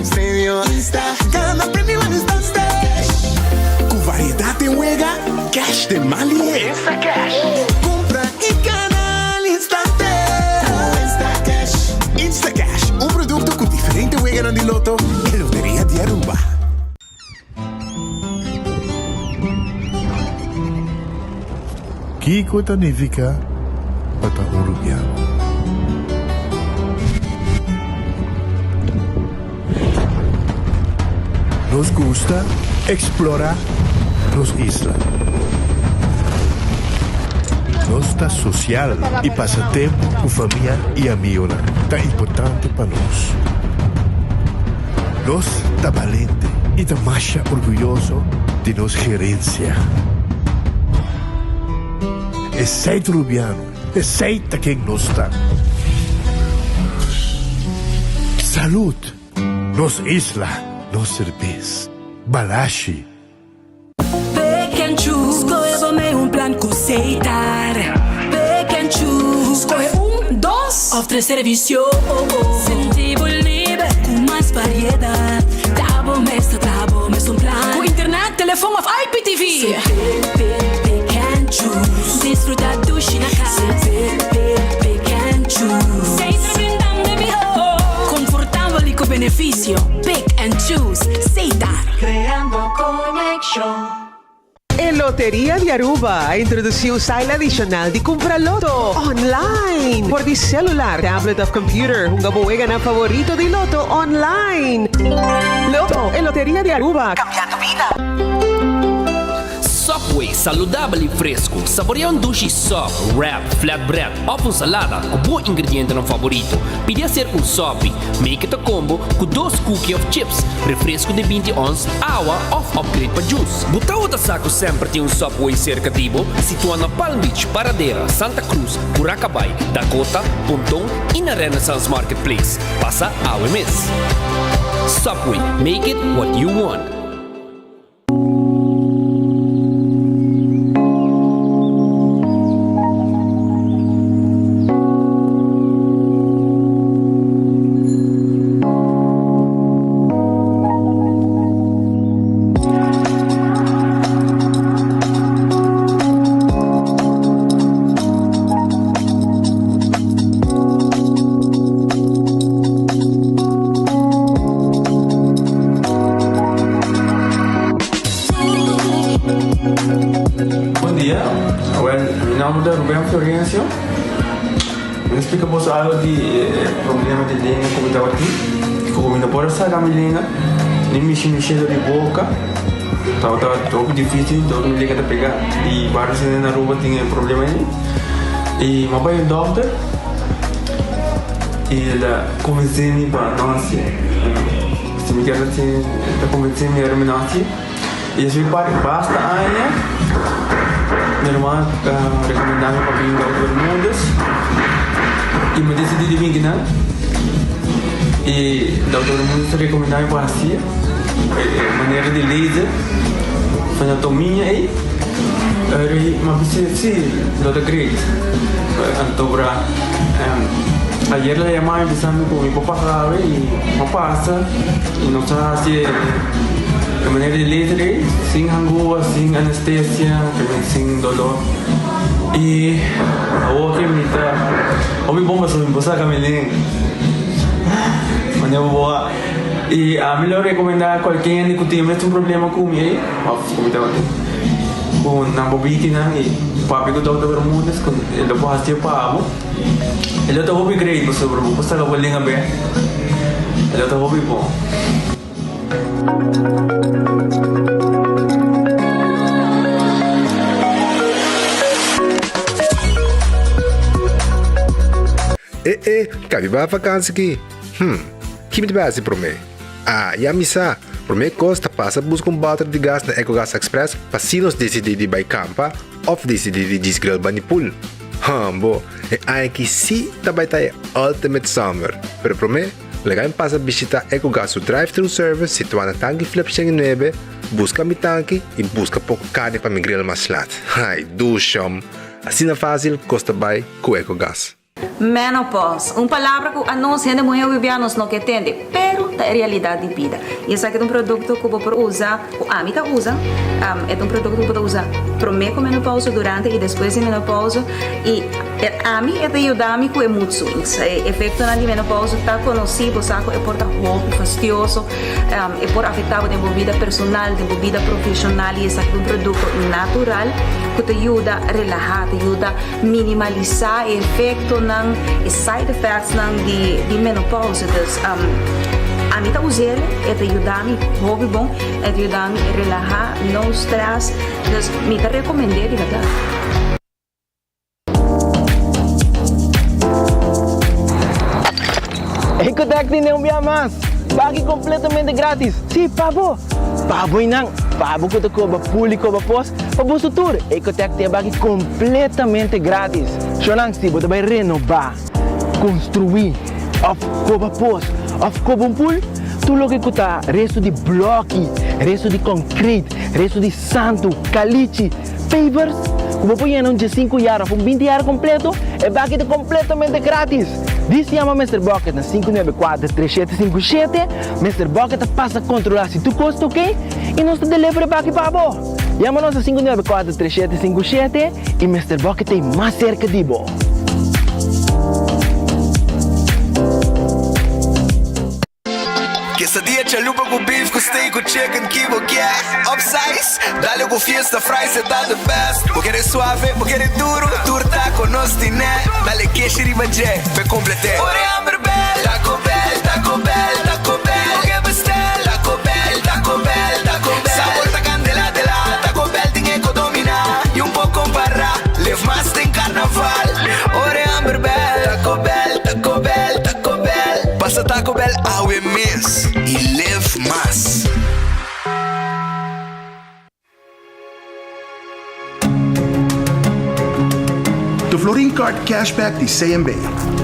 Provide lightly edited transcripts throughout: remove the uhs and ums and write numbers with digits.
Premio Insta Gana premio al instante Ku variedat den wega, cash den man lihe. Instacash Kumpra i gana al instante Ku Instacash. Instacash, un produkto ku diferente weganan di loto e Loteria di Aruba. Kiko ta nifiká pa ta un rubiano? Nos gusta eksplorá nos isla. Nos ta sosial i pasa tempu ku famia i amigonan ta importante pa nos. Nos ta balente i ta masha orguyoso di nos gerensia. Esei ta Rubiano, esei ta ken nos ta. Salud! Nos isla, nos serbes. Balashi! Pick and choose, skohe bo mei un plan ku Setar. Pick and choose, skohe un, dos òf tres servisio. Sinti bo liber ku mas variedat. Ta bo mes ta traha bo mes un plan. Ku internet, telefon òf IPTV. Pick, pick, pick and choose. Disfruta dushi na kas. Pick, pick, pick and choose. Setar brindando e mihó. Konfortabel i ku benefisio. Pick and choose. Setar. Creando conexion. E Loteria di Aruba a introduci un style adicional di cumpra loto online. Por di celular, tablet of computer, hunga bo weganan favorito di loto online. Loto, e Loteria di Aruba, cambiando bida. Subway, saludabel i fresku. Saborea un dushi sub, wrap, flatbread òf un salada ku bo ingredientenan favorito. Pidi hacer un sopi. Make it a combo ku dos cookie òf chips, refresku di 20 ons, awa òf upgrade pa juice. Bo tabata sa ku semper tin un Subway serka di bo? Situá na Palm Beach, Paradera, Santa Cruz, Curacabai, Dakota, Ponton i na Renaissance Marketplace. Pasa awe mes. Subway, make it what you want. Bon dia, awel mi nomber ta Ruben Florencio. Mi ta splika boso algo di e problema di lenga ku mi tabatin. Ku mi no por a saka mi lenga ni mishi mi shelo di boka. Tabata hopi dificil, dor mi lenga ta pega. I varios hende na Aruba tin e problema ei. I mi a bai un dokter i el a konvensé mi pa no hasié. Si mi kier hasié, el ta konvensé mi ora mi no hasié. I despues di basta aña mi ruman a rekomendá mi pa bin Dokter Bermudez i mi a disidí di bin kinan. I Dokter Bermudez a rekomendá mi pa hasié e manera di laser anatomia ei. Eri mi a bisa si lo ta great. Anto bra ayer el a yama mi bisa mi ku mi por pasa awe i mi a pasa i nos a hasi e manera di laser ei sin hangua, sin anestesia, sin dolor. I awor ke mi ta hopi bon pasobra mi por saka mi lenga manera bo a i ami lo rekomendá kualke hende ku tin mesun problema ku mi ei òf ku mi tabatin ku nan por bini kinan i papia ku Dòkter Bermudez ku e lo por hasié pa bo e lo ta hopi great pasobra bo por saka bo lenga bèk e lo ta hopi bon. E e, kabi bai vakansi ki? Hm, ki mi ta bai hasi promé? Ah, ya mi sa! Promé kos ta pasa buska un bòter di gas na Ecogas Express pa si nos disidí di bai kampa òf disidí di djis grill bani pool. Hòmbo, e aña aki sí ta bai ta e ultimate summer! Pero promé, Laga mi pasa bishita Ecogas su drive-thru service situá na Tanki Flip 109, buska mi tanki i buska poko karni pa mi grill mas lat. Ai, dushom! Asina fásil kos ta bai ku Ecogas. Menopause, un palabra ku anos hende muhé wibiá nos no ke tende, pero ta. ta e realidat di bida. I esaki ta un produkto ku bo por usa, ku ami ta usa, e ta un produkto ku bo ta usa promé ku menopausa, durante i despues di menopausa i ami e ta yuda mi ku e mood swings. E efektonan di menopausa ta konosí, bo sa ku e por ta hopi fastioso, e por afektá bo den bo bida personal, den bo bida profeshonal i esaki ta un produkto natural ku ta yuda relahá, ta yuda minimalisá e efektonan, e side effectsnan di di menopausa. Dus ami ta us'el, e ta yuda mi hopi bon, e ta yuda mi relahá, no stress, dus mi ta rekomend'é di bèrdat. Ecotec tin un bia mas! Baki completamente gratis! Si, pa bo! Pa bo y nan! Pa bo cu ta coba pool y coba pos, pa boso tur! Ecotec tin e baki completamente gratis! Shownan, si bo ta bay renoba, construi, of coba pos, of coba un pool, tur loke cu ta resto di bloki, resto di concrete, resto di santo, calichi, Pavers ku bo por yena un diesinku yar òf un binti yar kompleto, e baki ta kompletamente gratis! Dis yama Mister Bucket na 594 3757, Mister Bucket ta pasa kontrolá si tur kos ta oke i nos ta deliver e baki pa bo! Yama nos na 594 3757 i Mister Bucket ta ei mas serka di bo! Quesadilla chalupa cu beef cu steak cu chicken ki bo kier Upsize, dale cu fiesta fries e ta the best Bo kere suave, bo kere duro, tur taco nos tine Dale keshi riba dje, p'e complete Ora e hamber bel, Taco Bell, Taco Bell, Taco Bell Bo ke bestel, Taco Bell, Taco Bell, Taco Bell Sabor ta candela de la, Taco Bell tin e co domina Y un poco compara, live mas den carnaval Ora e hamber bel, Taco Bell, Taco Bell, Taco Bell. Pasa Taco Bell awe mes y live mas. De Florin Card Cashback di CMB.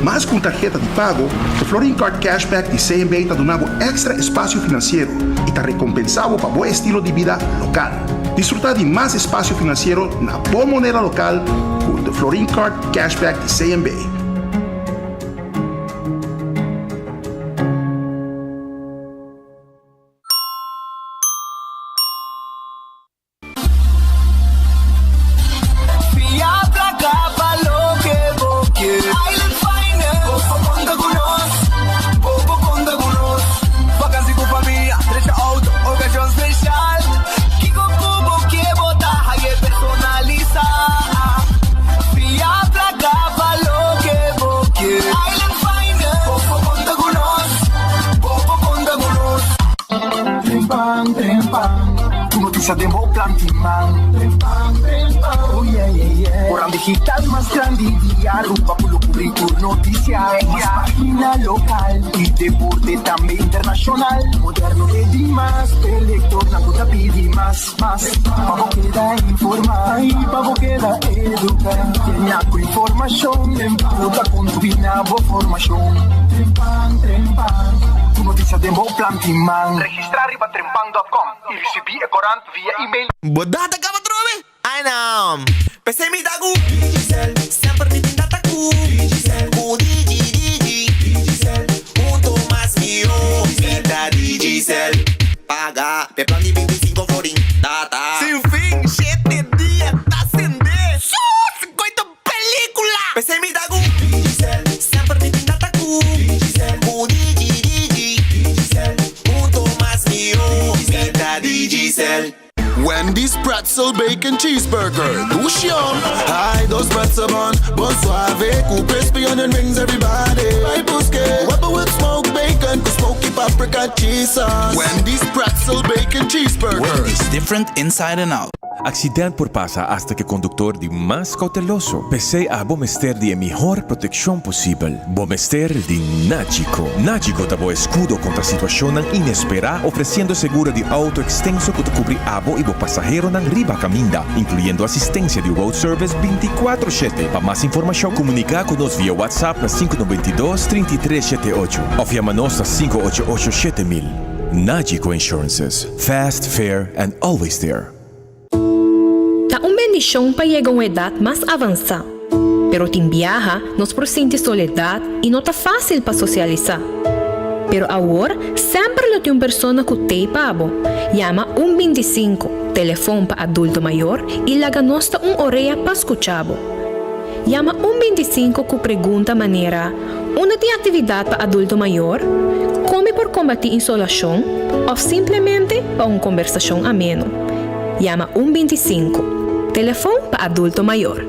Mas ku un tarheta di pago, de Florin Card Cashback di CMB ta duna bo èkstra espasio finansiero i ta rekompensá bo pa bo estilo di bida lokal. Disfrutá di mas espasio finansiero na bo moneda lokal ku de Florin Card Cashback di CMB. Fia placa pa loke bo ke. Island Finance, bo por conta cu nos, bo por conta cu nos. Vakantie cu famia, drecha auto, ocasion special. Kico cu bo ke bo ta haye personalisa. Fia placa pa loke bo ke. Island Finance, bo por conta cu nos, bo por conta cu nos. Trempan, trempan, Tur noticia den bo plan tin man. Trempan, trempan, oh yeah, yeah, yeah. Koran digital mas grandi di Aruba ku lo kubri tur noticia. Mas pagina lokal i deporte tambe internashonal. Moderno e dimas, e lektornan ku ta pidi mas, mas. Pa bo keda informá i pa bo keda eduká. Yena ku informashon ku ta kontribuí na bo formashon. Trempan, trempan, tur noticia den bo plan tin man. Registrá riba trempan dòt kòm i risibí e korant via email. Bo data kaba trobe? Ai no! P'esei mi ta ku Digicel, semper mi tin data ku Digicel, ku Digi Digi Digicel, hunto mas mihó mi ta Digicel. Paga p'e plan di 25 florin, data sin fin, shete dia ta sende. Sus! Koito pelicula! P'esei mi ta ku Digicel, semper mi tin data ku Digicel, ku Digi Digi Digicel, hunto mas mihó mi ta Digicel. Wendy's Pretzel Bacon Cheeseburger, dushi yum! Hi, dos pretzel bun, bon suave cu crispy onion rings everybody. Bai busque, Webber with smoked bacon cu smoky paprika cheese sauce. Wendy's Pretzel Bacon Cheeseburger. Wendy's, different inside and out. Accident por pasa hasta cu e conductor di mas cauteloso. P'esey abo mester di e mihor proteccion posibel. Bo mester di Nagico. Nagico ta bo escudo contra situacionnan inespera, ofreciendo seguro di auto extenso cu ta cubri abo y bo pasaheronan riba caminda, incluyendo asistencia di road service binticuatro shete. Pa mas informacion, comunica cu nos via WhatsApp na sinku noventa i dos, trinta i tres shete ocho of yama nos na sinku ocho ocho 7000. Nagico Insurances, fast, fair and always there. Ta un bendishon pa yega un edat mas avansá, pero tin biaha nos por sinti soledat i no ta fásil pa sosialisá. Pero awor, semper lo tin un persona ku t'ei pa bo. Yama un 25, telefon pa adulto mayor, i laga nos ta un orea pa skucha bo. Yama un 25 ku pregunta manera, Unda tin aktividat pa adulto mayor? Kon mi por kombatí insolashon? Òf simplemente pa un kombersashon ameno. Yama un 25, telefon pa adulto mayor.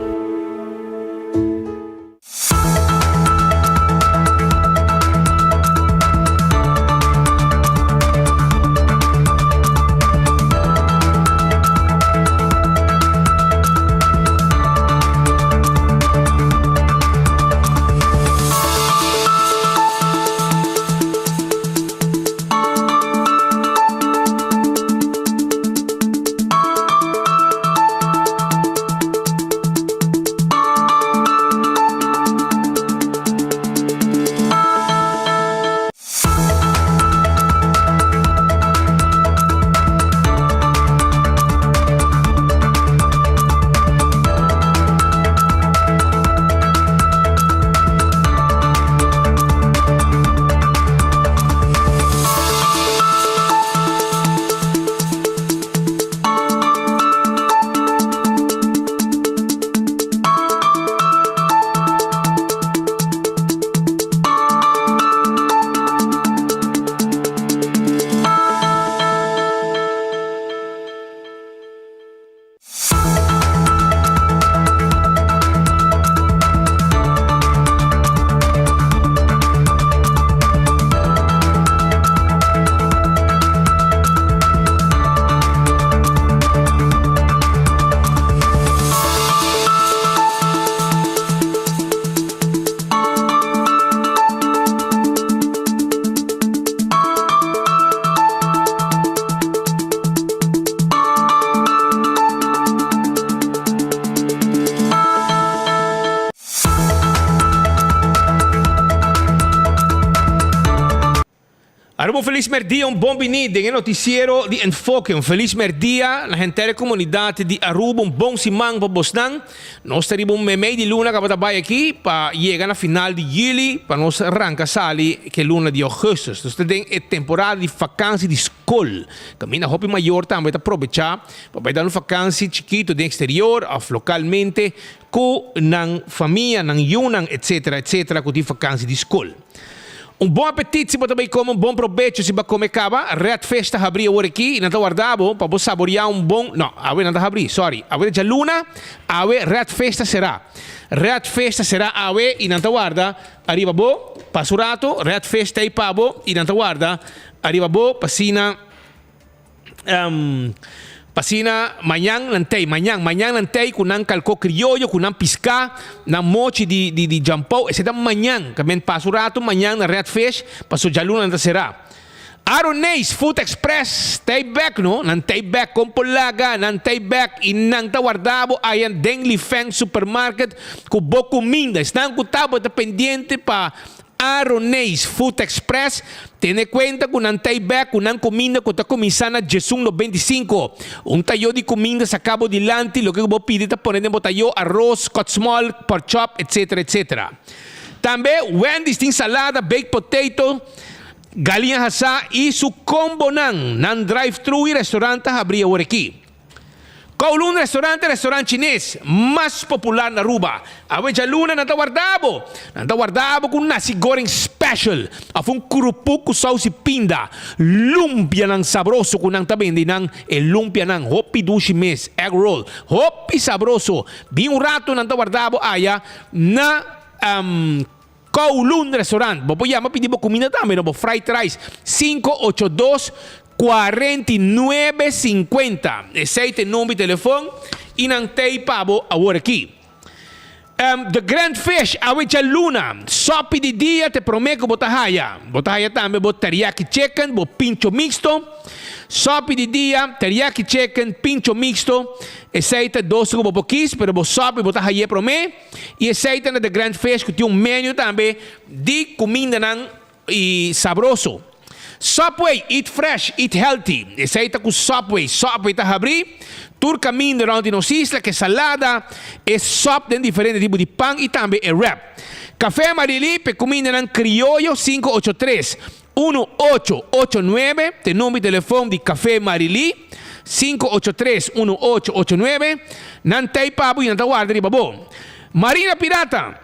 Aruba un felis merdia, un bon bini den e noticiero di Enfoke. Un felis merdia na henter e comunidad di Aruba, un bon siman pa bosnan. Nos ta riba un memey di luna caba ta bay aki pa yega na final di juli pa nos ranca sali ke luna di augustus. Nos ta den e temporada di vakantie di scol. Caminda hopi mayor tambe ta probecha pa bay da un vakantie chikito den exterior of localmente cu nan famia, nan yunan etc. Etc. Cu tin vakantie di scol. Un bon apetit si bo ta bay come, un bon probecho si bo a come caba. Red Fish ta habri awor aki y nan ta warda bo pa bo saboria un bon, no, awe nan ta habri, sorry, awe ta djaluna, awe Red Fish ta cera. Red Fish ta cera awe y nan ta warda ariba bo pa su rato, Red Fish ta ey pa bo y nan ta warda ariba bo pa asina. P'asina mañan nan tei, mañan, mañan nan tei ku nan kalkó krioyo, ku nan piská, nan mochi di di di jampou, esei ta mañan. Ka men pasa un ratu mañan na Red Fish, paso djaluna nan ta será. Aroneis Food Express tei bèk no, nan tei bèk, kon por laga, nan tei bèk i nan ta warda bo aya den Li Feng Supermarket ku bo kuminda. Esnan ku tabata pendiente pa Aroneis Food Express, tene kuenta ku nan ta bek ku nan kuminda ku ta kuminsá na djesun 95. Un tayó di kuminda saká bo dilanti, loke ku bo pidi ta pone den bo tayó, aros, kòtsmòl, pòrchòp, etc. Etc. Tambe Wendy's tin salada, baked potato, galiña hasá i su kombonan. Nan drive-thru i restorant ta habrí awor aki. Kowloon Restaurant e restaurant chines mas popular na Aruba. Awe djaluna nan ta warda bo. Nan ta warda bo ku un nasi goreng special of un kurupu ku saus i pinda. Lumpianan sabroso ku nan ta bende nan e lumpianan hopi dushi mes, egg roll hopi sabroso. Bin un rato nan ta warda bo aya na Kowloon Restaurant. Bo por yama pidi bo kuminda tambe no, bo fried rice 582 49 50. Esei ta e number di telefon i nan t'ei pa bo awor aki. The Grand Fish awe djaluna, sopi di dia t'e promé ku bo ta haya. Bo ta haya tambe bo teriyaki chicken, bo pincho mixto. Sopi di dia, teriyaki chicken, pincho mixto, esei ta dos ku bo por kis, pero bo sopi bo ta hay'é promé. I esei ta na The Grand Fish ku tin un menu tambe di kumindanan i sabroso. Subway, eat fresh, eat healthy. Esei ta ku Subway. Subway ta habrí tur kaminda rònt di nos isla ku e salada, e sòp den diferente tipo di pan i tambe e wrap. Café Marily p'e cumindanan crioyo 583 1889 t'e number di telefon di Café Marily 583 1889 Nan t'ey pa bo y nan ta warda riba bo. Marina Pirata.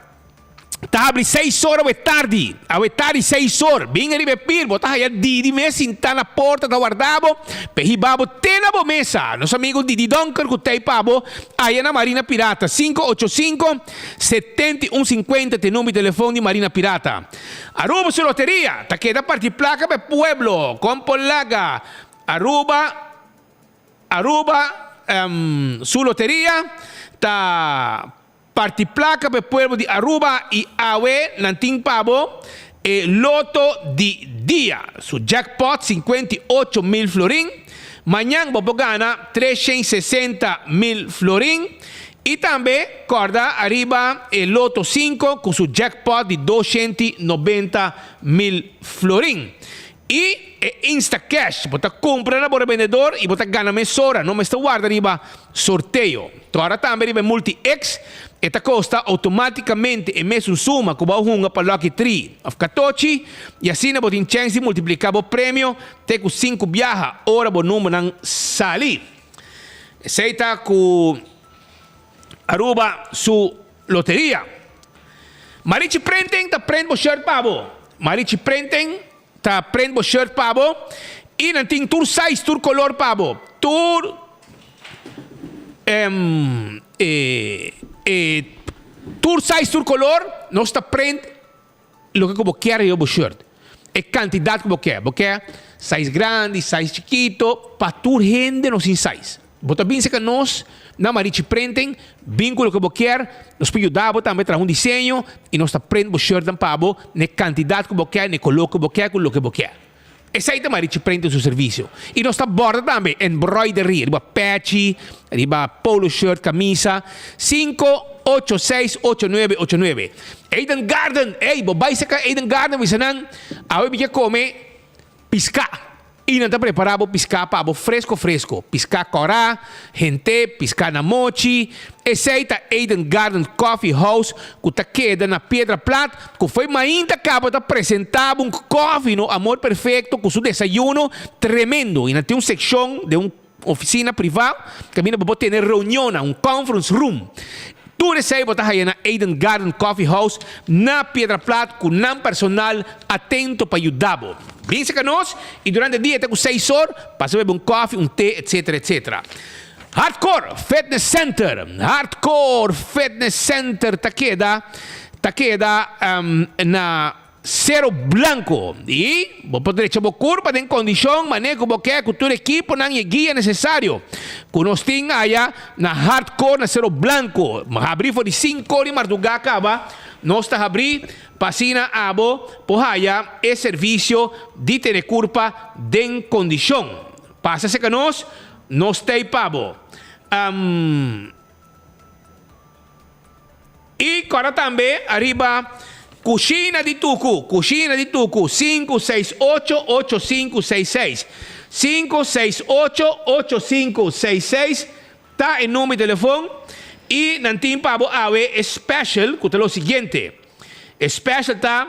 Ta habri seis or awe tardi. Awe tardi seis or. Bin ariba e pir, bo ta haya Didi mes sintá na porta ta warda bo p'e hiba bo te na bo mesa. Nos amigo Didi Donker ku t'ei pa bo aya na Marina Pirata. 585 71 50 t'e number di telefon di Marina Pirata. Aruba su loteria ta keda parti plaka pa e pueblo. Kon por laga Aruba Aruba su loteria ta Parti placa pa e pueblo di Aruba y awe nan tin pa bo e loto di dia. Su jackpot 58 mil florin. Mañan bo por gana 360 mil florin. Y tambe corda ariba e loto 5 cu su jackpot di 290 mil florin. Y e Instacash, bo ta cumpra na bo revendedor y bo ta gana mesora, no mester warda riba sorteo. Ora tambe riba e Multi X, e ta costa automaticamente e mesun suma cu bo a hunga pa Lucky 3 of 14 y asina bo tin chance di multiplica bo premio te cu 5 biaha ora bo numbernan sali. Esey ta cu Aruba su loteria. Marichi Printing ta print bo shirt pa bo. Marichi Printing ta print bo shirt pa bo y nan tin tur size, tur color pa bo. Tur tur size, tur color, nos ta print loke cu bo kier riba bo shirt. E cantidad cu bo kier. Bo kier size grandi, size chikito, pa tur hende nos tin size. Bo ta bin cerca nos na Marichi Printing, bin cu loke bo kier, nos por yuda bo tambe traha un diseño y nos ta print bo shirtnan pa bo na e cantidad cu bo kier, na e color cu bo kier, cu loke bo kier. Esey ta Marichi Printing su servicio. Y nos ta borda tambe embroidery riba pechi, riba polo shirt, camisa. 5868989. Eden Garden, ey, bo bay cerca Eden Garden bisa nan, awe mi ke come pisca. Y nan ta prepara bo pisca pa bo fresco fresco. Pisca cora, hente, pisca na mochi. Esey ta Eden Garden Coffee House cu ta keda na Piedra Plat, cu foi mainta caba ta presenta bo un coffee, no, Amor Perfecto, cu su desayuno tremendo. Y nan tin un seccion den un oficina priva caminda bo por tene reunionnan, un conference room. Tur esey bo ta haya na Eden Garden Coffee House na Piedra Plat cu nan personal atento pa yuda bo. Bin cerca nos y durante dia te cu 6 or pasa bebe un coffee, un te, etc. Etc. Hardcore Fitness Center. Hardcore Fitness Center ta keda ta keda na Cero Blanco. Y bo por drecha bo curpa den condicion mane cu bo ke cu tur equiponan y e guia necesario cu nos tin aya na Hardcore na Cero Blanco. Habri for di 5 or di marduga caba nos ta habri pa asina abo por haya e servicio di tene curpa den condicion. Pasa cerca nos, nos t'ey pa bo. Y cora tambe ariba Cushina di Tucu, Cushina di Tucu, 568 8566. 568 8566 ta e number di telefon y nan tin pa bo awe e special cu ta lo siguiente. E special ta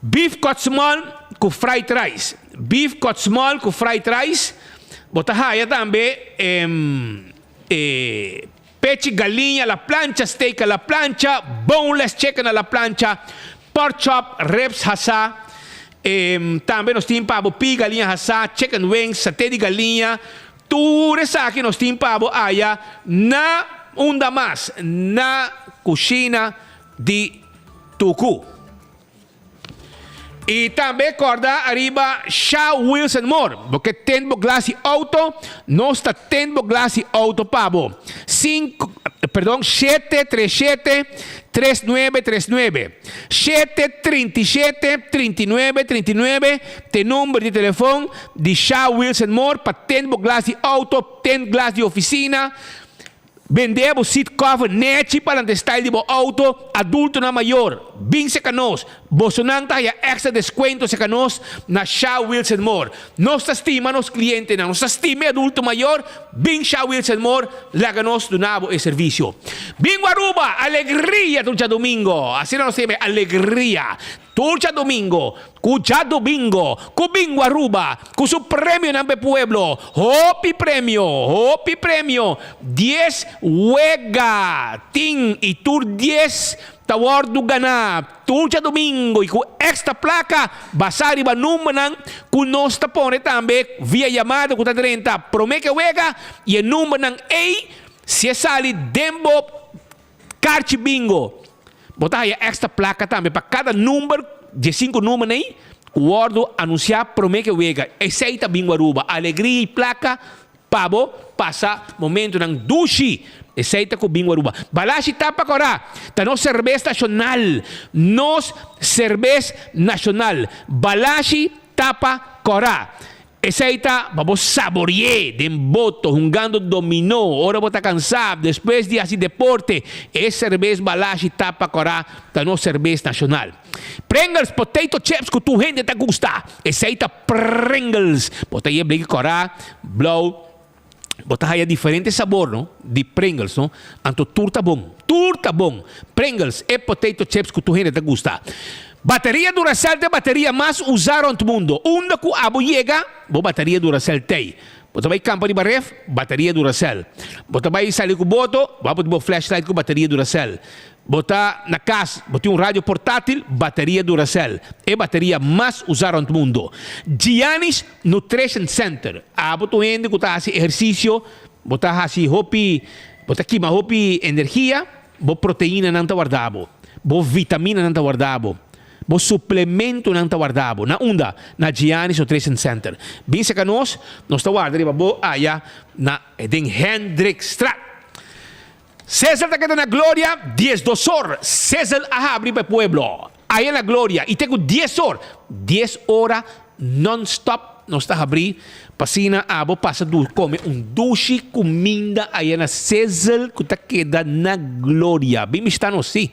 beef cut small cu fried rice. Beef cut small cu fried rice. Bo ta haya tambe e pechi galiña a la plancha, steak a la plancha, boneless chicken a la plancha, pork chop, ribs hasa. Tambe nos tin pa bo pi galiña hasa, chicken wings, saté di galiña. Tur esaki nos tin pa bo aya na unda mas, na Cushina di Tucu. Y tambe corda ariba Shaw Wheels and More. Bo ke tint bo glas di auto, nos ta tint bo glas di auto pa bo. 5, perdon, 737 3939. 737 3939 t'e number di telefon di Shaw Wheels and More pa tint bo glas di auto, tint glas di oficina. Bende bo seat cover nechi pa nan style di bo auto, adultonan mayor, bin serka nos. Bosonan ta haya extra descuento serka nos na Sha Wheels and More. Nos ta stima nos clientenan, nos ta stima e adulto mayor, bin Sha Wheels and More, laga nos duna bo e servicio. Bingo Aruba, alegria tur djadomingo, asina nos ta yama e alegria. Tur djadomingo, ku djadomingo, ku bingo Aruba, ku su premionan p'e pueblo, hopi premio, hopi premio, dies wega tin i tur dies ta wòrdu ganá tur djadomingo i ku èkstra plaka basá riba numbernan ku nos ta pone tambe via yamada ku ta drenta promé ku e wega i e numbernan ei si e sali den bo Karchi bingo, Bo ta haya extra plaka tambe pa kada number dje sinku numbernan ei ku wòrdu anunsiá promé ku e wega. Esei ta bingo Aruba, alegria i plaka pa bo pasa momentunan dushi. Esei ta ku bingo Aruba. Balashi tapa kòrá ta nos serbes nashonal, nos serbes nashonal. Balashi tapa kòrá. Esei ta pa bo sabori'é den boto hungando dominó ora bo ta kansá despues di hasi deporte. E serbes Balashi Tapa Kòrá ta nos serbes nashonal. Pringles potato chips ku tur hende ta gusta. Esei ta Pringles. Bo ta yeb'e bleki kòrá, blou. Bo ta haya diferente sabor no di Pringles no. Anto tur ta bon. Tur ta bon. Pringles, e potato chips ku tur hende ta gusta. Bateria Duracell ta e bateria mas usá rònt mundo. Unda ku abo yega, bo bateria Duracell t'ei. Bo ta bai kampa riba ref, bateria Duracell. Bo ta bai sali ku boto, bo a pone bo flashlight ku bateria Duracell. Bo ta na kas, bo tin un radio portátil, bateria Duracell. E bateria mas usá rònt mundo. Giannis Nutrition Center. Abo ta un hende ku ta hasi ehersisio, bo ta hasi hopi, bo ta kima hopi energia, bo proteinanan ta warda bo, bo vitaminanan ta warda bo, bo suplementonan ta warda bo. Na unda? Na Giannis Nutrition Center. Bin seka nos, nos ta warda riba bo aya na den Hendrikstraat. Cesar ta keda na gloria diesdos or. Cesar a habri pa e pueblo aya na gloria y te cu dies or, dies ora non stop nos ta habri pa asina abo pasa du come un dushi cuminda aya na Cesar cu ta keda na gloria. Bin bishita nos si.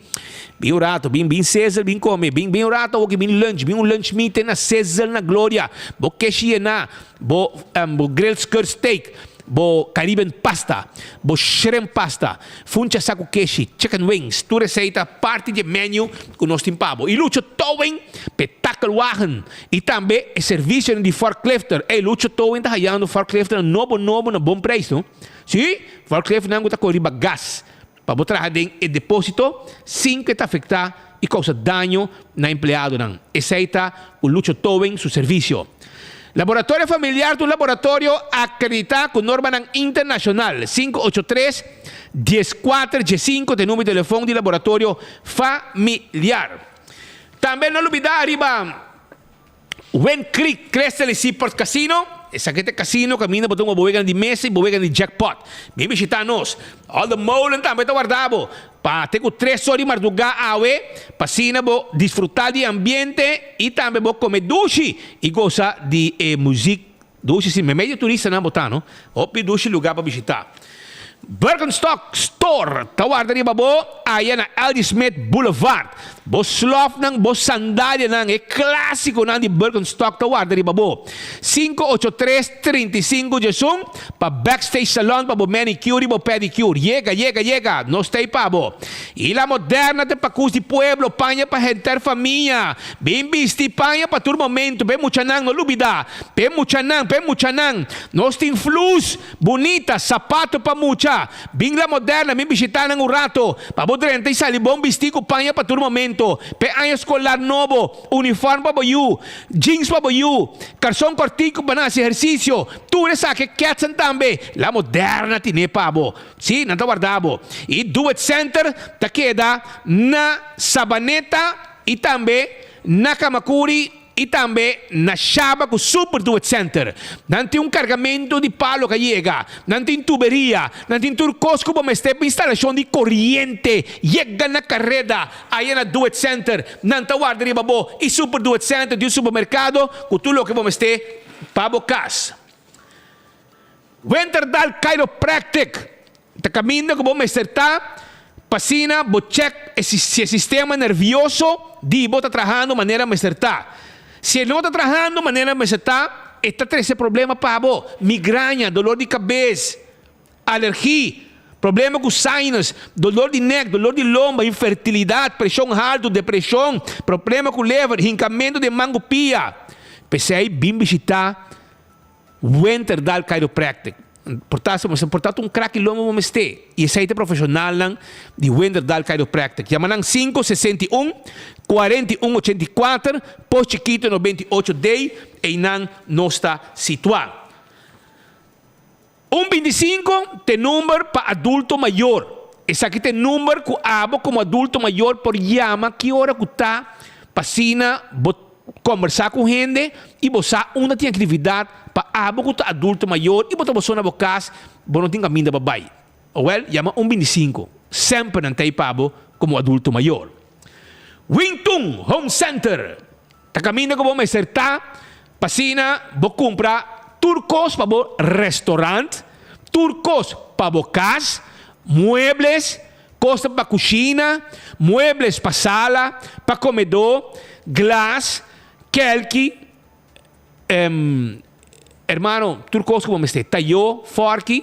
Bin un rato, bin bin Cesar bin come, bin bin un rato awoki bin lunch, bin un lunch meeting na Cesar na gloria. Bo keshi yena, bo bo grilled skirt steak. Bo Caribbean pasta, bo shrimp pasta, funcha saku keshi, chicken wings, tur esei ta parti di e menu ku nos tin pa bo. I Lucho Towing p'e takelwagen i tambe e servisionan di forklifter. Ey, Lucho Towing ta hayando forklifternan nobo nobo na bon preis, no? Sí, forklifternan ku ta kore riba gas pa bo traha den e deposito sin ku e ta afektá i kousa daño na empleadonan. Esei ta ku Lucho Towing su servisio. Laboratorio Familiar ta un laboratorio akreditá ku normanan internashonal. 583 14 15 ta e numero di telefon di Laboratorio Familiar. Tambe no lubidá riba Wind Creek Crystal y Seaport Casino. Esaki ta e casino kaminda bo ta hunga bo weganan di mesa y bo weganan di jackpot. Bin bishitá nos. All the Molen tambe ta warda bo. Pa te ku tres or di mardugá awe, pa asina bo disfrutá di e ambiente i tambe bo kome dushi i gosa di e muzik dushi. Si meimei di e turistanan bo ta, no? Hopi dushi lugá pa bishitá. Birkenstock Store ta warda riba bo aya na LD Smith Boulevard. Bo slòfnan, bo sandalianan, e klásikonan di Birkenstock ta warda riba bo. 583 35 djesun pa Backstage Salon pa bo manicure y bo pedicure. Yega, yega, yega! Nos ta ei pa bo. Y La Moderna ta pakus di pueblo, paña pa henter famia. Bin bisti paña pa tur momento, p'e muchanan, no lubida. P'e muchanan, p'e muchanan. Nos tin flus bunita, sapato pa mucha. Bin La Moderna, bin bishita nan un rato, pa bo drenta y sali bon bisti cu paña pa tur momento. P'e aña escolar nobo, uniform pa bo yu. Jeans pa bo yu, karson kòrtiku pa nan hasi ehersisio, tur esaki ketsen tambe, La Moderna tine pa bo. Sí, nan ta warda bo. I Do It Center ta keda na Sabaneta i tambe na Kamakuri i tambe na Shaba ku Super Do It Center. Nan tin un kargamentu di palo ku a yega, nan tin tuberia, nan tin tur kos ku bo mester pa instalashon di koriente yega na kareda. Aya na Do It Center, nan ta warda riba bo i Super Do It Center di un supermerkado ku tur loke bo mester pa bo kas. Winterdal Chiropractic. Ta kaminda ku bo mester ta pa asina bo chèk si e sistema nervioso di bo ta trahando manera mester ta. Si e no ta trahando manera mester ta, e ta trese problema pa bo, migraña, dolor di kabes, alergi, problema ku sinus, dolor di nek, dolor di lomba, infertilidat, preshon haltu, depreshon, problema ku lever, hinkamentu den man ku pia. P'esei bin bishitá Winterdal Chiropractic. Por ta por ta un krak di lomba bo mester y esey ta profesionalnan di Winterdal Chiropractic. Yama nan 561 41 84 Pos Chikito 98 D eynan nos ta situa. Un 25 t'e number pa adulto mayor. Esaki t'e number cu abo como adulto mayor por yama ki ora cu ta pa asina bo Kombersá ku hende i bo sa unda tin aktividat pa abo ku ta adulto mayor i bo ta boso na bo kas, bo no tin kaminda pa bai. Owèl, yama un 25. Semper nan ta ei pa bo komo adulto mayor. Wingtun Home Center ta kaminda ku bo mester ta pa asina bo kumpra tur kos pa bo restaurant, tur kos pa bo kas, muebles, Kosnan pa kushina, muebles pa sala, pa komedó, glas, kèlki, hermano, tur kos ku bo mester, tayó, fòrki,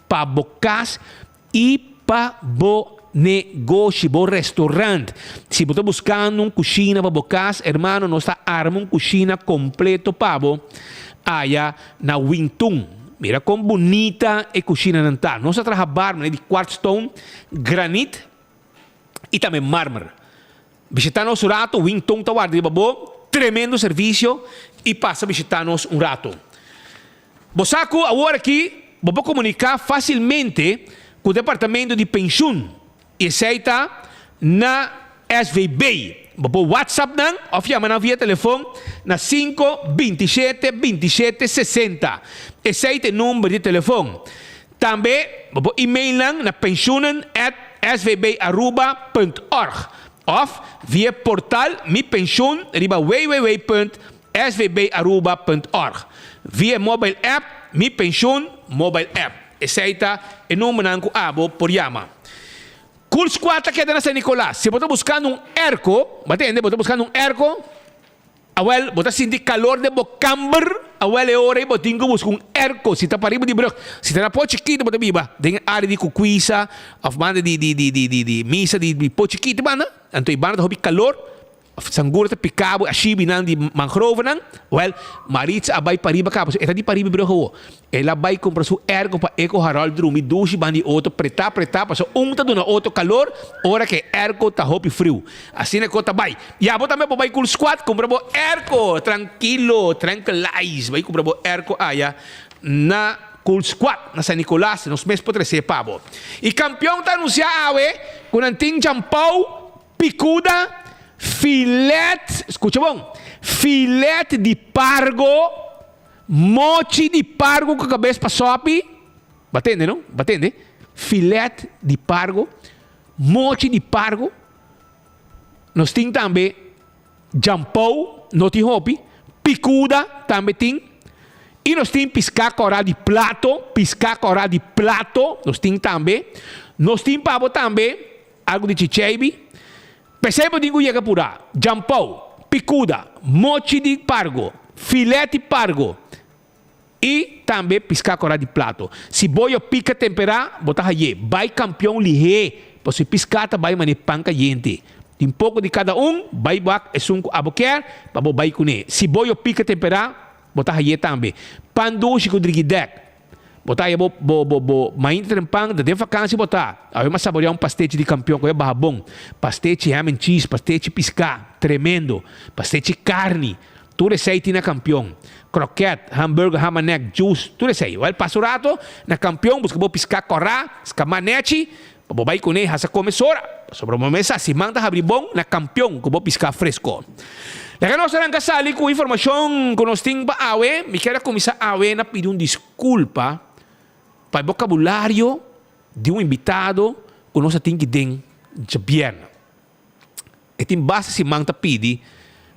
pa bo kas i pa bo negoshi, bo restaurant. Si bo ta buskando un kushina pa bo kas, hermano, nos ta arma un kushina kompleto pa bo aya na Wintun. Mira kon bunita e kushinanan ta. Nos a traha bar manera di quartz stone, granit i tambe marmer. Bishita nos un rato, Wintun ta warda riba bo. Tremendo servisio i pasa bishita nos un rato. Bo sa ku awor aki bo por komuniká fasilmente ku departamento di penshun. I esei ta na SVB. Bo por WhatsApp nan òf yama nan via telefon na sinku 27 27 60. Esei ta e number di telefon. Tambe bo por email nan na pensioenen at svbaruba punt org òf via portal Mi Pensioen riba www punt svbaruba punt org. Via e mobile app Mi Pensioen Mobile App. Esei ta e numbernan ku abo por yama. Cool Squad ta keda na San Nicolas. Si bo ta buskando un airco, bo ta tende, bo ta buskando un airco, awel bo ta sinti kalor den bo kamber, awel e ora ei bo tin ku buska un airco. Si ta pariba di brug, si ta na Pos Chikito bo ta biba den e área di Kukuisa òf banda di di di di di misa di Pos Chikito banda, anto e banda ta hopi kalor. Of sangura ta pica bo, a shibi nan di mangrovenan? Wel, Maritza a bai pariba caba, so e ta di pariba brug awo. El a bai cumpra su airco pa e cu Harold drumi dushi ban di otro, preta preta, pasobra un ta duna otro calor ora cu e airco ta hopi friu. Asina cu ta bai. Y abo tambe bo bai Cool Squad cumpra bo airco, trankilo, tranquilize, bai cumpra bo airco aya na Cool Squad na San Nicolas, nos mes por trece pa bo. Y campeon ta anuncia awe cu nan tin champou Picuda, filet, scucha bon, filet di pargo, mochi di pargo cu cabes pa sopi, bo a tende no? Bo a tende? Filet di pargo, mochi di pargo, nos tin tambe jampou, no tin hopi, picuda tambe tin, y nos tin pisca cora di plato, pisca cora di plato, nos tin tambe, nos tin pa bo tambe. Algu di chicheibi, P'esei bo tin ku yega purá, jampou, pikuda, mochi di pargo, filet di pargo i tambe piská korá di plato. Si boyo pika temperá, bo ta hay'é. Bai kampion lihé, pasobra e piská ta bai manera pan kayente. Tin poko di kada un, bai wak esun ku abo kier pa bo bai kuné. Si boyo pika temperá, bo ta hay'é tambe. Pan dushi ku drigidèk. Bo ta haya bo bo bo bo mainta tren pan, ta den vakansi bo ta. Awe m'a saborea un pastechi di kampion ku e baha bon. Pastechi ham and cheese, pastechi piská, tremendo. Pastechi karni, tur esei tin na kampion. Kroket, hamburger, hamanek, juice, tur esei. Wèl, pasa un rato na kampion buska bo piská kòrá, skamá nèchi, pa bo bai kuné hasa kome sora. Pasobra bo mesa siman ta habri bon na kampion ku bo piská fresko. Laga nos ranka sali ku informashon ku nos tin pa awe. Mi kier a kuminsá awe na pidi un diskulpa pa e bokabulario di un invitado ku nos a tin ki den djabièrnè. E tin basta siman ta pidi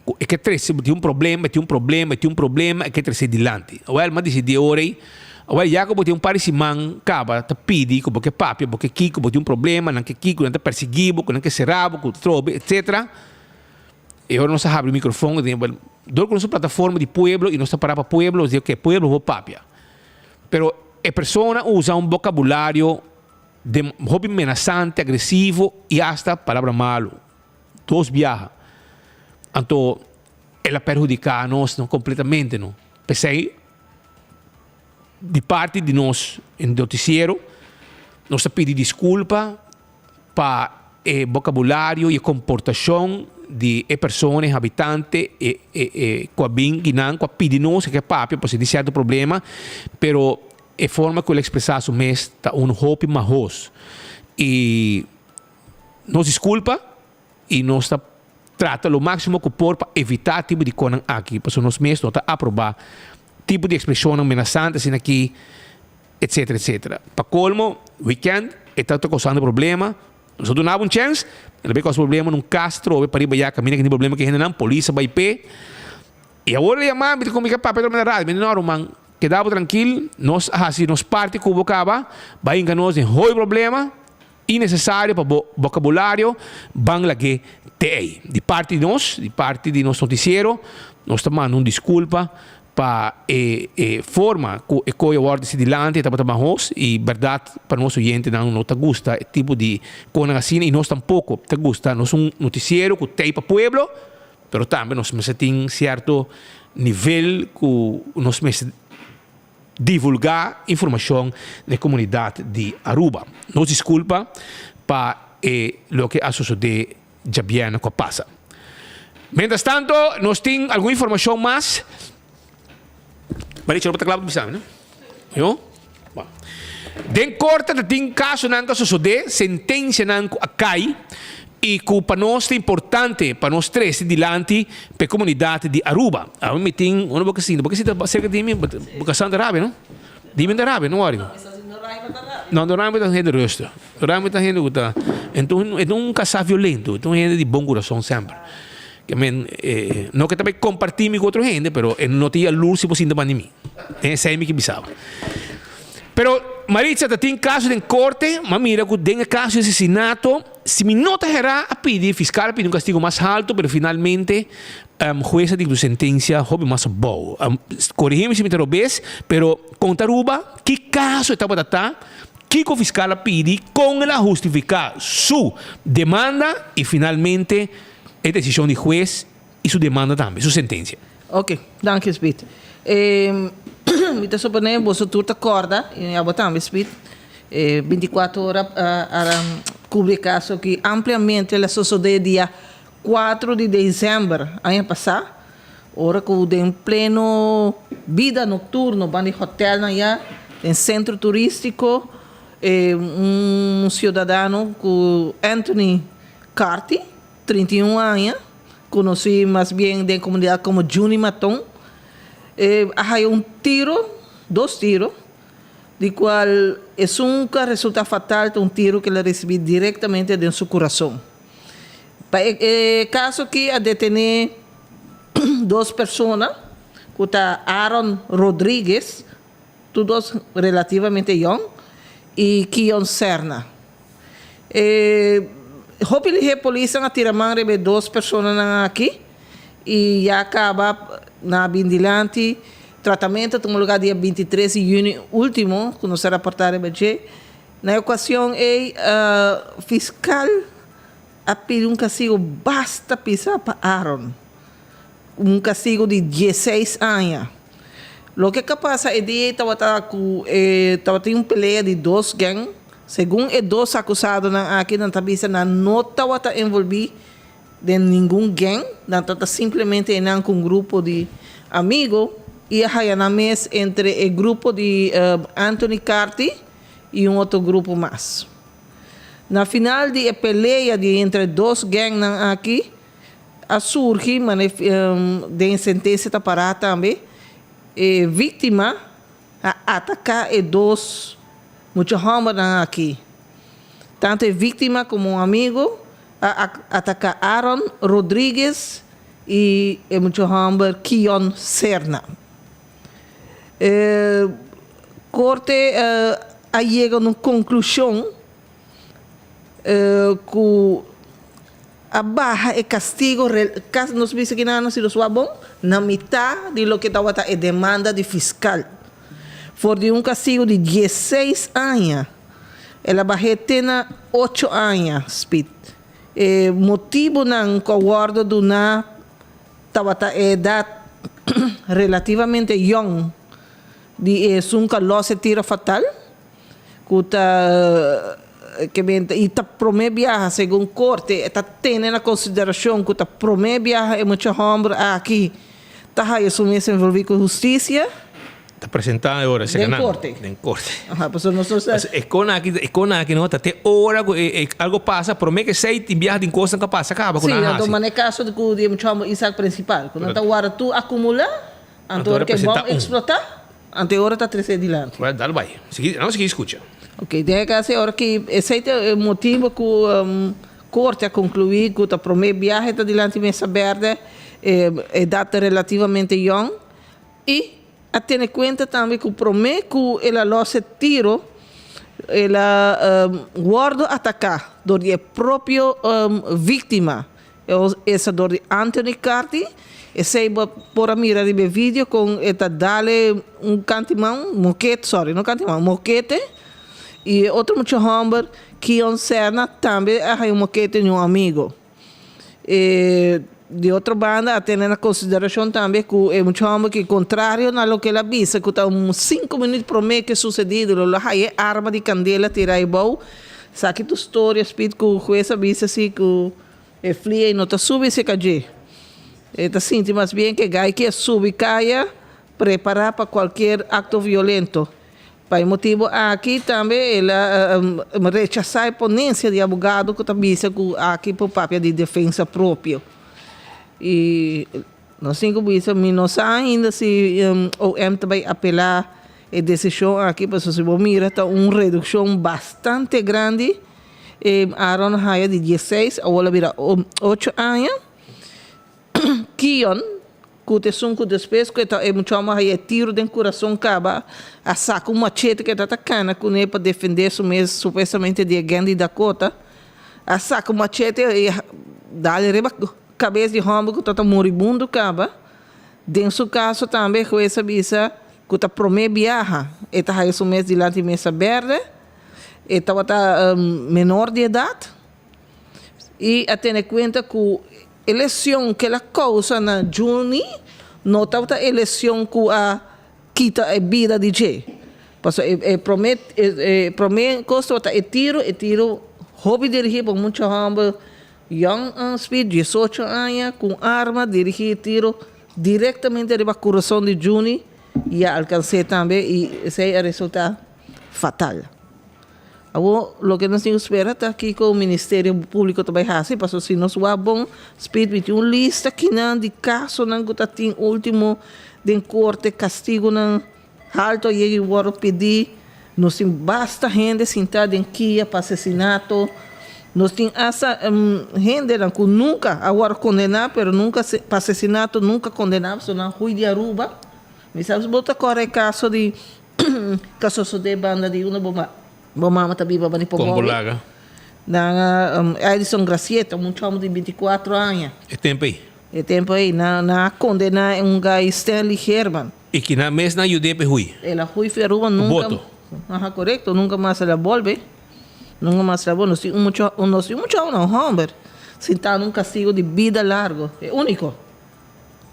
ku e ke trese, tin un problema, e tin un problema, e tin un problema, e ke trese dilanti. Wèl, mi a disidí e ora ei. Awor ya ku bo tin un par di siman kaba ta pidi ku bo ke papia, bo ke kiko, bo tin un problema, nan ke kiko, nan ta persiguí bo, ku nan ke sera bo, ku trobe, etcetera. E ora nos a habri microfon, dor ku nos un plataforma di pueblo i nos ta para pa pueblo, nos di oke, pueblo bo papia. Pero e persona usa un bokabulario de hopi menasante, agresivo i asta palabra malu. Dos biaha. Anto el a perhudiká nos no kompletamente no. P'esei di parti di nos en notisiero nos ta pidi diskulpa pa e bokabulario i e komportashon di e persona, e habitante, e e e ku a bin kinan ku a pidi nos ke papia pasobra tin sierto problema, pero e forma ku el a ekspresá su mes ta un hopi mahos. I nos diskulpa i nos ta trata lo máksimo ku por pa evitá tipo di konan aki, pasobra nos mes no ta aprobá tipo di ekspreshonnan menasante asina aki, etcetera, etcetera. Pa kolmo, wikènt e ta ta kousando problema, nos a dunabo un chèns, el a bai kousa problema na un kas trobe pariba ya kaminda ku tin problema ku e hendenan, polis a bai p'e. I awor el a yama mi ta komunika papia trobe na radio, mi di no ruman, keda bo trankil, nos a hasi nos parti ku bo kaba, bai hinka nos den hopi problema, Inecesario pa bo vocabulario ban lag'é te ei. Di parti di nos, di parti di nos noticiero, nos ta manda un disculpa pa e e forma cu e coy a wordo deci dilanti, e tabata mahos y berdad pa nos oyentenan no ta gusta e tipo di conan asina y nos tampoco ta gusta. Nos un noticiero cu t'ei pa pueblo, pero tambe nos mester tin cierto nivel cu nos mester. Divulgá informashon na e komunidat di Aruba. Nos diskulpa pa e loke a sosodé djabièrnè ku a pasa. Mientras tanto nos tin algun informashon mas. Maricha, bo ta kla pa bisa mi, no? Yo? Bon. Den korte ta tin kasonan ku a sosodé, sentensianan ku a kai i ku pa nos ta importante pa nos trese dilanti pa e komunidat di Aruba. Awe mi tin unda bo ke sinta, bo ke sinta serka di mi, bo ka santa rabia no? Di mi ta rabia, no wòri. No, no rabia ta hende rustig. Rabia ta hende ku ta, e no un kasá violento, e ta un hende di bon kurason semper. Ke men, no ke ta bai kompartí mi ku otro hende, pero e no ta yalurs si bo sinta banda di mi. Esei mi ke bisa bo. Pero Maritza ta tin kaso den korte, m'a mira ku den e kaso di asesinato, si mi no ta herá a pidi, fiskal a pidi un kastigo mas haltu, pero finalmente hues a dikta un sentensia hopi mas abou. Korigí mi si mi ta robes, pero konta Aruba ki kaso e tabata ta, kiko fiskal a pidi, kon el a hustifiká su demanda i finalmente e desishon di hues i su demanda tambe, su sentensia. Ok, danki Speed. Mi ta suponé boso tur ta kòrda, i abo tambe Speed, e bintikuater ora a kubri e kaso aki ampliamente. El a sosodé dia kuatro di desèmber aña pasá, ora ku den pleno bida nokturno ban di hotèlnan ya den sentro turístiko, un siudadano ku Anthony Carty, 31 aña, konosí mas bien den komunidat komo Juni Maton, e a haya un tiro, dos tiro, di kual esun ku a resultá fatal ta un tiro ku el a risibí direktamente den su kurason. Pa e kaso aki a detené dos persona ku ta Aaron Rodriguez, tur dos relativamente yòn, i Kion Serna. E hopi lihé polisnan a tira man riba e dos personanan aki i ya kaba nan a bin dilanti. Tratamentu a tuma lugá dia 23 di yüni último ku nos a raportá riba dje. Na e okashon ei fiskal a pidi un kastigu basta pisá pa Aaron, un kastigu di dieseis aña. Loke ka pasa e dia ei tabata ku e tabatin un pelea di dos gèng. Segun e dos akusadonan aki nan ta bisa nan no tabata envolví den ningun gèng, nan tabata simplemente einan ku un grupo di amigo i a haya nan mes entre e grupo di Anthony Carty i un otro grupo mas. Na final di e pelea di entre dos gèngnan aki, A surgi mane den sentencia ta para tambe e victima a ataca e dos mucha hombernan aki. Tanto e victima como un amigo a ataca Aaron Rodriguez y e mucha homber Kion Serna. E. Korte a yega na un konklushon ku a baha e kastigo, nos bisa kinan si nos wak bon, na mitá di loke tabata e demanda di fiskal. For di un kastigo di diesseis aña, el a bah'é te na ocho aña, Speed. E motibunan ku a wòrdu duná tabata e edat relativamente yòn di esun ku a lòs e tiro fatal, ku ta ke men i ta promé biaha segun korte e ta tene na konsiderashon ku ta promé biaha e mucha hòmber aki ta haya su mes envolví ku hustisia. Ta presentá e ora esei Den korte. Den korte. Aha, pasobra nos no sa. E kon aki, e kon aki no ta te ora ku e e algo pasa, promé ku esei tin biaha tin kosnan ku a pasa kaba ku Sí, nan a anto hasi. mane kaso di ku di e mucha hòmber Isaac Principal, ku nan ta warda tur akumulá, anto Anto ora ora ku e presentá bòm un. eksplotá, anto e ora ta tres'é dilanti. Well, dal bai. Sigui, nan sigui skucha. Ok, den e kaso e ora ki esei ta e motibu ku korte a konkluí ku ta promé biaha e ta dilanti mesa bèrdè, e edat ta relativamente yòn i A tene kuenta tambe ku promé ku el a lòs e tiro, el a wòrdu ataká dor di e propio víktima, esta dor di Anthony Carty. Esei bo por a mira riba e video kon e ta dal-e un kantiman, mokete, sorry, no kantiman, mokete, i e otro mucha hòmber, Keon Serna, tambe a haña un mokete di un amigo. E di otro banda a tene na konsiderashon tambe ku e mucha hòmber ki kontrario na loke el a bisa ku ta un sinku minüt promé ku e susedido lo lo haya e arma di kandela tirá ebou. Esaki tur storia spit ku hues a bisa si ku e flia i no ta subi serka dje. E ta sinti mas bien ku e gai ke a subi kaya prepará pa kualkier akto violento. Pa e motibu aki tambe el a rechasá e ponensia di abogado ku ta bisa ku aki por papia di defensa propio. I nos tin ku bisa mi no sa ainda si OM ta bai apelá e desishon aki pasobra si bo mira ta un redukshon bastante grandi. Aaron a haya di diesseis awor a bira ocho aña. Kion, ku ta esun ku despues ku e ta e muchòmber a haña e tiru den kurason kaba, a saka un machete ku e tabata kana kuné pa defendé su mes supuestamente di e gèng di Dakota, a saka un machete i a dal riba kabes di hòmber ku tabata moribundo kaba. Den su kaso tambe e hues a bisa ku ta promé biaha e ta haña su mes dilanti mesa bèrdè, e tabata menor di edat i a tene kuenta ku E lesion ku el a kousa na Juni no tabata e lesion ku a kita e bida di dje. Pasobra e e promé e promé kos tabata e tiro, e tiro hopi dirigí pa un mucha hòmber yòn speed, diesocho aña, ku un arma dirigí e tiro direktamente riba kurason di Juni i a alkans'é tambe i esei a resultá fatal. Awor, loke nos tin ku spera ta kiko Ministerio Públiko ta bai hasi, pasobra si nos wak bon, Speed mi tin un lista kinan di kasonan ku ta tin último den korte, kastigunan haltu a yega i wòrdu pidí. Nos tin basta hende sintá den kia pa asesinato. Nos tin asta hendenan ku nunka a wòrdu kondená, pero nunka pa asesinato nunka kondená, pasobra nan hui di Aruba. Mi sa si bo ta kòrda e kaso di Ta sosodé banda di unda bo bo mama ta biba bani por Kon bo mobi. laga? Nan a Edison Gracieta, un chòmber di binticuatro aña. E tempu ei? E tempu ei. Nan nan a kondená un gai Stanley Herman. I ki nan mes nan yud'é p'e hui? El a hui fi Aruba nunka. Boto? Aha, korekto. Nunka mas el a bolbe. Nunka mas el a bolbe. Nos tin un mucha nos tin un mucha un hòmber sintá na un kastigo di bida largo. E úniko.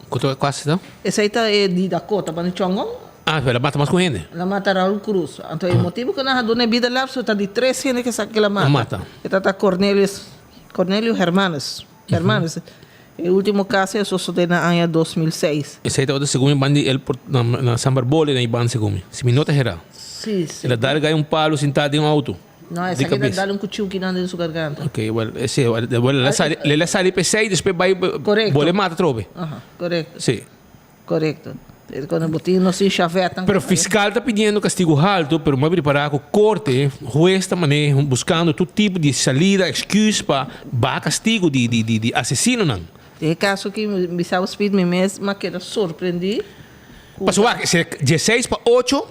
Ku ta kuasi ta? Esei ta e di Dakota, bani Chongon. Ah, pero el a mata mas ku hende. El a mata Raul Cruz. Anto e motibu ku nan a duna e bida lapso ta di tres hende ke sa ku el a mata. A mata. E ta ta Cornelius, Cornelio Hermanes, Hermanes. E ultimo kaso a sosode na aña 2006. Esei tabata segun e ban di el por na na San Barbole na e ban segun mi. Si mi no ta hera. Si, si. El a dal gai un palu sintá den un auto. No, esaki ta dal un cuchiu kinan den su garganta. Ok, well, ese, well, el a sali, el a sali p'esei, despues bai, Correcto. bole mata atrobe. Aha, correcto. Sí. Correcto. Cuando bo tin nos tin chavetnan. Pero fiscal ta pidiendo castigo halto, pero mi a prepara cu corte, huez ta maneho, buscando tur tipo di salida, excuse pa baha castigo di, di, di, di asesinonan. Den e caso aki, mi sa bo speed, mi mes mi a keda sorprendi cu. Pasobra wak, si dieseis pa ocho.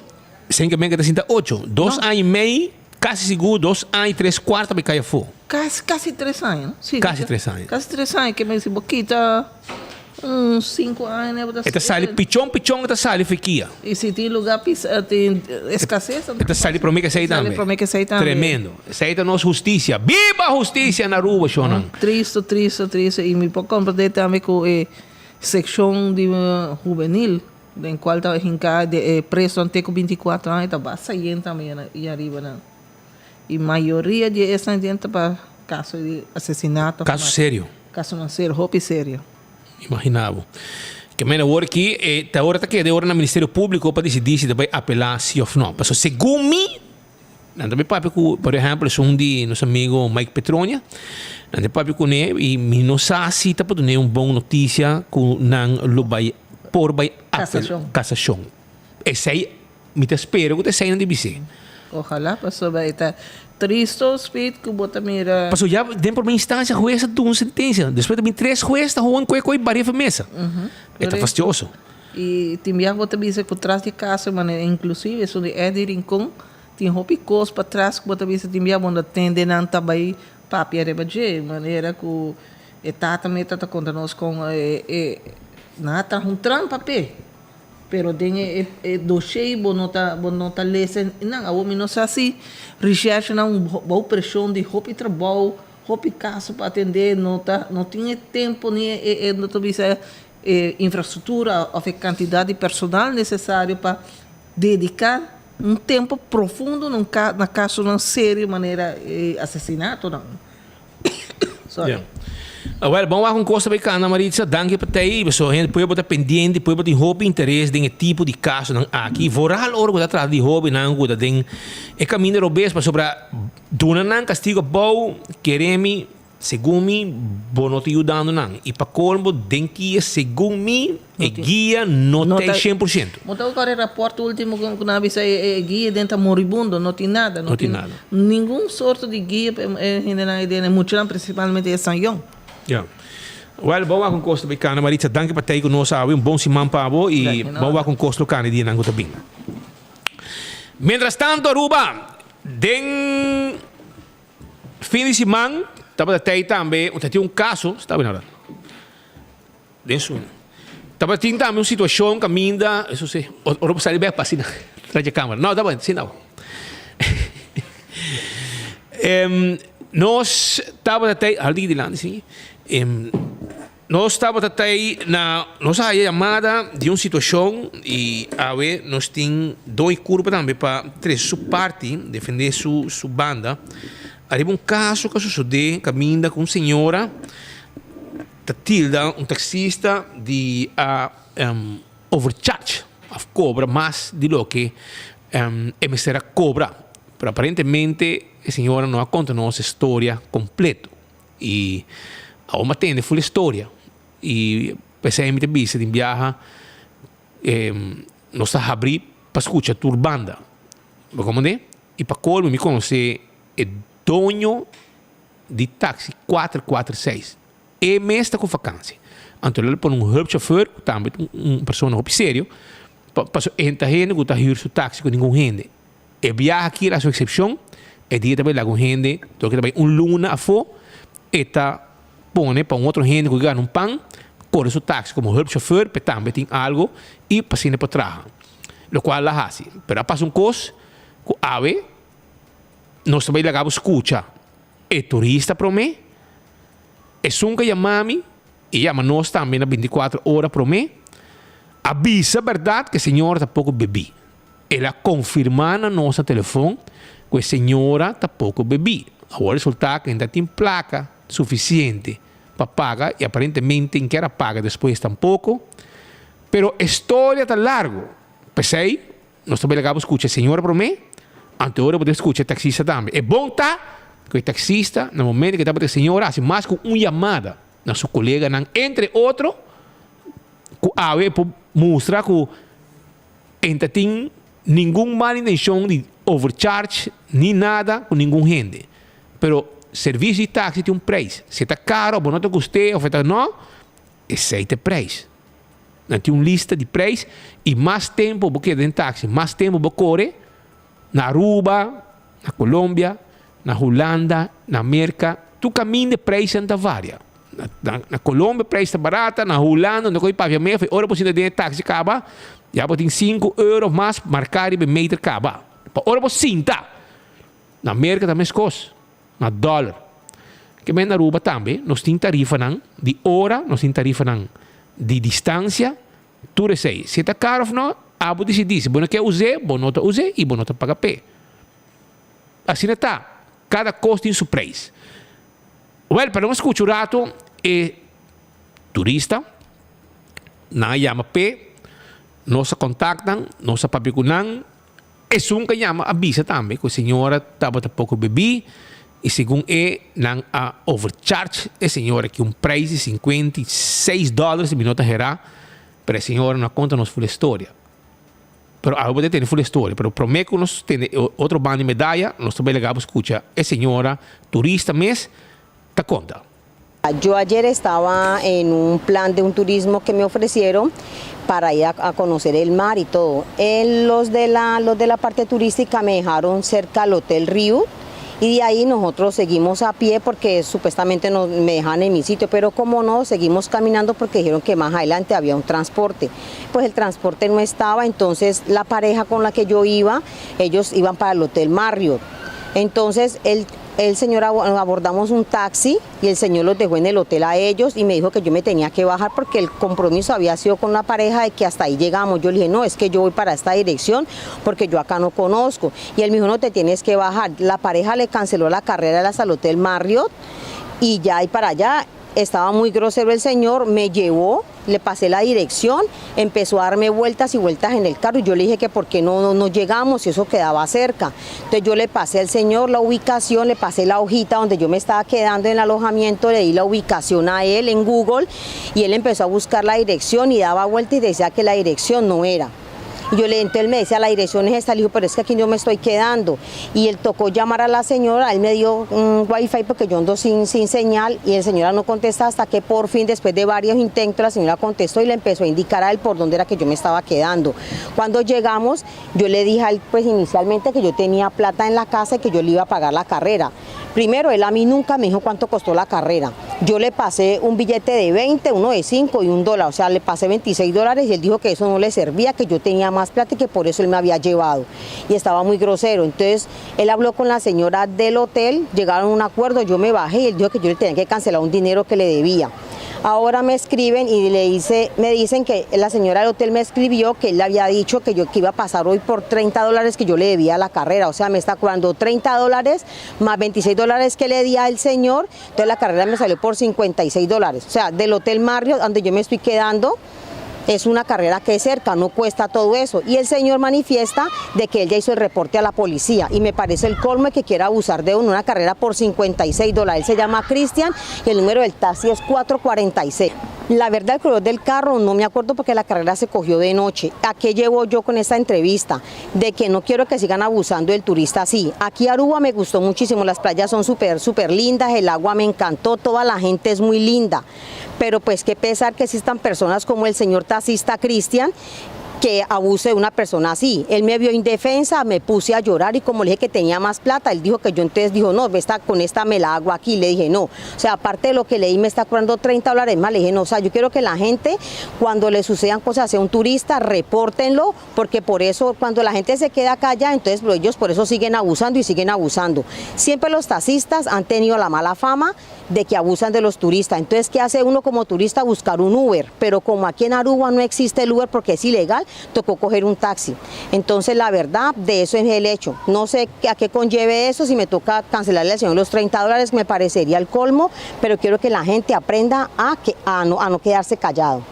Senke men ke ta sinta ocho. Dos aña i mei, kasi sigur dos aña i tres kuart ta bai kai afó. Kasi, kasi tres aña, no? Si, Kasi tres aña. Kasi tres aña ke men si bo kita un sinku aña ne bo ta. E ta sali pichon pichon e ta sali fekia. I si tin lugar pisa tin escases. E ta sali prome ke esei tambe. Sali prome ke esei tambe. Tremendo. Esei ta nos husticia. Biba husticia na Aruba shownan. Tristo, tristo, tristo. I mi por comprende tambe ku e seccion di hubenil den cual ta hinca de e presonan te cu 24 aña ta basta yen tambe y ariba nan. Y mayoria di esnan den ta pa caso di asesinato. Caso serio. Casonan serio, hopi serio. Imagina bo. Ke men awor aki e ta ora ta keda e ora na Ministerio Publico pa dicidi si ta bay apela si of no. Pasobra segun mi, nan ta bay papia cu, por ehempel, esun di nos amigo Mike Petronia, nan ta papia cune y mi no sa si ta por dune un bon noticia cu nan lo bay por bay apela. Casacion. Casacion. Esey Mi ta spera ku ta eseinan di bis'é. Ojalá, pasobra e ta tristo, Speed, ku bo ta mira. Pasobra ya den promé instancia hues a duna un sentencia. Despues ta bin tres hues ta hoan koe koe baria for mesa. E ta fastioso. I tin biaha bo ta bisa ku tras di kaso manera inklusive esun di Eddy Rincon tin hopi kos patras ku bo ta bisa tin biaha bo no tende nan ta bai papia riba dje manera ku e tata meta ta konta nos kon e nan a traha un trampa p'e. Pero den e e doshey bo no ta bo no ta lesa nan. Awor mi no sa si recherchenan bou preshon di hopi trabou, hopi kaso pa atendé no ta no tin e tempo ni e e no ta bisa e infrastruktura òf e kantidat di personal nesesario pa dediká un tempo profundo na un ka na kasonan serio manera e asesinatonan. Sorry. Awel, bon wak un kos ta bay kanda Maritza, danki pa tei, pasobra hende pueblo ta pendiente, pueblo tin hopi interes den e tipo di kasonan aki, vooral ora ku ta trata di hobennan ku ta den e kaminda robes, pasobra duna nan kastigo abou, kere mi, segun mi, bo no ta yudando nan, i pa kolmo den kia segun mi e guia no ta e 100%. Bo ta kore raport ultimo ku nan a bisa e guia den ta moribundo, no tin nada, no tin nada. Ningun sorto di guia pa e hendenan ei den, e muchanan principalmente e san yong. Ya. Wel, bo wak un kos ta bay kana, Maritza. Danki pa tei ku nos awe. Un bon siman pa bo i bo wak un kos lo kana e dianan ku ta bin. Mientras tanto, Aruba, den fin di siman tabata tei tambe, ta tin un kaso, sta bin ora. Den su tabatin tambe un situacion caminda, eso si, ora bo sali bek pa asina tras dje camera. No, ta bon, asina bo. Nos tabata tei, hal diki dilanti si. Nos tabata tei na, nos a haya yamada di un situacion y awe nos tin doy curpa tambe pa trece su parti, defende su su banda ariba un caso cu a sosode caminda cu un señora. Ta tilda un taxista di a overcharge of cobra mas di loke e mester a cobra. Pero aparentemente e señora no a conta nos e storia completo y awor mi a tende full e storia y p'esey mi ta bisa tin biaha nos ta habri pa scucha tur banda. Bo comprende? Y pa colmo mi conoce e doño di taxi kuater kuater seis. E mes ta ku vakansi. Anto lo pone un hulpchauffeur ku tambe ta un persona hopi serio pa paso e ta hende ku ta hür su taxi ku ningun hende. E biaha aki era su eksepshon, e dia ta bai laga un hende dor ku ta bai un luna afó e ta pone pa un otro hende ku gana un pan kore su taxi komo hulpchauffeur pa e tambe tin algo i pa asina e por traha. Lokual a hasi. Pero a pasa un kos ku awe. Nos ta bai laga bo skucha e turista promé, esun ku a yama mi i yama nos tambe na bintikuater ora promé, a bisa bèrdat ku e señora ta poko bebí. El a konfirmá na nos na telefon ku e señora ta poko bebí. Awor resultá ku e no ta tin plaka sufisiente pa paga i aparentemente n kier a paga despues tampoko. Pero e storia ta largu, p'esei Nos ta bai laga bo skucha e señora promé, anto ora bo ta skucha e taksista tambe. E bon ta ku e taksista na momento ku e tabata e señora hasi mas ku un yamada na su koleganan, entre otro ku awe e por mustra ku e ta tin ningun mal intenshon di overcharge ni nada ku ningun hende. Pero servisio di taksi tin un preis. Si e ta karo bo no ta gust'é òf e ta no, esei ta e preis. Nan tin un lista di prijs y mas tempo bo keda den taxi, mas tempo bo core na Aruba, na Colombia, na Hulanda, na Merca, tur caminda e prijsnan ta varia. Na, na Colombia prijs ta barata, na Hulanda no koe papia mef, ora bo sinta den e taxi caba, ya bo tin sinku euro of mas marca riba e meter caba. Pa ora bo sinta! Na Merca ta mescos, na dollar. Ke men na Aruba tambe nos tin tarifanan di ora, nos tin tarifanan di distancia, tur esey. Si e ta caro of no, abo dicidi. Si bo no ke us'e, bo no ta us'e y bo no ta paga p'e. Asina ta, cada cos tin su prijs. Wel, pa nos scucha un rato e turista, nan a yama p'e, nos a contact nan, nos a papia cu nan, esun cu a yama a bisa tambe cu e señora tabata poco bebí y segun e nan a overcharge e señora ki un prijs di 56 dòler si mi no ta hera, pero e señora no a conta nos full e storia. Pero awe bo ta tende full e storia. Pero prome ku nos tende e otro banda di medaya, nos ta bai laga bo skucha e señora turista mes ta konta. Yo ayer estaba en un plan de un turismo que me ofrecieron para ir a conocer el mar y todo. Los de la, los de la parte turística me dejaron cerca al Hotel Riu y de ahí nosotros seguimos a pie porque supuestamente no, me dejaban en mi sitio, pero como no, seguimos caminando porque dijeron que más adelante había un transporte. Pues el transporte no estaba, entonces la pareja con la que yo iba, ellos iban para el Hotel Marriott. Entonces el, el señor abordamos un taxi y el señor los dejó en el hotel a ellos y me dijo que yo me tenía que bajar porque el compromiso había sido con la pareja de que hasta ahí llegamos. Yo le dije, no, es que yo voy para esta dirección porque yo acá no conozco. Y él me dijo, no, te tienes que bajar. La pareja le canceló la carrera hasta el Hotel Marriott y ya y para allá estaba muy grosero el señor, me llevó, le pasé la dirección, empezó a darme vueltas y vueltas en el carro y yo le dije que por qué no, no, no llegamos si eso quedaba cerca. Entonces yo le pasé al señor la ubicación, le pasé la hojita donde yo me estaba quedando en el alojamiento, le di la ubicación a él en Google y él empezó a buscar la dirección y daba vuelta y decía que la dirección no era. Y yo le, entonces él me decía, la dirección es esta, le dijo, pero es que aquí yo me estoy quedando. Y él tocó llamar a la señora, él me dio un wifi porque yo ando sin, sin señal y el señora no contesta hasta que por fin, después de varios intentos, la señora contestó y le empezó a indicar a él por dónde era que yo me estaba quedando. Cuando llegamos, yo le dije a él, pues inicialmente que yo tenía plata en la casa y que yo le iba a pagar la carrera. Primero, él a mí nunca me dijo cuánto costó la carrera. Yo le pasé un billete de 20, uno de 5 y un dólar. O sea, le pasé 26 dólares y él dijo que eso no le servía, que yo tenía más plata y que por eso él me había llevado. Y estaba muy grosero. Entonces, él habló con la señora del hotel, llegaron a un acuerdo, yo me bajé y él dijo que yo le tenía que cancelar un dinero que le debía. Ahora me escriben y le dice, me dicen que la señora del hotel me escribió que él le había dicho que yo que iba a pasar hoy por 30 dólares que yo le debía a la carrera. O sea, me está cobrando 30 dólares más 26 dólares que le di al señor. Entonces la carrera me salió por 56 dólares. O sea, del Hotel Marriott, donde yo me estoy quedando, es una carrera que es cerca, no cuesta todo eso. Y el señor manifiesta de que él ya hizo el reporte a la policía y me parece el colmo de que quiera abusar de uno, una carrera por 56 dólares. Él se llama Cristian y el número del taxi es 446. La verdad, el color del carro no me acuerdo porque la carrera se cogió de noche. ¿A qué llevo yo con esta entrevista? De que no quiero que sigan abusando del turista así. Aquí Aruba me gustó muchísimo, las playas son súper, súper lindas, el agua me encantó, toda la gente es muy linda. Pero pues qué pesar que existan personas como el señor taxista Cristian, que abuse de una persona así. Él me vio indefensa, me puse a llorar y como le dije que tenía más plata, él dijo que yo entonces dijo, no, esta, con esta me la hago aquí. Le dije, no. O sea, aparte de lo que leí, me está cobrando 30 dólares más. Le dije, no, o sea, yo quiero que la gente, cuando le sucedan cosas a un turista, repórtenlo, porque por eso, cuando la gente se queda callada, entonces ellos por eso siguen abusando y siguen abusando. Siempre los taxistas han tenido la mala fama de que abusan de los turistas. Entonces, ¿qué hace uno como turista? Buscar un Uber. Pero como aquí en Aruba no existe el Uber porque es ilegal, tocó coger un taxi. Entonces, la verdad, de eso es el hecho. No sé a qué conlleve eso, si me toca cancelarle al señor los 30 dólares, me parecería el colmo, pero quiero que la gente aprenda a, que, a, no, a no quedarse callado.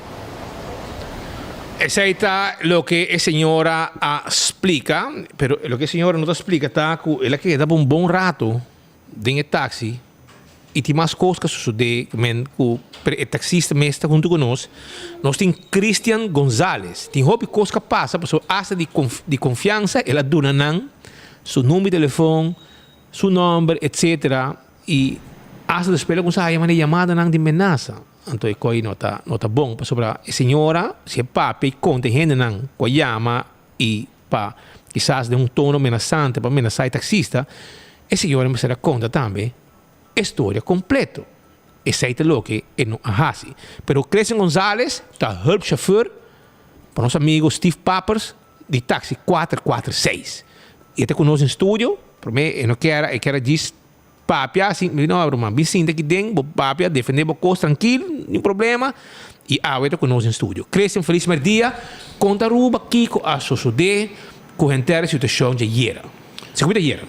Esey ta loke e señora a splica, pero loke e señora no ta splica ta cu el a keda pa un bon rato den e taxi y tin mas cos ca sucede men cu pero e taxista mes ta hunto cu nos. Nos tin Christian Gonzalez. Tin hopi cos ca pasa pasobra hasta di di confiansa el a duna nan su number di telefon, su nomber etcetera y hasta despues el a cuminsa haya manda yamadanan di menasa. Anto e koi no ta no ta bon pasobra e señora si e papia i konta e hendenan ku a yama i pa kisas den un tono menasante pa menasá e taksista, e señora mester a konta tambe e storia kompleto. Esei ta loke e no a hasi. Pero Christian Gonzalez ta hulpchauffeur pa nos amigo Steve Pappers di taxi kuater kuater seis. I e ta ku nos den studio, promé e no kier a e kier a djis Papia sin mi no ruman bin sinta aki den bo papia defende bo kos trankil nin problema y awe ta ku nos den studio. Christian felis merdia konta Aruba kiko a sosode ku henter e situashon djayera. Segun mi ta ayera.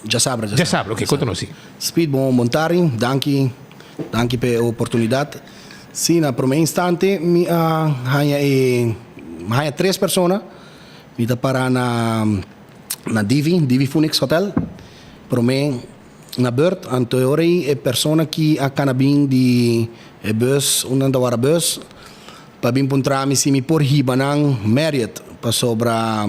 Djasabra Djasabra ok konta nos si. Speed bon bon tardi danki danki pa e oportunidat. Si na prome instante mi a haña e mi a haña tres persona mi ta para na na Divi Divi Phoenix Hotel. Promé na beurt, anto e ora ei e persona ki a kana bin di e bus, un nan ta wara bus, pa bin puntra mi si mi por hiba nan Marriott, pasobra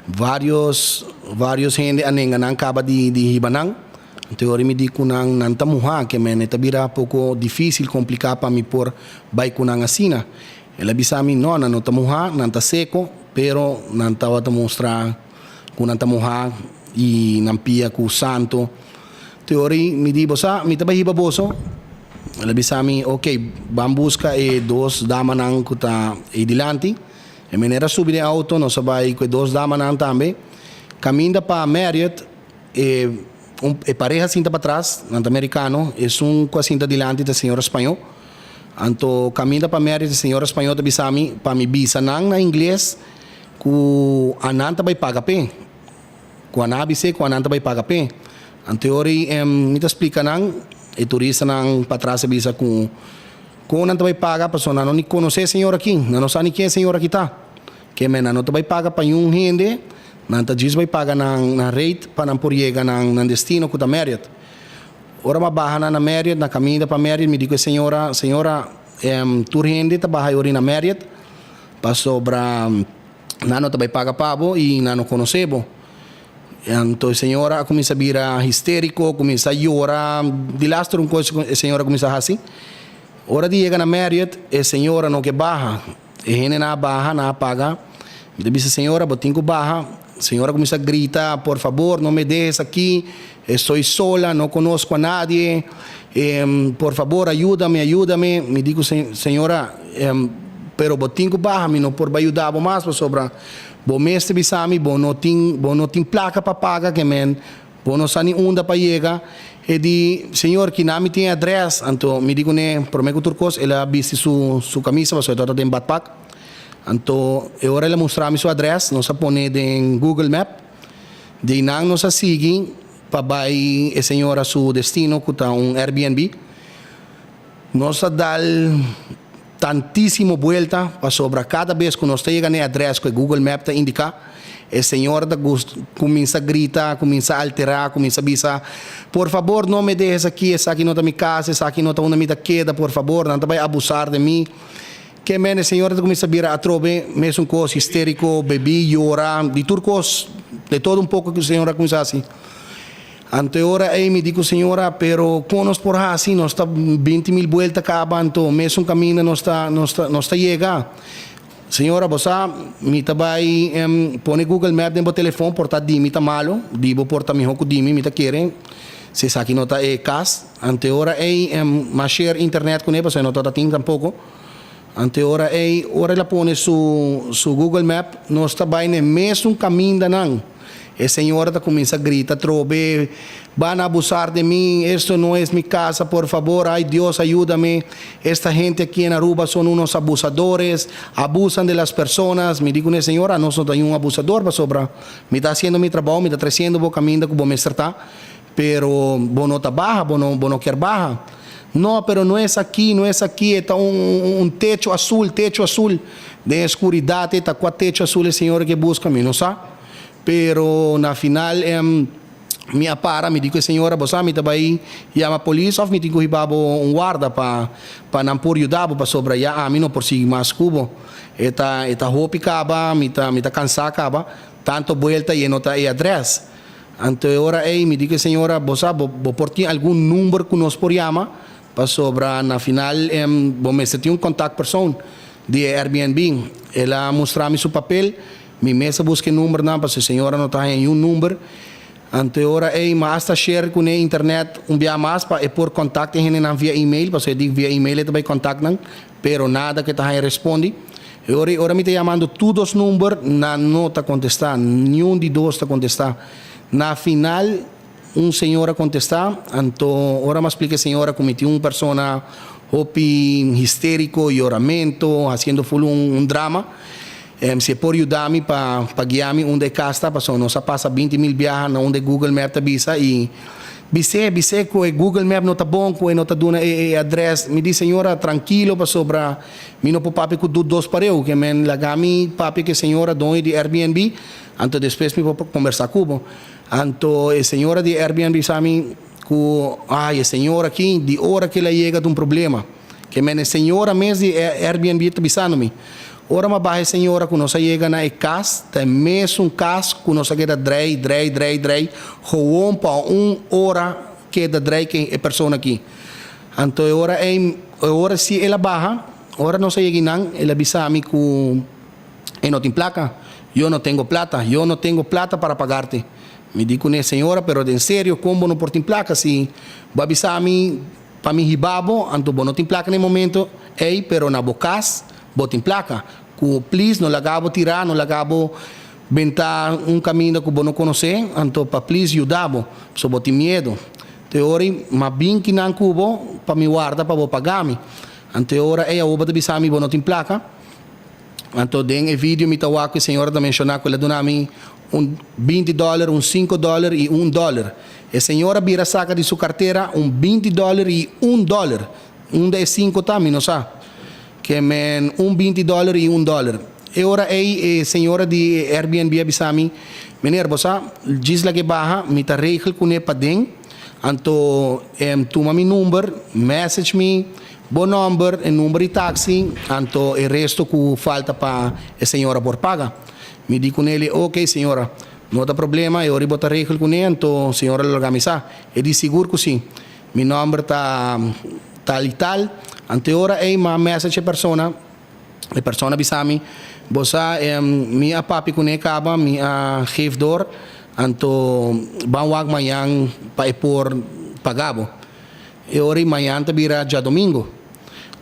varios varios hende a nenga nan kaba di di hiba nan. Anto e ora mi di ku nan, nan ta muhá, ke men e ta bira poko difísil, kompliká pa mi por bai ku nan asina. El a bisa mi, no, nan no ta muhá, nan ta seko, pero nan tabata mustra. Ku nan ta muhá i nan pia ku santu. Te ora ei mi di, Bo sa, mi ta bai hiba boso. El a bisa mi, Oke, ban buska e dos damanan ku ta ei dilanti. E meneer a subi den outo, nos a bai ku e dos damanan tambe. Kaminda pa Marriott, e un e pareha sinta patras, nan ta merikano, esun ku a sinta dilanti ta señora spañó. Anto kaminda pa Marriott e señora spañó ta bisa mi pa mi bisa nan na ingles Ku anan ta bai paga p'e. Ku anan a bis'é ku anan ta bai paga p'e. Anto e ora ei mi ta splika nan, e turistanan patras a bisa ku kon nan ta bai paga pasobra nan no ni konosé e señor aki, nan no sa ni ken e señor aki ta. Ke men nan no ta bai paga pa niun hende, nan ta djis bai paga nan nan rate pa nan por yega nan nan destino ku ta Marriott. Ora mi a baha nan na Marriott, na kaminda pa Marriott mi di ku e señora, Señora, tur hende ta baha e ora ei na Marriott. Pasobra nan no ta bai paga pa bo i nan no konosé bo. Anto e señora a kuminsá bira histériko, kuminsá yora. Di laster un kos ku e señora a kuminsá hasi. Ora di yega na Marriott, e señora no ke baha. E hendenan a baha, nan a paga. Mi ta bisa, Señora, bo tin ku baha. Señora a kuminsá grita, Por fabor, no me dejes aki. Estoy sola, no konosko a nadie. Por fabor, ayúdame, ayúdame. Mi di ku señora, Pero bo tin ku baha, mi no por bai yuda bo mas pasobra bo mes ta bisa mi bo no tin, bo no tin plaka pa paga ke men, bo no sa ni unda pa yega. E di, Señor, kina mi tin e adrès? Anto mi di kuné, promé ku tur kos el a bisti su su kamisa pasobra e tabata den badpak. Anto e ora el a mustra mi su adrès, nos a pone den Google Map. Di einan nos a sigui pa bai e señora su destino ku ta un Airbnb. Nos a dal tantísimo buelta pasobra kada bes ku nos ta yega na e adrès ku e Google Map ta indiká, e señora ta kuminsá grita, kuminsá alterá, kuminsá bisa, Por fabor no me dejes aki, esaki no ta mi kas, esaki no ta unda mi ta keda, por fabor, nan ta bai abusar de mi. Ke men e señora ta kuminsá bira atrobe mesun kos, histériko, bebí, yora, di tur kos, de todo un poko ku e señora a kuminsá hasi. Anto e ora ei mi di ku señora, pero kon nos por hasi? Nos ta binti mil buelta kaba, anto mesun kaminda nos ta nos ta nos ta yega. Señora, bo sa, mi ta bai pone Google Map den bo telefon, por ta di mi ta malo, di bo por ta mihó ku di mi, mi ta kere si esaki no ta e kas. Anto e ora ei m'a share internet kuné, pasobra e no tabata tin tampoko. Anto e ora ei, ora el a pone su su Google Map, nos ta bai na e mesun kamindanan. E señora ta cuminsa grita atrobe, Van a abusar de mi, esto no es mi casa, por favor, ay Dios ayúdame, esta gente aquí en Aruba son unos abusadores, abusan de las personas. Mi di cune, Señora, nos no ta un abusador pasobra mi ta haciendo mi trabao, mi ta treciendo bo caminda cu bo mester ta, pero bo no ta baha, bo no, bo no kier baha. No, pero no es aquí, no es aquí, e ta un, un techo azul, techo azul. Den e scuridad e ta cua techo azul e señora ke busca, mi no sa. Pero na final mi a para, mi di ku e señora, bo sa mi ta bai yama polis of mi tin ku hiba bo un warda pa pa nan por yuda bo pasobra ya ami no por sigui mas ku bo. E ta e ta hopi kaba, mi ta mi ta kansa kaba, tanto buelta i e no ta e adrès. Anto e ora ei mi di ku e señora, bo sa bo bo por tin algun number ku nos por yama? Pasobra na final bo mester tin un contactpersoon di e Airbnb. El a mustra mi su papel, mi mes a busca e numbernan pasobra e señora no ta haña niun number. Anto e ora ey mi a hasta share cune internet un bia mas pa e por contact e hendenan via email, pasobra e di via email e ta bay contact nan, pero nada cu e ta haña respondi. E ora ey ora mi ta yamando tur dos number, nan no ta contesta, niun di dos ta contesta. Na final. Un señor a contesta, anto ora mi a splica e señora cu mi tin un persona hopi histerico, yoramento, haciendo full un drama, si e por yuda mi pa pa guia mi unda e cas ta, pasobra nos a pasa binti mil biaha na unda e Google Map ta bisa y bis'é, bis'é cu e Google Map no ta bon, cu e no ta duna e adres. Mi di, señora, trankilo pasobra mi no por papia cu dos pareu, ke men laga mi papia cu e señora doño di Airbnb, anto despues mi por combersa cu bo. Anto e señora di Airbnb bisa mi ku, ay, e señor aki, di ora ku el a yega ta un problema. Ke men e señora mes di e Airbnb ta bisando mi. Ora mi a baha e señora ku nos a yega na e kas, ta e mesun kas ku nos a keda drei, drei, drei, drei, gewoon pa un ora keda drei ku e persona aki. Anto e ora ei, e ora si el a baha, ora nos a yega einan, el a bisa mi ku. E no tin placa. Yo no tengo plata. Yo no tengo plata para pagarte. Mi di cune, Señora, pero den serio, con bo no por tin placa si bo a bisa mi pa mi hiba bo, anto bo no tin placa na e momento ey, pero na bo cas bo tin placa. Cu please no laga bo tira, no laga bo benta un caminda cu bo no conoce, anto pa please yuda bo, pasobra bo tin miedo. Te ora ey m'a bin kinan cu bo pa mi warda pa bo paga mi. Anto e ora ey awo bo ta bisa mi bo no tin placa. Anto den e video mi ta wak ku e señora ta menshoná ku el a duna mi un binti dòler, un sinku dòler i un dòler. E señora bira saka di su kartera un binti dòler i un dòler. Unda e sinku ta mi no sa. Ke men un binti dòler i un dòler. E ora ei e señora di e Airbnb a bisa mi, Meneer, bo sa, djis lag'e baha, mi ta regel kuné paden, anto tuma mi number, message mi, Bo nomber, e number di taxi, anto e resto cu falta pa e señora por paga. Mi di cu Nelly, Ok, señora, no ta problema, e ora bo ta regel cu ne, anto señora lo laga mi sa. E di, Sigur cu si. Mi nomber ta tal y tal. Anto e ora ey m'a message e persona, e persona bisa mi, Bo sa, mi a papia cu ne caba, mi a geef door, anto ban wak mañan pa e por paga bo. E ora i mañan ta bira djadomingo.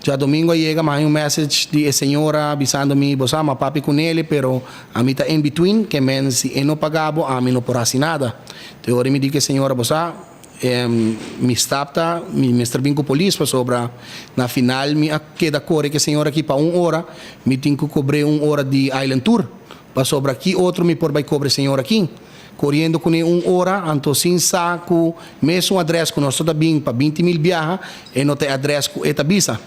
Djadomingo a yega, mi a haña un message di e señora bisando mi, Bo sa, mi a papia ku Nelly, pero ami ta in between, ke men si e no paga bo, ami no por hasi nada. Te ora i mi di ku e señora, Bo sa, mi stap ta, mi mester bin ku polis pasobra na final mi a keda kore ku e señora aki pa un ora, mi tin ku kobr'é un ora di island tour, pasobra ki otro mi por bai kobra e señora aki? Coriendo cune un ora, anto sin sa cu mesun adres cu nos ta bin pa 20 mil biaha, e no ta e adres cu e ta bisa.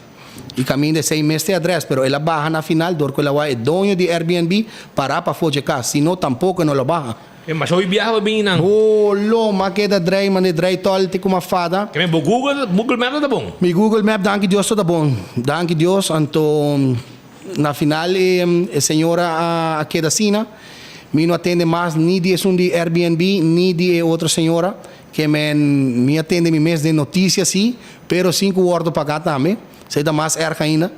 Y caminda esey mes ta e adres, pero el a baha na final door cu el a wak e doño di Airbnb para pafo dje cas, si no tampoco e no lo baha. E masha hopi biaha pa bini nan. Bo lo ma keda drei mande drei tol te cu ma fada. Keme bo Google, Google Map no ta bon? Mi Google Map danki Dios ta ta bon. Danki Dios, anto. Na final e señora a keda asina. Mi no a tende mas ni di esun di Airbnb ni di e otro señora ke men mi a tende mi mes den noticia si, pero sin ku wordo paga tambe. Esei ta mas erg ainda.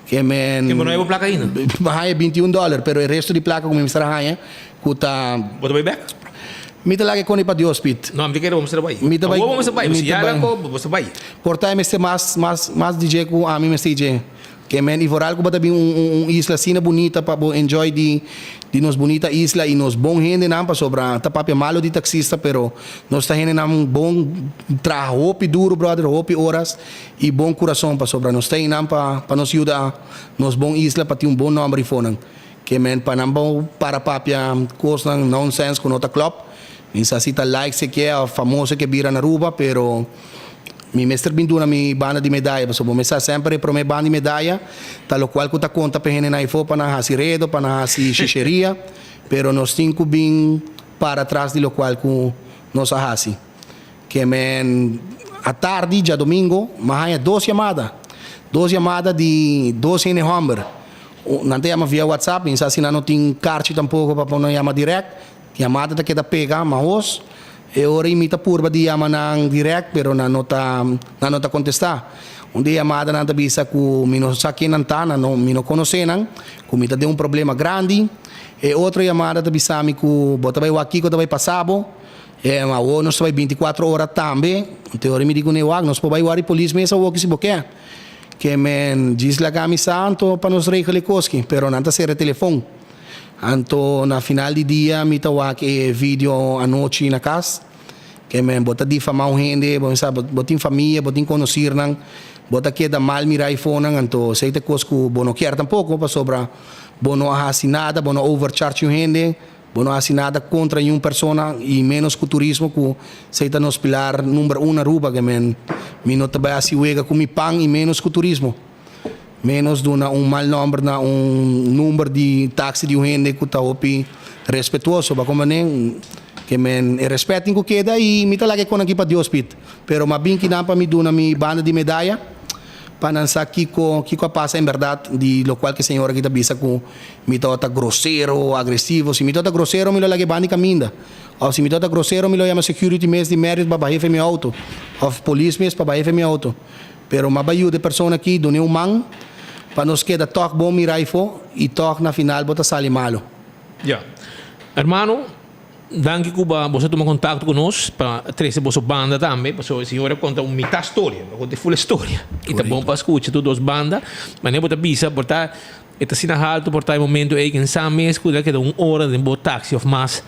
Ke men. Ke bo no haya bo plaka ainda? Mi a haya 21 dollar, pero e resto di plaka ku mi mester a haya ku ta. Bo ta bai bek? Mi ta laga e koni pa Dios, Piet. No, mi ta kere bo mester bai. Mi ta bai. Awor bo mester bai. Mi Si ta ya bai. lanko, bo mester bai. Por ta e mester mas, mas, mas di dje ku ami mester dje. Ke men i vooral ku bo ta bin un un isla asina bunita pa bo enjoy di di nos bunita isla i nos bon hendenan pasobra ta papia malo di taxista pero nos ta hendenan bon traha hopi duro brother hopi oras i bon kurason pasobra nos ta einan pa pa nos yuda nos bon isla pa tin un bon nomber i fonan ke men pa nan bo para papia kosnan nonsense ku no ta klop mi sa si ta like se ke of famoso ke bira na Aruba pero Mi mester bin duna mi banda di medaya, pasobra bo mes sa semper e prome banda di medaya ta lokual ku ta konta pa e hendenan afó pa nan hasi redo, pa nan hasi shisheria, pero nos tin ku bin para tras di lokual ku nos a hasi. Ke men atardi djadomingo mi a haña dos yamada, dos yamada di dos hende hòmber. Nan ta yama via whatsapp, mi sa si nan no tin karchi tampoko pa por nan yama dirèkt, yamada ta keda pega mahos. E ora ei mi ta purba di yama nan dirèkt pero nan no ta nan no ta kontestá. Un di e yamadanan ta bisa ku mi no sa ken nan ta, nan no mi no konosé nan, ku mi ta den un problema grandi. E otro yamada ta bisa mi ku bo ta bai wak kiko ta bai pasa bo. E awor nos ta bai bintikuatro ora tambe. Te ora mi di kuné wak nos por bai wak di polis mes awor ki si bo ke. Ke men djis laga mi sa anto pa nos regel e koski, pero nan ta sera e telefon. Anto na final di dia mi ta wak e video anochi na kas. Ke men bo ta difamá un hende, bo sa bo tin famia, bo tin konosirnan, bo ta keda mal mirá eifonan, anto esei ta e kos ku bo no kier tampoko pasobra bo no a hasi nada, bo no a overcharge un hende, bo no a hasi nada kontra niun persona i ménos ku turismo ku esei ta nos pilar number un na Aruba. Ke men mi no ta bai hasi wega ku mi pan i ménos ku turismo. Ménos duna un mal nòmber na un number di taxi di un hende ku ta hopi respetuoso. Bo a komprendé? Ke men e rèspèt tin ku keda i mi ta laga e kon aki pa Dios pit. Pero m'a bin kinan pa mi duna mi banda di medaya pa nan sa kiko kiko a pasa en bèrdat di lokual ku e señor aki ta bisa ku mi tabata grosero, agresivo. Si mi tabata grosero mi lo laga e banda di kaminda. Òf si mi tabata grosero mi lo yama security mes di Marriott pa baha efe mi outo. Òf polis mes pa baha efe mi outo. Pero m'a bai yuda e persona aki dun'é un man pa nos keda tòg bon mirá ifó i tòg na final bo ta sali malu. Ya. Hermano, danki ku bo a tuma kontakto ku nos pa trese boso banda tambe, pasobra e señor a konta un mitá storia, no a konta e ful storia. I ta bon pa skucha tur dos banda. Manera bo ta bisa por ta E ta asina haltu por ta e momento ei ken sa mes ku el a keda un ora den bo taxi of mas.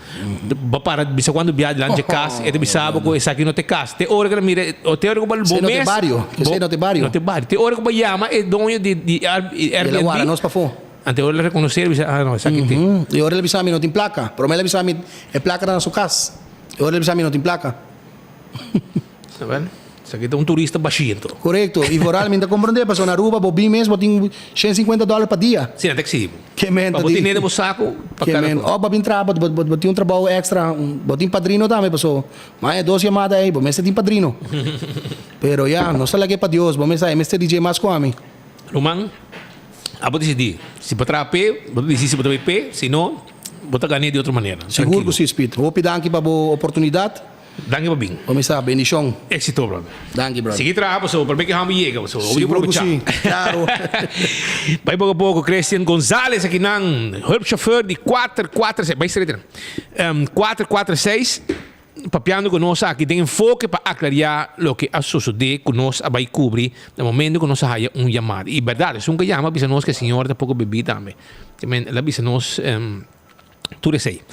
Bo para bisa kuantu bia dilanti dje kas, e ta bisa bo ku esaki no ta e kas. Te ora ku el a mira, o te ora ku bo mes. Esei no ta e bario, esei no ta e bario. No ta e bario. Te ora ku bo yama e doño di di Airbnb. El a wara nos pafó. Anto e ora el a rekonosé, el a bisa, ah no, esaki ta. E ora el a bisa mi no tin plaka. Promé el a bisa mi e plaka ta na su kas. E ora el a bisa mi no tin plaka. Sabel? Esaki ta un turista bashito. Korekto. I vooral mi ta komprendé pasobra na Aruba bo bin mes bo tin shen sinkuenta dòler pa dia. Si, nan ta eksigi bo. Ke men Pa ta bo di. tene den bo saku pa Ke kada men. kos. Òf bo bin traha bo bo tin un trabou èkstra, bo tin padrino tambe pasobra maña dos yamada ei bo mester tin padrino. Pero ya, nos ta lag'é pa Dios, bo mes sa e mester di dje mas ku ami. Ruman, abo disidí. Si bo traha p'e, bo ta disidí si bo ta bai p'e, si no, bo ta gan'é di otro manera. Sigur Trankilo. ku si, Speed. Hopi danki pa bo oportunidat. Danki pa bin. Bo mi sa, bendishon. Éxito, brother. Danki, brother. Sigui traha pasobra promé ke hamber yega pasobra hopi di Sigur ku aprovechá. si, klaro. Bai poko a poko, Christian Gonzalez akinan, hulpchauffeur di kuater kuater seis, bai straight nan, kuater kuater seis, papiando ku nos aki den enfoke pa aklariá loke a sosodé ku nos a bai kubri na momento ku nos a haya un yamada. I bèrdat, esun ku a yama a bisa nos ku e señor ta poko bebí tambe. El a bisa nos tur esei.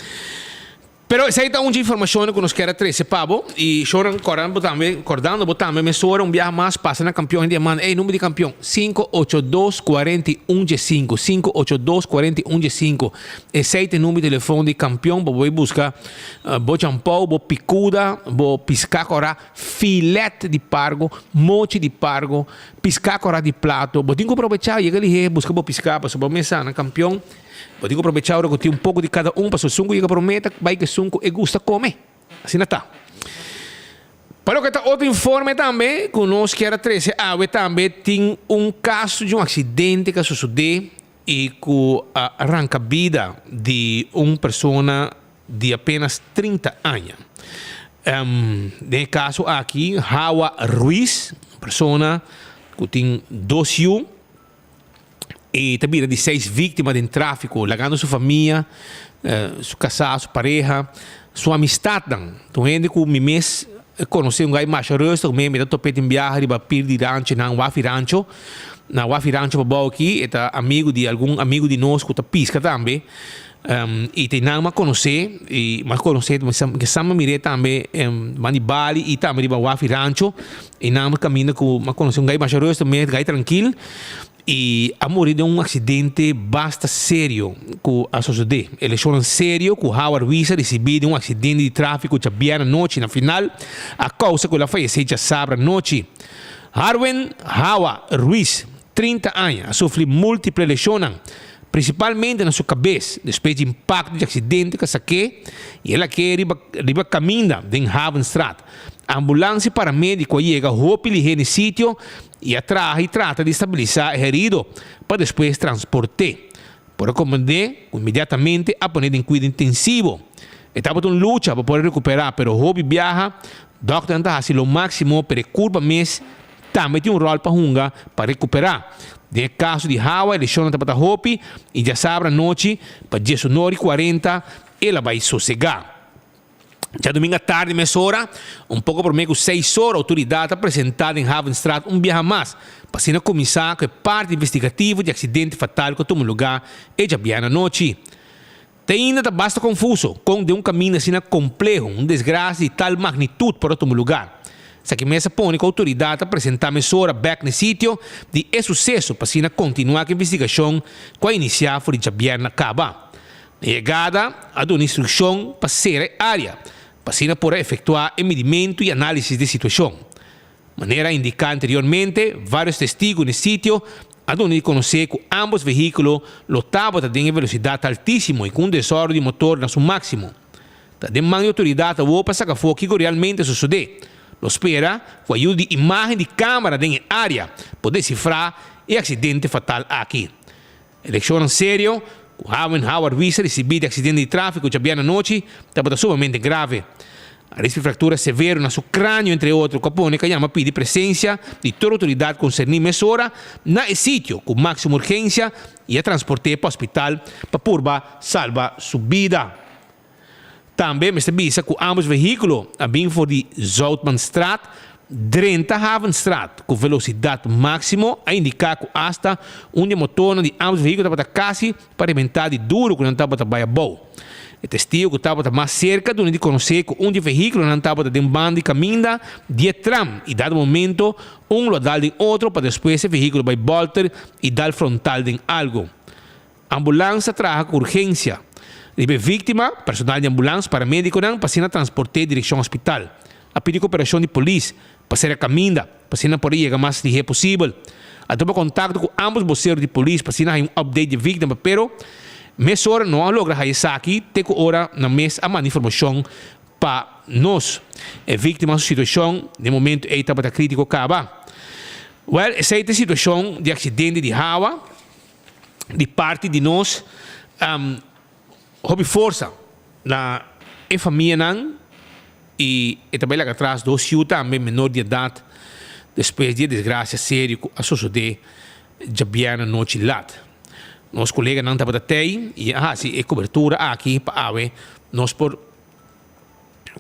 Pero esei ta un dje informashonnan ku nos kier a trese pa bo i shornan kòrdan bo tambe, kòrdando bo tambe mesora un biaha mas pasa na kampion hende a manda ey number di kampion 582 41 dje sinku, 582 41 dje sinku esei ta e number di telefon di kampion pa bo bai buska bo champou, bo pikuda, bo piská kòrá, filet di pargo, mochi di pargo, piská kòrá di plato, bo tin ku probechá yega lihé buska bo piská pasobra bo mesa na kampion. Bo tin ku probechá ora ku tin un poko di kada un, pasobra esun ku yega promé ta bai ku esun ku e gusta kome. Asina ta. Pa loke ta otro informe tambe ku nos kier a trese awe tambe tin un kaso di un aksidente ku a sosodé i ku a ranka bida di un persona di apenas 30 aña. Den e kaso aki Hawa Ruiz, un persona ku tin dos yu, E ta bira di seis víktima den tráfiko, lagando su famia, su kasá, su pareha, su amistatnan. Ta un hende ku mi mes konosé, un gai masha rustig, mi mi ta top'é tin biaha riba pir di rancho nan Wafi Rancho. Na Wafi Rancho pabou aki e ta amigu di algun amigu di nos ku ta piska tambe. I ta einan mi a konosé i mi a konosé mi sa mi a mir'é tambe banda di Bali i tambe riba Wafi Rancho. Einan mi kaminda ku mi a konosé un gai masha rustig mes, gai trankil. I a muri den un aksidente basta serio ku a sosodé. E leshonnan serio ku Howard Ruiz a risibí den un aksidente di tráfiko djabièrnè anochi na final a kousa ku el a fayesé djasabra anochi. Harwin Hawa Ruiz, 30 aña, a sufri múltiple leshonnan, prinsipalmente na su kabes, despues di impakto di aksidente ku a sak'é i el a k'é riba riba kaminda den Havenstraat. Ambulans i paramédiko a yega hopi lihé n'e sitio i a traha i trata di stabilisá e herido pa despues transport'é. Por a komprendé ku inmediatamente a pon'é den kuido intensivo. E tabata un lucha pa por a rekuperá, pero hopi biaha dòkternan ta hasi lo máksimo pero e kurpa mes tambe tin un ròl pa hunga pa rekuperá. Den e kaso di Hawa e leshonnan tabata hopi i djasabra anochi pa diesunor i kuarenta el a bai sosegá. Djadumingu atardi mesora, un poko promé ku seis ora, outoridat a presentá den Havenstraat un biaha mas pa asina kuminsá ku e parti investigativo di aksidente fatal ku a tuma lugá e djabièrnè anochi. Te ainda ta basta konfuso kon den un kaminda asina kompleho un desgrasia di tal magnitut por a tuma lugá. Esaki mes a pone ku outoridat a presentá mesora bèk n'e sitio di e suseso pa asina kontinuá ku e investigashon ku a inisiá for di djabièrnè kaba. Na yegada a duna instrukshon pa sera e área pa asina por a efektuá e midimentu i análisis di e situashon. Manera indiká anteriormente, vários testigu n'e sitio a duna di konosé ku ámbos vehíkulo lo tabata den e velosidat altísimo i ku un desòrdu di motor na su máksimo. Ta den man di outoridat awor pa saka afó kiko realmente a sosodé. Lo spera ku ayuda di imágen di kámara den e área por desifrá e aksidente fatal aki. Elekshonnan serio ku Haven Howard Wiese risibí di aksidente di tráfiko djabièrnè anochi tabata sumamente grave. A risibí fraktura severo na su kráneo entre otro ku a pone ku a yama pidi presensia di tur outoridat konserní mesora na e sitio ku máksimo urgensia i a transport'é pa hospital pa purba salba su bida. Tambe mester bisa ku ámbos vehíkulo a bin for di Zoutmanstraat drenta Havenstraat ku velosidat máksimo, a indiká ku asta un di e motornan di ámbos vehíkulo tabata kasi pa rebentá di duru ku nan tabata bai abou. E testigo ku tabata mas serka duna di konosé ku un di e vehíkulonan tabata den banda di kaminda di e tram i dado momento un lo a dal den otro pa despues e vehíkulo bai bòlter i dal frontal den algu. Ambulans a traha ku urgensia riba e víktima, personal di ambulans, paramédikonan pa asina transport'é direkshon hospital. A pidi koperashon di polis pa sera kaminda pa asina por a yega mas lihé posibel. A tuma kontakto ku ámbos bosero di polis pa asina haña un update di e víktima pero mesora no a logra haña esaki te ku ora nan mes a manda informashon pa nos. E víktima su situashon den momentu ei tabata krítiko kaba. Wèl esei ta e situashon di aksidente di hawa. di parti di nos hopi forsa na e famianan y e ta bay laga atras dos yu tambe menor di edad despues di e desgracia serio cu a sosode djabièrnè nochi lat. Nos coleganan tabata tey y a haci e cobertura aki pa awe nos por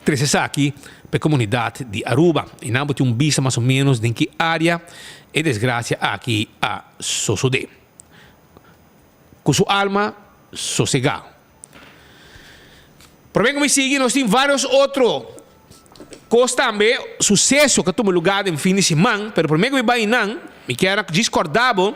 Trese esaki pa e komunidat di Aruba i nan bo tin un bista mas o ménos den ki área e desgrasia aki a sosodé. Ku su alma sosegá. Promé ku mi sigui nos tin vários otro kos tambe, suseso ku a tuma lugá den fin di siman, pero promé ku mi bai nan mi kier a djis kòrda bo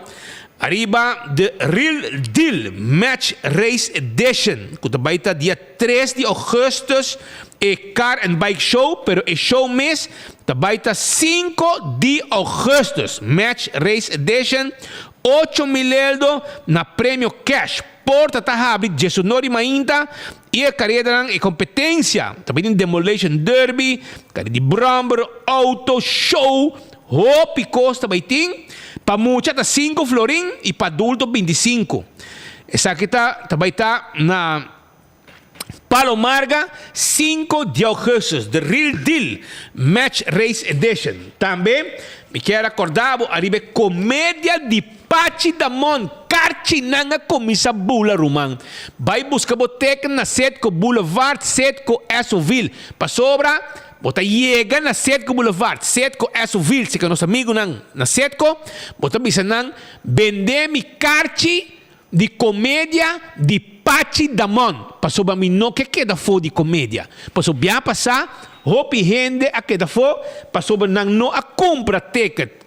ariba The Real Deal Match Race Edition ku ta bai ta dia Tres di augustus e Car and Bike Show, pero e show mes ta bai ta sinku di augustus. Match Race Edition, ocho mil eldo na premio cash. Porta ta habri diesunor di mainta y e caredanan e competencia ta bai den Demolition Derby, careda di bromber, auto, show, hopi cos ta bai tin. Pa mucha ta sinku florin y pa adulto bintisinku. Esaki ta ta bai ta na Palo Marga, sinku di augustus, The Real Deal Match Race Edition. Tambe mi kier a korda bo ariba e komedia di Pachi Damon, karchinan a kuminsá bula ruman. Bai buska bo teken na Setco Boulevard, Setco Esso-ville, pasobra bo ta yega na Setco Boulevard, Setco Esso-ville, si ka nos amigunan na Setco, bo ta bisa nan bende mi karchi Di komedia di Pachi Damon, pasobra mi no ke keda afó di komedia. Pasobra bia pasá hopi hende a keda afó pasobra nan no a kumpra ticket.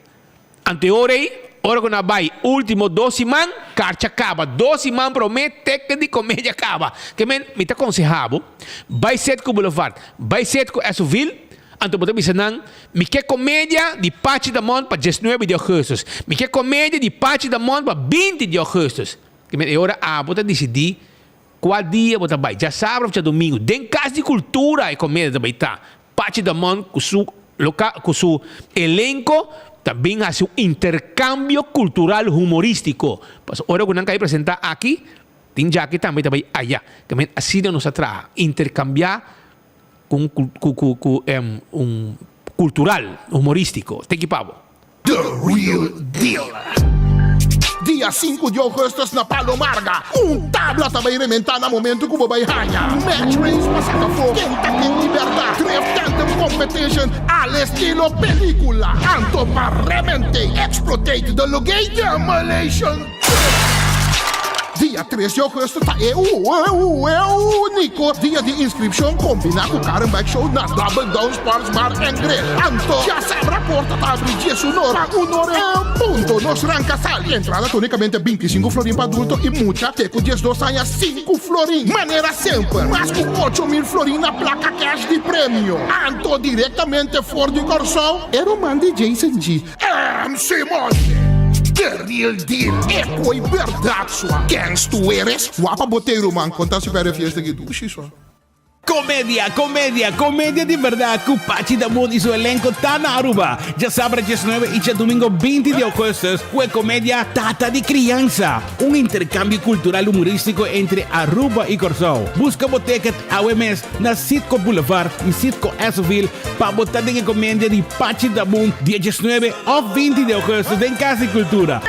Anto e ora ei, ora ku nan a bai último dos siman, karchi a kaba. Dos siman promé ticket di komedia a kaba. Ke men, mi ta konsehá bo, bai Setco Boulevard, bai Setco Esoville, Anto bo ta bisa nan, Mi ke komedia di Pachi Damon pa diesnuebe di augustus. Mi ke komedia di Pachi Damon pa binti di augustus. Ke men e ora abo ta disidí kua dia bo ta bai, djasabra òf djadumingu. Den Kas di Kultura e komedia ta bai ta. Pachi Damon ku su loka ku su elenko ta bin hasi un interkambio kultural humorístiko. Pasobra ora ku nan kai presentá aki. Tin djaki tambe ta bai aya. Ke men asina nos a traha, interkambiá ku un ku ku ku un kultural humoristiko. Teki pa bo. The Real Deal. Dia sinku di ougùstùs na Palo Marga, un tabla ta bai rementá na momentu ku bo bai haña Match Race pa saka afó ken ta ken di bèrdat, Drift Tandem Competition al estilo pelíkula, anto pa rement'é Explotate the Lugay Demolition Truck. Dia tres di ougùstùs ta e úniko dia di inskripshon kombiná ku Car and Bike Show na Double Down Sports Bar and Grill. Anto djasabra porta ta abri diesunor pa unor en punto. Nos ranka sali. Entrada ta únikamente 25 florin pa adulto i mucha te ku 12 aña sinku florin. Manera semper, mas ku 8000 florin na plaka kèsh di premio. Anto direktamente for di Kòrsou, e ruman di Jason G. MC Moshe, The real deal, e koi berdad sua. Kens tu eres? Wapa bo te ruman, konta si perde fiesta ki dushi sua. Comedia, comedia, comedia di berdad cu Pachi Damon y su elenco ta na Aruba. Djasabra 19 y djadomingo 20 di augustus cu e comedia Tata di Crianza, un intercambio cultural humoristico entre Aruba y Corsou. Busca bo ticket awe mes na Citgo Boulevard y Citgo Essoville pa bo ta den e comedia di Pachi Dabun dia 19 of 20 di augustus den Cas di Cultura.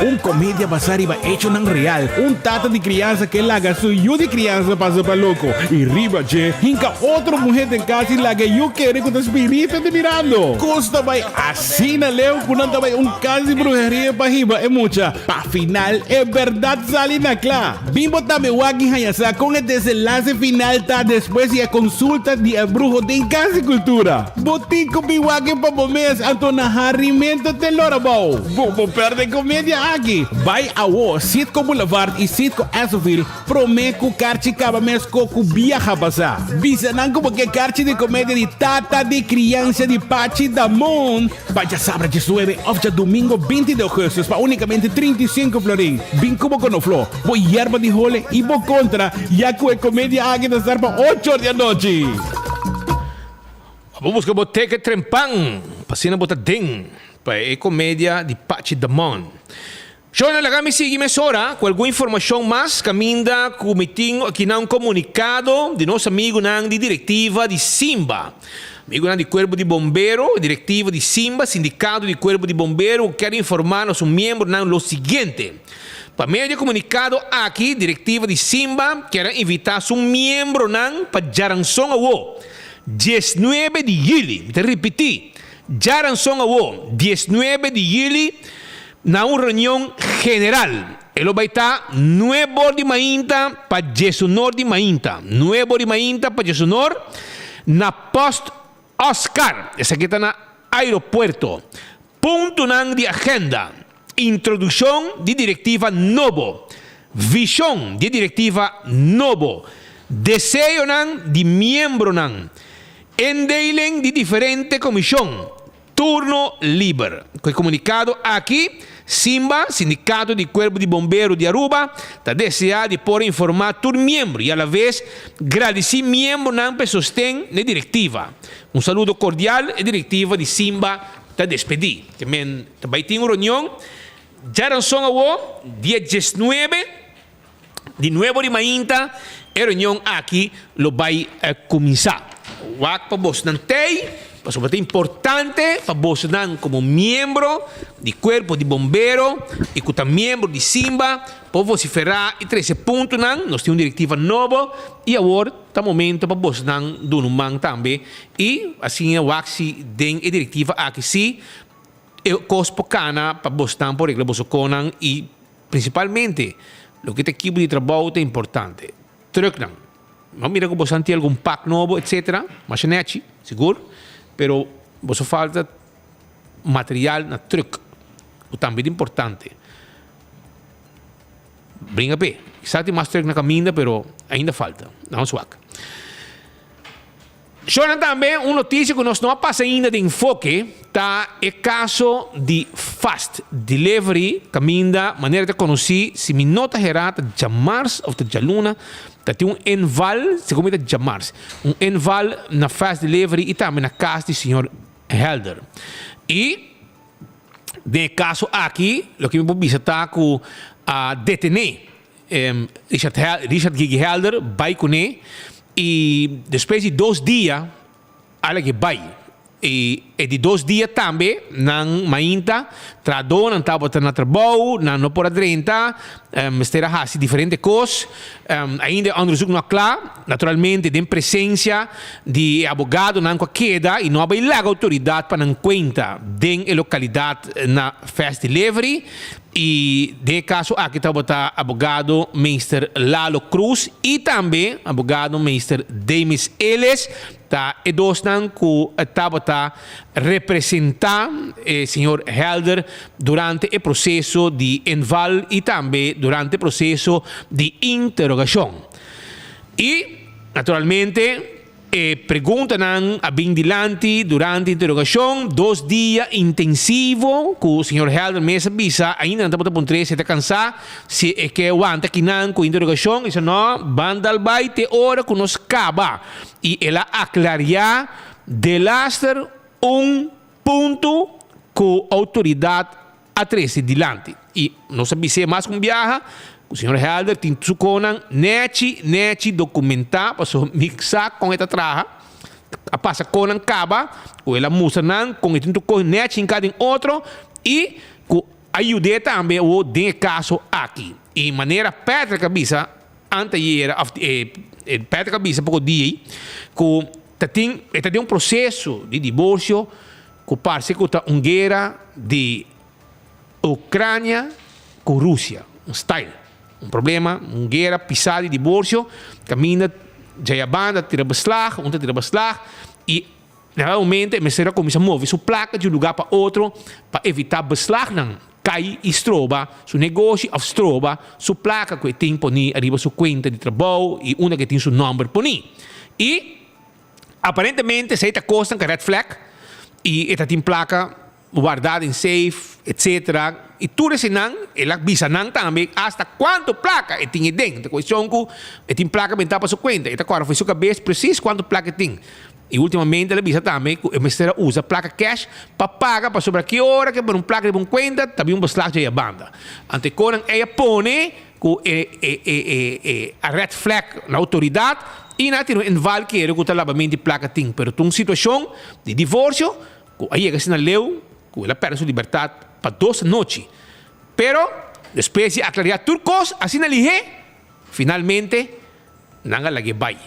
Un comedia basá riba echonan real, un tata di crianza ke laga su yu di crianza pasa pa loco y riba dje hinca otro muher den cas y laga e yu kere cu ta spirito ta mirando. Cos ta bay Asina leu ku nan ta bai un kas di bruheria pa hiba e mucha. Pa final e bèrdat sali na kla. Bin bo tambe wak i haña sa kon e desenlase final ta despues di e konsulta di e bruho den Kas di Kultura. Bo tin ku bin wak e pa bo mes, anto na harimento te lora bou. Bo por pèrdè komedia aki. Bai awo Citgo Boulevard i Citgo Essoville Promé ku karchi kaba mes ko ku biaha pasá. Bisa nan ku bo ke karchi di komedia di Tata di Kriansa di Pachi Damon pa djasabra 19 òf djadumingo 20 di ougùstùs pa únikamente 35 florin. Bin ku bo konofló, bo yerba di hole i bo kontra ya ku e komedia aki ta start pa ocho or di anochi. Bo buska bo teken trempan pa asina bo ta den pa e komedia di Pachi Damon. Shona, laga mi sigui mesora ku algun informashon mas kaminda ku mi tin akinan un komunikado di nos amigunan di direktiva di Simba. Amigunan di Kuerpo di Bombero, direktiva di Simba, Sindikato di Kuerpo di Bombero ku kier informá nos miembronan lo siguiente. Pa medio di e komunikado aki direktiva di Simba kier a invitá su miembronan pa djaranson awo, 19 di yüli, mi ta ripití, djaranson awo, 19 di yüli, Na un reunion general, e lo bai ta nuebor di mainta pa djesunor di mainta, nuebor di mainta pa djesunor, na Post Oscar, esaki ta na aeropuerto. Puntonan di agenda, introduccion di directiva nobo, vision di directiva nobo, deseonan di miembronan, indeling di diferente comision, Turno liber. Ku e komunikado aki, Simba, Sindikato di Kuerpo di Bombero di Aruba, ta deseá di por informá tur miembro i alaves gradisí miembronan pa e sosten n'e direktiva. Un saludo kordial e direktiva di Simba ta despedí. Ke men ta bai tin un reunion djaranson awo, dia 19 di nuevo di mainta e reunion aki lo bai cuminsa. Wak pa bosnan tey, pasobra ta importante pa bosnan como miembro di cuerpo di bombero y cu ta miembro di Simba por vocifera y trece puntonan. Nos tin un directiva nobo y awor ta momento pa bosnan duna un man tambe y asina wak si den e directiva aki si e cos por cana pa bosnan por regla boso conan y Principalmente, loke ta ekipo di trabou ta importante. Trucknan. Bo a mira cu boso tin algun pak nobo, etcetera. Masha nechi, sigur. Pero boso falta material na truck, cu tambe ta importante. Bringa p'e. Kisas tin mas truck na caminda, pero ainda falta. Nan wak. Shornan tambe un noticia cu nos no a pasa ainda den enfoke ta e caso di Fast Delivery caminda manera ta conoci si mi no ta hera ta djamars of ta djaluna ta tin un inval segun mi ta djamars un inval na Fast Delivery y tambe na cas di señor Helder y den e caso aki loke mi por bisa ta cu a detene Richard Hel Richard Gigi Helder bai kuné i despues di dos dia a lag'é bai. I e di dos dia tambe nan mainta trahadónan tabata na trabou, nan no por a drenta, mester a hasi diferente kos. Ainda e onderzoek no a kla, naturalmente den presensia di e abogadonan ku a keda i no a bai laga outoridat pa nan kuenta den e lokalidat na Fast Delivery. I den e kaso aki tabata abogado Meester Lalo Cruz i tambe abogado Meester Demis Ellis ta e dosnan ku tabata representá e señor Helder durante e proseso di inval i tambe durante e proseso di interogashon. I naturalmente E preguntanan a bin dilanti durante interogashon, dos dia intensivo ku señor Helder mes a bisa ainda nan tabata puntr'é si e ta kansá, si e ke wanta kinan ku interogashon, e bisa no, ban dal bai te ora ku nos kaba. I el a aklariá delaster un punto ku outoridat a trese dilanti. I nos a bis'é mas ku un biaha ku señor Helder tin su konan nèchi nèchi dokumentá pasobra mi sa kon e ta traha. A pasa konan kaba ku el a mustra nan kon e tin tur kos nèchi hinká den otro i ku a yud'é tambe awor den e kaso aki. I manera Patrick a bisa anteayera òf Patrick a bisa poko dia ei ku ta tin e ta den un proseso di diborsio Ku parse ku ta un guera di Ucrania ku Rusia, un style, un problema, un guera pisá di diborsio, kaminda djayabanda ta tira beslag, un ta tira beslag i na dado momento e mester a kuminsá move su plaka di un lugá pa otro pa evitá beslagnan kai i stroba su negoshi òf stroba su plaka ku e tin poní ariba su kuenta di trabou i unda ku e tin su nòmber poní. I. Aparentemente esei ta kosnan ku red flag i e ta tin plaka wardá den safe etcetera i tur eseinan el a bisa nan tambe asta kuantu plaka e tin eden. Ta kuestion ku e tin plaka bentá pa su kuenta e ta kòrda for su kabes presis kuantu plaka e tin i ultimamente el a bisa tambe ku e mester a usa plaka cash pa paga pasobra ki ora ke pone un plaka riba un kuenta ta bin un beslag dje banda. Anto e konan ei a pone Ku e e e e e a red flag na outoridat i nan a tira un inval kere ku ta labament di plaka tin pero ta un situashon di divorsio ku a yega asina leu ku el a pèrdè su libertat pa dos anochi pero despues di aklariá tur kos asina lihé finalmente nan a lag'é bai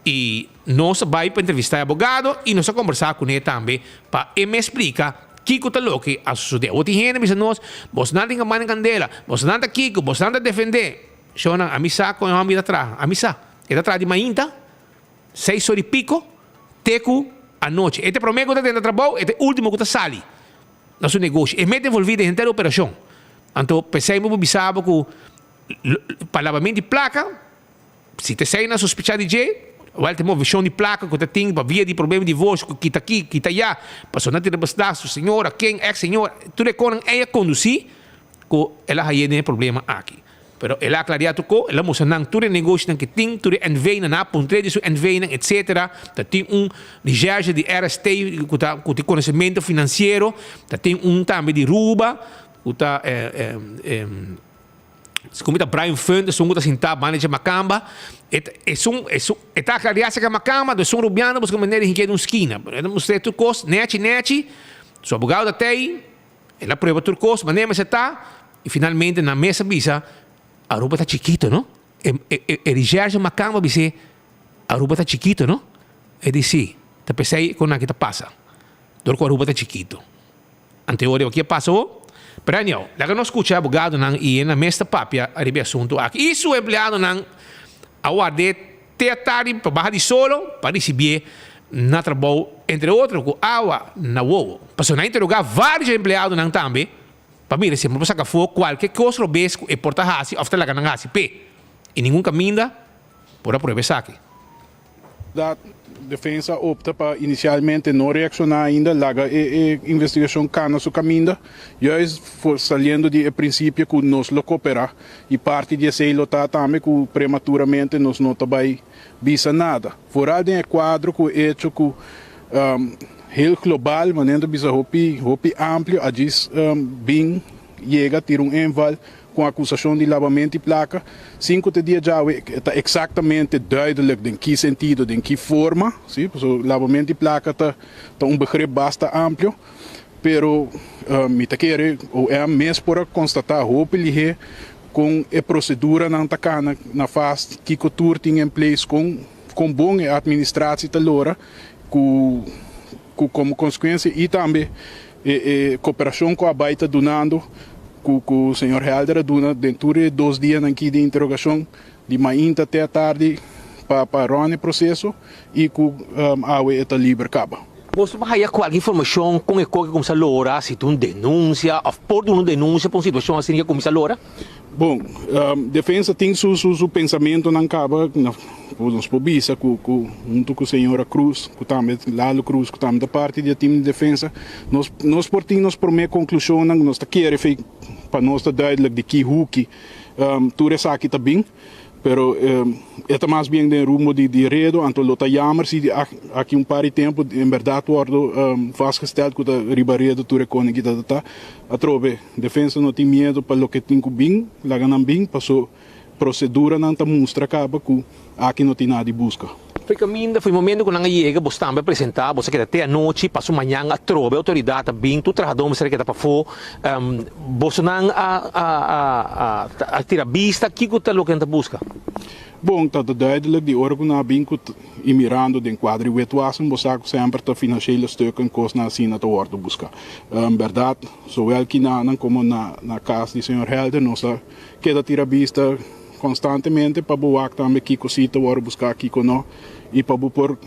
i nos a bai pa entrevistá e abogado i nos a kombersá kuné tambe pa e mes splika kiko ta loke a sosodé. Awor tin hende bisa nos, Bosnan tin kambana kandela, bosnan ta kiko, bosnan ta defendé. Shownan, ami sa kon e hòmber ta traha, ami sa. E ta traha di mainta, seis ora i piko, te ku anochi. E ta e promé ku ta drenta trabou, e ta e último ku ta sali na su negoshi. E mete envolví den henter e operashon. Anto, p'esei mi por bisa bo ku pa labamento di plaka, Si ta esei nan sospechá di dje, wèl ta e moveshon di plaka ku ta tin pa via di problema di divorsio ku kita aki, kita ayá, pasobra nan tin rebasdá su señora, ken, èks señora, tur e konan ei a kondusí ku el a haye den e problema aki. Pero el a aklariá tur ko, el a mustra nan tur e negoshinan ku tin, tur e NV-nan, nan a puntr'é di su NV-nan, etsetera. Ta tin un recherche di RST ku ta ku tin konosementu finansiero, ta tin un tambe di Ruba ku ta. Segun mi ta Brian Funt esun ku ta sintá banda dje makamba, e ta esun esun e ta aklariá serka makamba, do esun rubiano buska manera di hink'é den un skina. Pero e ta mustr'é tur kos nèchi nèchi, su abogado ta tei, el a prueba tur kos manera mester ta, i finalmente nan mes a bisa, Aruba ta chikito no. E e e recherche makamba a bis'é, Aruba ta chikito no. E di si, ta p'esei ku nan aki ta pasa, dor ku Aruba ta chikito. Anteorio aki a pasa ho. Pero anyhow, laga nos skucha e abogadonan i e na mes ta papia riba e asuntu aki. I su empleadonan a ward'é te a tardi pa baha di solo pa risibié na trabou, entre otro ku awa na wowo. Pasobra nan a interogá vários empleadonan tambe pa mira si e por saka afó kualke kos robes ku e por ta hasi òf ta laga nan hasi p'e. I ningun kaminda por a prueba esaki. Dat defensa a opta pa inicialmente no reacciona ainda, laga e e investigacion cana su caminda, juist for saliendo di e principio cu nos lo coopera y parti di esey lo ta tambe cu prematuramente nos no ta bay bisa nada. Vooral den e cuadro cu e hecho cu heel global, manera ta bisa hopi hopi amplio a djis bin yega tira un inval Ku akusashon di labamento di plaka, sin ku te dia djawe e ta eksaktamente duidelijk den ki sentido, den ki forma, si, pasobra labamento di plaka ta ta un begrip basta amplio, pero mi ta kere OM mes por a konstatá hopi lihé kon e proseduranan ta kana na fast, kiko tur tin en place, kon kon bon e administratie ta lora ku ku komo konsekuensia i tambe E e koperashon ku a bai ta dunando ku ku señor Helder a duna den tur e dos dianan aki di interogashon di mainta te atardi pa pa rònt e proseso i ku awe e ta liber kaba. Boso por haya kualke informashon kon e koke kumsa lora, si ta un denunsia òf por duna un denunsia pa un situashon asina ke kumsa lora? Bon, defensa tin su su pensamentonan kaba, nos por bisa ku ku huntu ku señora Cruz, ku tambe Lalo Cruz ku tambe ta parti di e team di defensa, nos nos por tin nos prome konklushonnan ku nos ta kere fe pa nos ta duidelijk di ki huki tur esaki ta bin. Pero e ta mas bien den rumbo di di redo, anto lo ta jammer si di aki un par di tempo en berdad wordo vastgesteld cu ta riba redo tur e koning kita ta ta. Atrobe, defensa no tin miedo pa loke tin cu bin, laga nan bin, paso proceduranan ta mustra caba cu aki no tin nada di busca. Foi caminda, foi momento cu nan a yega, bos tambe a presenta, bos a keda te anochi, paso mañan atrobe autoridad a bin, tur trahador mester a keda pafó, Bosonan a a tira bista kiko ta loke nan ta buska? Bon, ta ta duidelijk di ora ku nan a bin ku i mirando den kuadro di witwassen, bo sa ku semper ta financiële stukken kosnan asina ta wòrdu buska. Bèrdat, zowel kinanan komo na na kas di señor Helder nos a keda tira bista konstantemente pa bo wak tambe kiko si ta wòrdu buska, kiko no, i pa bo por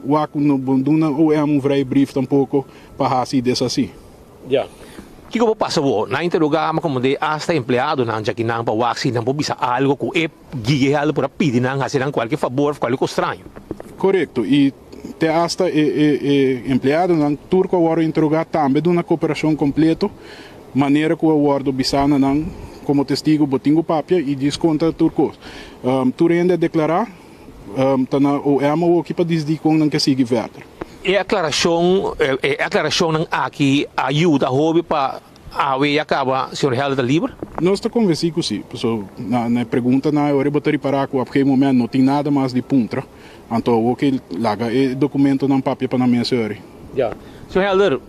wak ku no bo duna OM un vrijbrief tampoko pa hasi i deshasi. Ya. Kiko por pasa bo? Nan interogá mi komo de asta empleadonan djaki nan pa wak si nan por bisa algo ku e guia hel por a pidi nan hasi nan kualke fabor of kualke kos straño. Korekto. I te asta e e e empleadonan tur ku a wòrdu interogá tambe duna koperashon kompleto manera ku a wòrdu bisá na nan komo testigo bo tin ku papia i djis konta tur kos. Tur hende a deklará Ta na OM awoki pa disdi kon nan ke sigui verder. E aklarashon e aklarashonnan aki a yuda hopi pa awe ya kaba señor Helder ta liber? Nos ta konvensí ku si. Paso na na e preguntanan e ora bo ta ripará ku op geen moment no tin nada mas di puntra. Anto awoki laga e dokumentonan papia pa nan mes e ora. Ya. Señor Helder,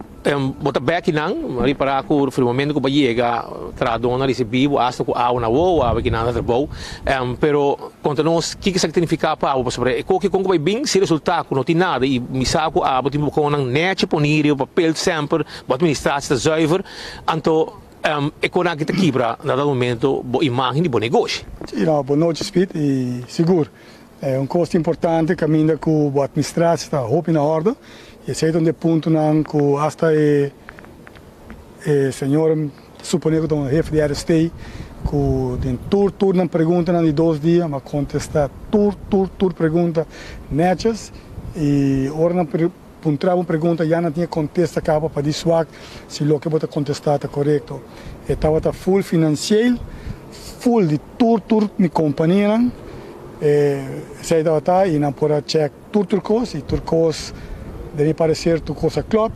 bo ta bek kinan, ripará ku for di momento ku bo a yega trahadónan a risibí bo asta ku awa na wowo, awe kinan ta trabou. Pero konta nos kiko esaki ta nifiká pa abo, pasobra e koki kon ku bai bin si resultá ku no tin nada i mi sa ku abo tin bokonnan nèchi poní riba papel semper, bo administratie ta zuiver, anto e konan aki ta kibra na dado momento bo imágen di bo negoshi. Sí, no, bo nochi Speed i sigur E un kos importante kaminda ku bo atministratie ta hopi na orde i esei ta un di e puntonan ku asta e e señor ta supone ku ta un hefe di RST ku den tur tur nan preguntanan di dos dia mi a kontesta tur tur tur pregunta netjes i ora nan puntra bo un pregunta ya nan tin e kontesta kaba pa di swak si loke bo ta kontesta ta korekto. E tabata full financieel. Full di tur tur mi kompanianan esei tabata i nan por a chèk tur tur kos i tur kos den mi pareser tur kos a klòp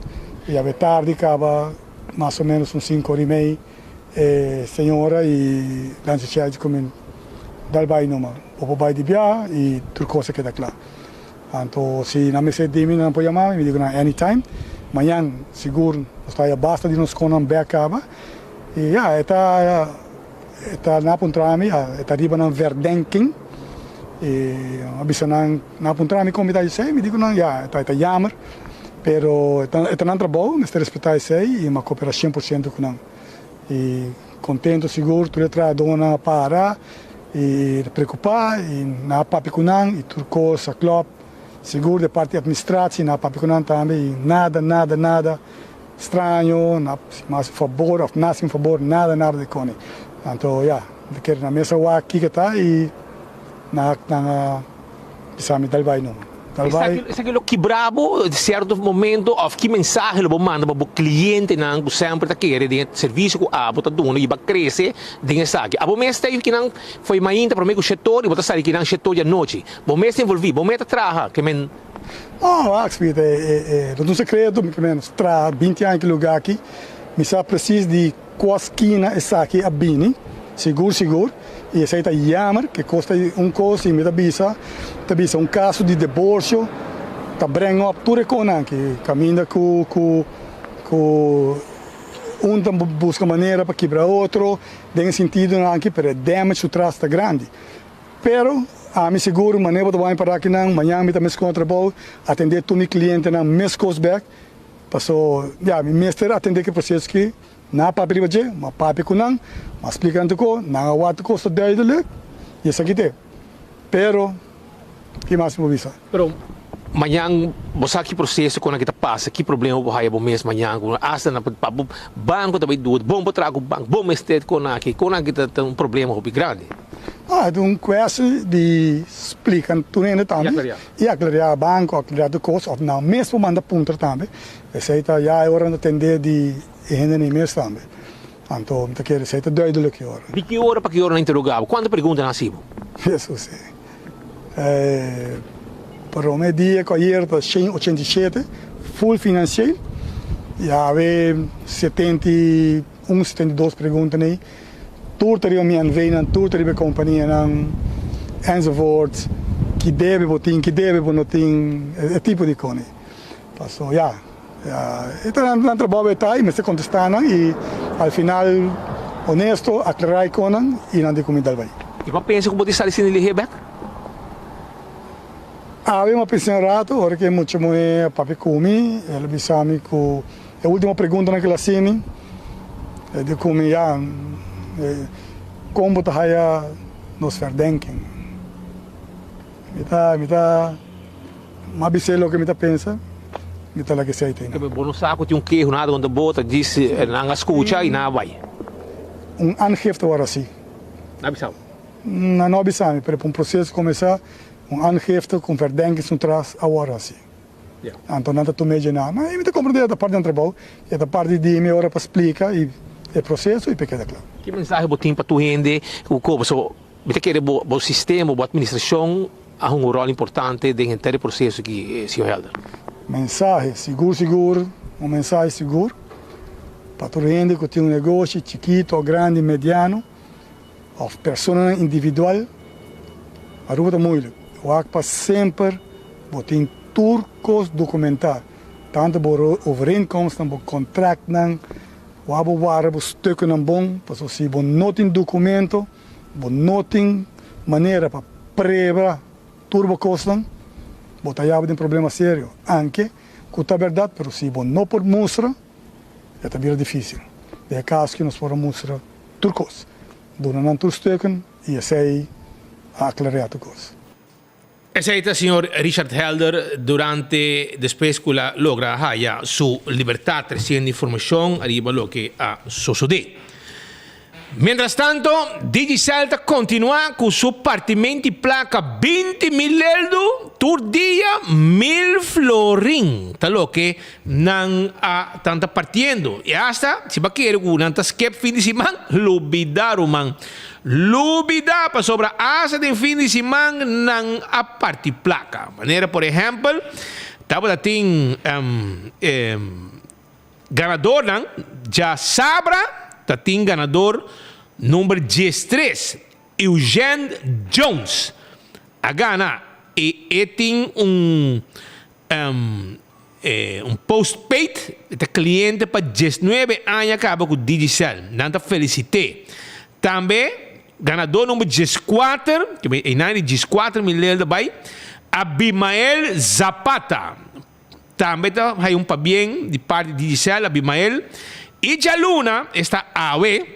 i awe tardi kaba mas o ménos un sinku ora i mei e señora i Nancy Church ku mi dal bai numa bo por bai di biaha i tur kos a keda kla anto si nan mester di mi nan por yama mi mi di ku nan anytime mañan sigur nos ta haya basta di nos konan bèk kaba i ya e ta. E ta na puntra mi, e ta riba nan verdenking. I a bisa nan, nan a puntra mi kon mi ta esei, mi di ku nan, ya, e ta jammer, pero e ta nan trabou, mester respetá esei i mi a koperá shen por shento ku nan. I kontento sigur, tur e trahadónan a para i preokupá i nan a papia ku nan i tur kos a klòp. Sigur di parti administratie nan a papia ku nan tambe i nada, nada, nada. Straño, na mas fabor of na sin fabor, nada nada di koni. Anto ya, mi ta kere na mesa wak kiko ta i nan nan a bisa mi dal bai numa. Tal bai. Esaki lo kibra bo sierto momento of ki mensahe lo bo manda pa bo clientenan ku semper ta kere den e servicio ku abo ta duna i bo a krese den esaki? Abo mes ta kinan fo'i mainta prome ku shetor i bo ta sali kinan shetor di anochi. Bo mes ta envolvi, bo mes ta traha ke men. No, wak Speed, e no ta un secreto, mi ke men traha binti aña ki lugar aki, mi sa precies di kua skina esaki a bini, sigur sigur, i esei ta jammer, ke kos ta un kos i mi ta bisa, ta bisa un kaso di divorcio ta bring up tur e konan aki, kaminda ku ku ku un ta buska manera pa kibra otro den e sintidonan aki, pero e damage su tras ta grandi. Pero, ami sigur manera bo ta wak mi para akinan, mañan mi ta meskos na trabou, atendé tur mi klientenan meskos bèk, paso, ya, mi mester atendé ku e proseso ki nan a papia riba dje, mi a papia ku nan, mi a splika nan tur kos, nan a wak tur kos ta duidelik, i esaki t'e. Pero, ki mas mi por bisa? Pero, mañan bo sa ki proseso ku nan ki ta pasa, ki problema bo haya bo mes mañan ku asta nan pa bo banko ta bai dut, bon bo traha ku banko, bo mester kon aki, kon aki ta un problema hopi grandi. Ah, ta un kwestie di splika tur hende tambe i aklariá banko, aklariá tur kos, òf nan mes por manda puntra tambe. Esei ta ya e ora nan ta tendé di e hendenan mes tambe. Anto mi ta kere esei ta duidelik e ora. Di ki ora pa ki ora nan interogá bo? Kuantu pregunta nan hasi bo? Hesus. E prome dia ku ayer ta 187 full financieel i awe 71, 72 pregunta nei. Tur ta riba mi NV-nan, tur ta riba e kompanianan enzovoorts. Ki debe bo tin, ki debe bo no tin, e tipo di kos nei. Paso ya, e ta nan trabou e ta i mester kontestá nan i al final honesto aklará e konan i nan di ku mi dal bai. I bo a pensa ku bo tin sali sin lihé bèk? Awe mi a pensa un rato, ora ku e mucha muhé a papia ku mi, el a bisa mi ku e último preguntanan ku el a hasi mi, el di ku mi, ya, kon bo ta haya nos verdenking? Mi ta, mi ta. M'a bis'é loke mi ta pensa, mi ta laga esei te nan. Bo no sa ku tin un keho nada kontra bo, ta djis nan a skucha i nan a bai. Un aangifte wòrdu hasi. Nan a bisa bo? Nan no a bisa mi, pero pa un proseso kuminsá, un aangifte ku un verdenkingsnotraas a wòrdu hasi. Anto nan ta tum'é dje nan. Ma mi ta komprendé, e ta parti di nan trabou, e ta parti di mi ora pa splika e proseso i pa e keda kla. Ki mensahe bo tin pa tur hende ku koba? So mi ta kere bo bo sistema, bo administrashon a hunga un ròl importante den henter e proseso aki, señor Helder. Mensahe, sigur sigur, un mensahe sigur pa tur hende ku tin un negoshi, chikito, grandi, mediano òf personanan individual, Aruba ta moeilijk. Wak pa semper bo tin tur kos dokumentá, tantu bo overeenkomstnan, bo kontraktnan, wak bo warda bo stuknan bon, pasobra si bo no tin dokumento, Bo no tin manera pa prueba tur bo kosnan, bo ta yaba den problema serio. Anke ku ta bèrdat, pero si bo no por mustra, e ta bira difísil. Den e kaso aki nos por a mustra tur kos, duna nan tur stukken i esei a aklarea tur kos. Esei ta señor Richard Helder durante despues cu la logra haya su libertad treciendo informacion ariba loke a sosode. Mientras tanto, Digicel ta continua cu su partimenti placa 20 mil leldu tur dia mil florin ta loke nan a tan ta partiendo y hasta si bo a kere cu nan ta skip fin di siman lubida ruman. Lubidá pasobra asta den fin di siman nan a parti plaka. Manera por ehèmpel, tabata tin ganadornan djasabra ta tin ganador number diestres, Eugène Jones a gana i e tin un Un postpaid e ta cliente pa diesnuebe aña caba cu Digicel. Nan ta felicit'é. Tambe ganador number dieskuater, cu einan di dieskuater mil lelda bay, Abimael Zapata. Tambe ta haya un pabien di parti di Digicel, Abimael. Y djaluna, esta awe,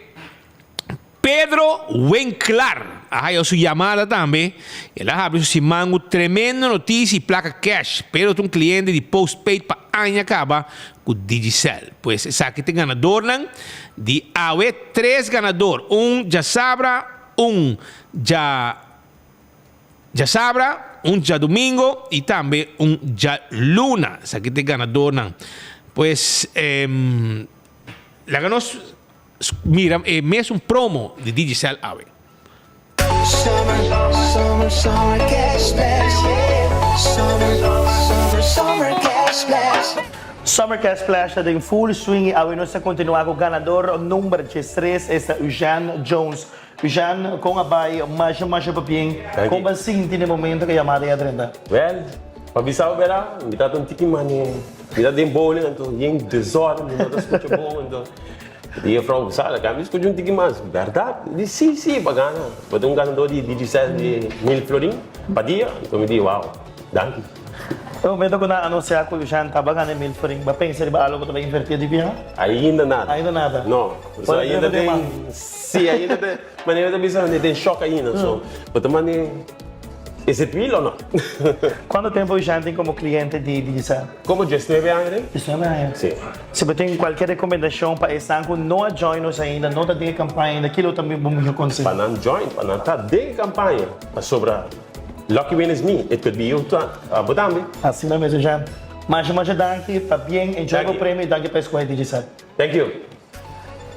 Pedro Winklaar a haya su yamada tambe. El a habri su siman cu tremendo noticia y placa cash. Pedro ta un cliente di postpaid pa aña caba cu Digicel. Pues esaki ta e ganadornan di awe. Tres ganador, un djasabra, un dja djasabra. Un djadumingo y tambe un djaluna. Esaki ta e ganadornan. Pues laga nos mira e mesun promo di Digicel awe. Summer, summer, summer cash splash, yeah. Summer, summer, summer cash splash. Summer Cash Splash ta den full swing y awe nos ta continua cu ganador number diestres, esta Eugène Jones. Jean, kon a bai masha masha papien? Kon bo a sinti na e momento ku e yamada ei a drenta? Wèl, pa bisa bo bèrdat, mi tabata un tiki mane, mi ta den bowling anto yen desòrden, mi no ta skucha bon anto di jefrou ku sa, laga mi skucha un tiki mas. Bèrdat? Mi di si, si, bo a gana, bo ta un ganadó di diesiseis mil florin pa dia. Anto mi di, wow, danki. E momento ku nan anunsiá ku Jean taba gana e mil florin, bo a pensa riba algu ku ta bai invertí di biaha? Ainda nada. Ainda nada? No, Por ainda drenta den den. man. Sí, ainda ta, manera ta bisa hende den shock ainda, so bo ta manda is it real or not? Cuanto tempo Jean tin como cliente di Digicel? Como diesnuebe aña den. Diesnuebe aña? Sí. Si bo tin cualkier recomendacion pa esnan cu no a join nos ainda, no ta den e campaña ainda, kilo ta bo miho conseho? Pa nan join, pa nan ta den e campaña, pasobra lucky win is me, it could be you abo tambe. Asina mes Jean. Masha masha danki, pabien, enjoy bo premio y danki pa escoge Digicel. Thank you.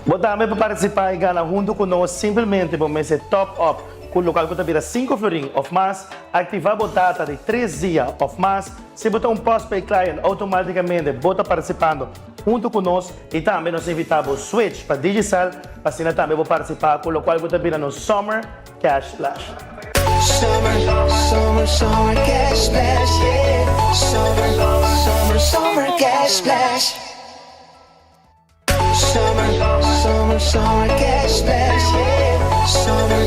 Bo tambe por partisipá i gana huntu ku nos simpelmente bo mester top up ku lokal ku ta bira sinku florin òf mas, aktivá bo data di tres dia òf mas. Si bo ta un postpaid client outomátikamente bo ta partisipando huntu ku nos i tambe nos invitá bo switch pa Digicel pa asina tambe bo partisipá ku lokual ku ta bira nos Summer Cash Splash. Summer, summer, summer cash splash, yeah. Summer, summer, summer cash splash. Summer, summer, summer cash splash, yeah. Summer,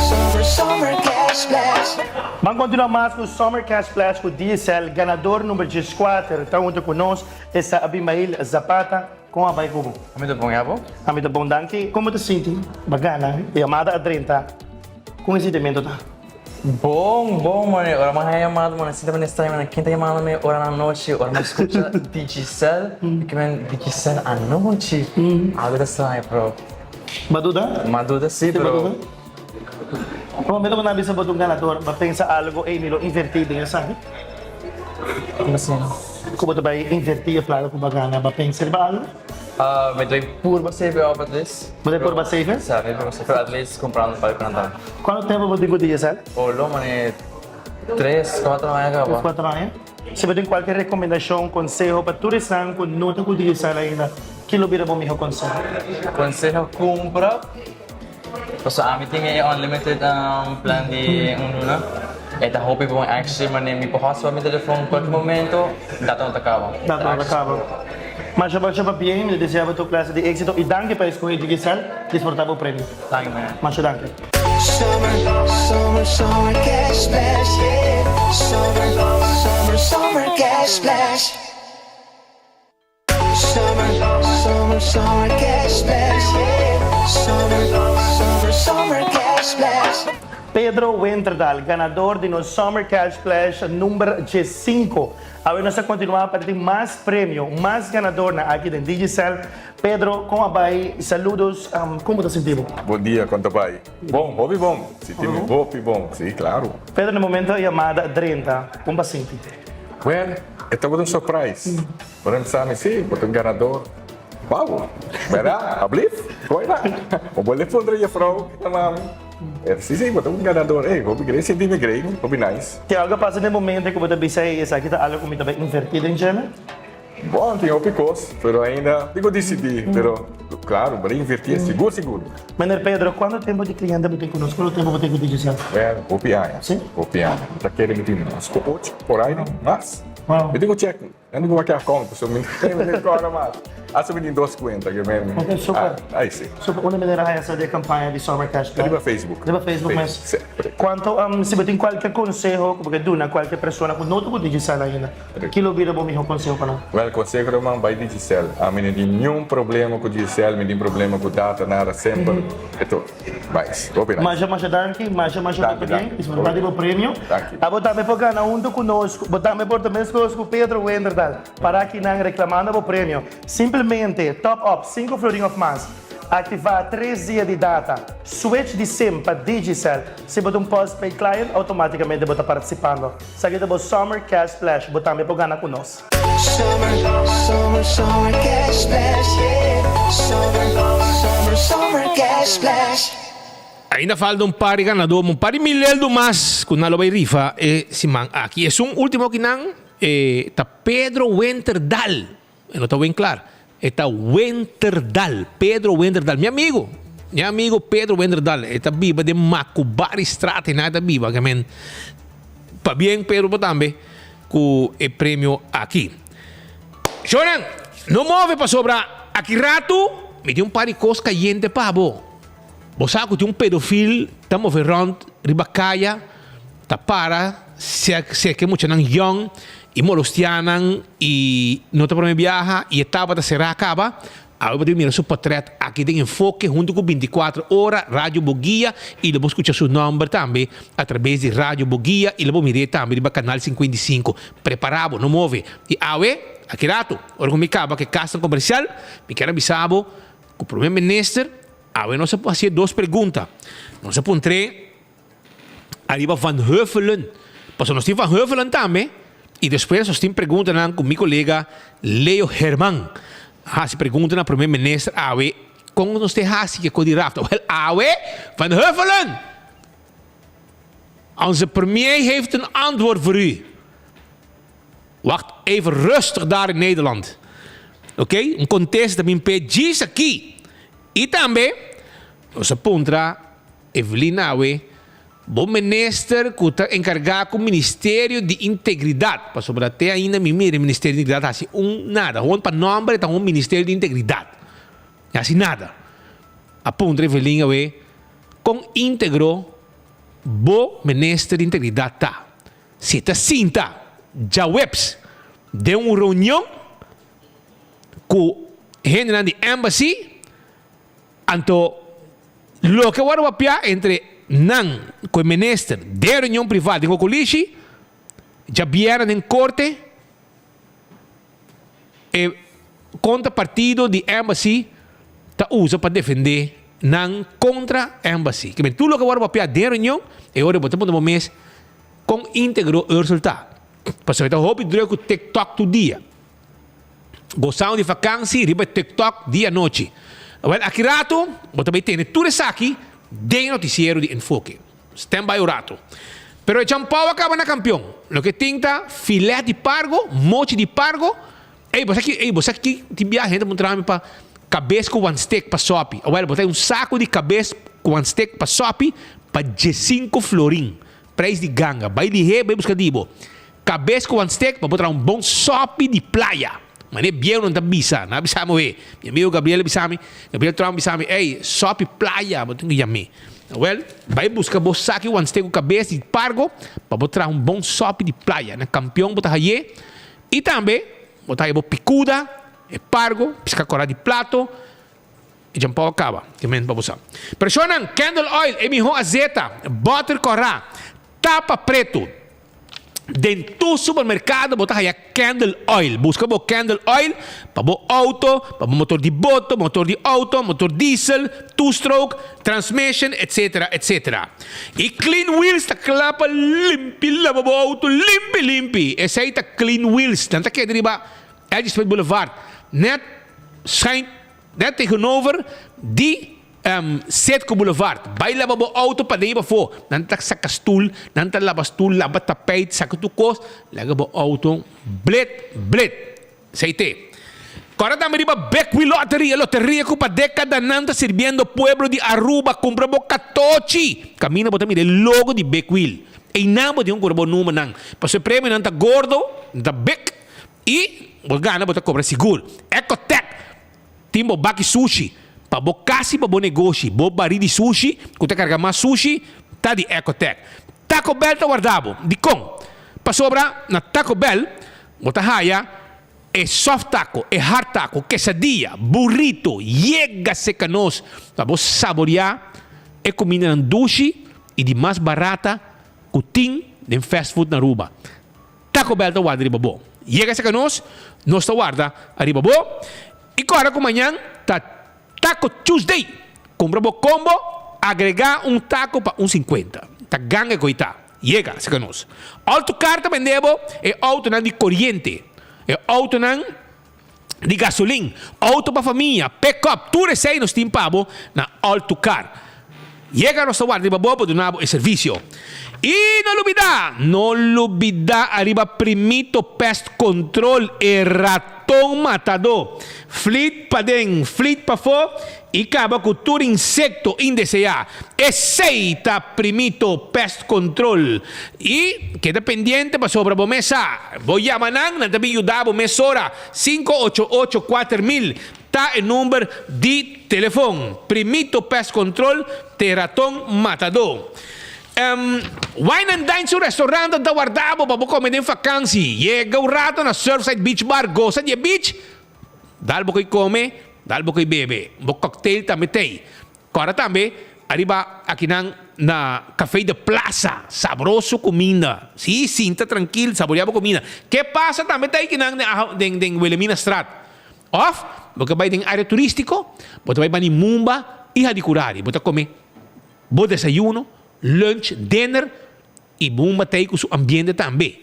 summer, summer cash splash. Ban continua mas cu Summer Cash Splash cu Digicel. Ganador number dieskuater ta hunto cu nos, esta Abimail Zapata. Con a bay cu bo? Ami ta bon, y abo? Ami ta bon, danki. Como ta sinti? Ba gana, e yamada a drenta. Con e sintimento ta? Bon, bon mane, ora mi a haña yamada mane sinta mane extraño mane ken ta yamando mi ora na nochi, ora mi skucha Digicel, mi ke men Digicel anochi, algo ta straño pero. Bo a duda? Mi a duda si pero. E momento ku nan a bisa bo ta un ganador, bo a pensa algo, ey mi lo inverti den esaki? Como asina? Ku bo ta bai inverti e plaka ku bo a gana, bo a pensa riba algo? Mi ta bai purba save op at least. Bo ta bai purba save? Sa, mi bai purba save at least cumpra un par di Natal. Cuanto tempo bo tin cu Digicel? Olo mane tres, cuatro aña caba. Tres, cuatro aña. Si bo tin cualkier recomendacion, conseho pa tur esnan cu no ta cu Digicel ainda, ki lo bira bo miho conseho? Conseho cumpra, pasobra ami tin e unlimited plan di un luna, e ta hopi bon actually mane mi por hotspot mi telefon cualkier momento, data no ta caba. Data no ta caba. Masha masha pabien, mi ta desea bo tur clase di exito y danki pa escoge Digicel, disfruta bo premio. Danki man. Masha danki. Summer, summer, summer cash splash, yeah. Summer, summer, summer cash splash. Summer, summer, summer cash splash, yeah. Summer, summer, summer cash splash. Pedro Winterdal, ganador di nos Summer Cash Splash number diesinco. Awe nos ta continua pa tin mas premio, mas ganadornan aki den Digicel. Pedro, con a bay? Saludos, con bo ta sinti bo? Bon dia, con ta bay? Bon, hopi bon. Sinti mi hopi bon, si, claro. Pedro, na momento e yamada a drenta, con bo a sinti? Well, e tabata un surprise. Bo ta bisa mi, si, bo ta un ganador. Wow! Berdad? Ablief? Con ta? Bo por le puntra juffrouw ki ta mami. Si, si, bo ta un ganador. Ey, hopi grei, sinti mi grei, hopi nice. Tin algo a pasa den momento cu bo ta bisa, ey, esaki ta algo cu mi ta bay inverti den dje? Bon, tin hopi kos, pero ainda tin ku disidí. Pero, klaro, bo ta invertí sigur sigur. Meneer Pedro, kuantu tempu di kliente bo tin ku nos? Kuantu tempu bo tin ku Digicel? Well, hopi aña. Sí? Hopi aña. Mi ta kere mi tin mas ku ocho por ai, no? Mas? Wow. Mi tin ku chèk. Mi no tin ku wak e akount, pasobra mi no tin rekòrda mas. Asta mi tin dos kuenta ke men. Ok, super. Ai, si. Super. Unda meneer a haña sa di e kampaña di Summer Cash Plan? Riba Facebook. Riba Facebook mes? Sí. Kuantu, si bo tin kualke konseho ku bo ke duna kualke persona ku no ta ku Digicel ainda, Ki lo bira bo miho konseho pa nan? Wèl, konseho ruman, bai Digicel. Ami no tin niun problema ku Digicel, mi tin problema ku data, nada, semper e tur. Bai, hopi nice. Masha masha danki, masha masha Danki, hopi bien, danki. disfruta di bo premio. Danki. Abo tambe por gana hunto ku nos, bo tambe por ta meskos ku Pedro Wenderdal, para akinan reklamando bo premio. Simplemente top up sinku florin òf mas. Aktivá tres dia di data. Switch di sim pa Digicel. Si bo ta un postpaid client, outomátikamente bo ta partisipando. Esaki ta bo Summer Cash Splash. Bo tambe por gana ku nos. Summer, summer, summer cash splash, yeah. Summer, summer, summer cash splash. Ainda falta un par di ganadó, un par di mileldo mas ku nan lo bai rifa e siman aki. Esun último kinan e ta Pedro Winterdal. E no ta Winklar, e ta Winterdal, Pedro Winterdal. Mi amigo, mi amigo Pedro Winterdal, e ta biba den Macubaristraat, einan e ta biba. Ke men, pabien Pedro bo tambe ku e premio aki. Shownan, no move pasobra aki ratu mi tin un par di kos kayente pa bo. Bo sa ku tin un pedofil ta move rònt riba kaya, ta para serka e muchanan yòn i molostia nan i no ta prome biaha i e tabata será kaba. Awe bo debe mira su potrèt aki den Enfoke huntu ku bintikuater ora Radio Boguia i lo bo skucha su nòmber tambe atrabes di Radio Boguia i lo bo mir'é tambe riba Kanal 55. Prepará bo, no move. I awe, aki ratu, ora ku mi kaba ku e kasnan komersial, mi kier a bisa bo ku Prome Minister awe nos a hasié dos pregunta. Nos a puntr'é. Ariba Van Huffelen. Pasobra nos tin Van Huffelen tambe y despues nos tin preguntanan cu mi colega Leo Herman. A haci pregunta na Primer Minister awe con nos te haci ke cu di rafta. Wel awe Van Huffelen! Onze premier heeft een antwoord voor u. Wacht even rustig daar in Nederland. Oké, un contesta bin p'e djis aki. Y tambe nos a puntra Evelyn awe, bo minister ku ta enkargá ku Ministerio di Integridat, pasobra te ainda mi mira e Ministerio di Integridat hasi un nada, hon pa nòmber e ta un Ministerio di Integridat, e hasi nada. A puntra Evelyn awe, kon íntegro bo Minister di Integridat ta? Si e ta sinta djaweps den un reunion ku hendenan di Embassy, Anto loke wòrdu papiá entre nan ku e minister den reunion privá den Kokolishi, djabièrnè den korte, e kontra partido di Embassy ta usa pa defendé nan kontra Embassy. Kimen tur loke wòrdu papiá den reunion, e ora bo ta puntra bo mes kon íntegro Ursel ta. Pasobra e ta hopi drùk ku TikTok tur dia. Gozando di vakansi riba TikTok di anochi. Awel aki rato bo ta bay tene tur esaki den e noticiero di Enfoke. Stand by un rato. Pero e champao a caba na campeon. Loke tin ta filet di pargo, mochi di pargo. Ey bo sa ki ey bo sa ki tin biaha hende a puntra mi pa cabes cu wan steak pa sopi. Awel bo ta un saco di cabes cu wan steak pa sopi pa diescinco florin. Prijs di ganga. Bay lihé bay busca di bo. Kabes ku wan stek pa bo traha un bon sòpi di playa. Manera bieu nan ta bisa, nan a bisa mi oe. Mi amigo Gabriel a bisa mi, Gabriel Trump a bisa mi, ey, sòpi playa bo tin ku yam'é. Awel, bai buska bo saki wan stek ku kabes di pargo pa bo traha un bon sòpi di playa. Na Kampion bo ta hay'é. I tambe bo ta haya bo pikuda, e pargo, piska kòrá di plato. E djampou a kaba, ke men pa bo sa. Preshonnan, candle oil, e mihó azeta, bòter kòrá, tapa pretu. Den tur supermerkado bo ta haya candle oil. Buska bo candle oil pa bo outo, pa bo motor di boto, motor di outo, motor diesel, two stroke, transmission, etc. Etc. I Clean Wheels ta kla pa limpi laba bo outo limpi limpi. Esei ta Clean Wheels. Nan ta keda riba L.G. Smith Boulevard, net schuin net tegenover di Citgo Boulevard. Bai laba bo auto paden i pafó. Nan ta saka stul, nan ta laba stul, laba tapijt, saka tur kos, laga bo auto blet blet. Esei te. Kòrda tambe riba Big Wheel Lottery, e loteria ku pa dékadanan ta sirbiendo pueblo di Aruba. Kumpra bo katochi! Kaminda bo ta mira e logo di Big Wheel. Einan bo tin ku kumpra bo numernan. Pasobra e premionan ta gordo, nan ta big i bo gana bo ta kobra sigur. Ecotec! Tin bo baki sushi pa bo kas i pa bo negoshi. Bo bari di sushi ku ta karga mas sushi ta di Ecotec. Taco Bell ta warda bo. Dikon? Pasobra na Taco Bell bo ta haya e soft taco, e hard taco, quesadilla, burrito, yega seka nos pa bo saboria e kumindanan dushi i di mas barata ku tin den fast food na Aruba. Taco Bell ta warda riba bo. Yega serka nos, nos ta warda ariba bo. I kòrda ku mañan ta. Taco Tuesday! Kumpra bo kombo, agregá un tako pa un sinkuenta. Ta ganga e koitá. Yega, seka nos. Autocar ta bende bo e outonan di koriente, e outonan di gasolin, outo pa famia, pick-up, tur esei nos tin pa bo na Autocar. Yega nos ta warda riba bo pa duna bo e servisio. I no lubidá, no lubidá ariba Primito Pest Control, e raton matadó. Flit paden, flit pafó i kaba ku tur insekto indeseá. Esei ta Primito Pest Control. I keda pendiente pasobra bo mes sa. Bo yama nan, nan ta bin yuda bo mesora. 588 4000. Ta e number di telefon. Primito Pest Control te raton matadó. Wine and Dine su restaurant ta warda bo pa bo come den vakansi. Yega un rato na Surfside Beach Bar, gosa di e beach, dal bo koe come, dal bo koe bebe. Bo cocktail tambe t'ey. Kòrda tambe ariba akinan na Café de Plaza, sabroso kuminda. Sí, sinta trankil, saboreá bo kuminda. Ke pasa tambe ta akinan den den Wilhelminastraat. Òf bo ke bai den área turístiko, bo ta bai bani Mumba i Hadicurari. Bo ta kome bo desayuno, lunch, dinner i Mumba ta ei ku su ambiente tambe.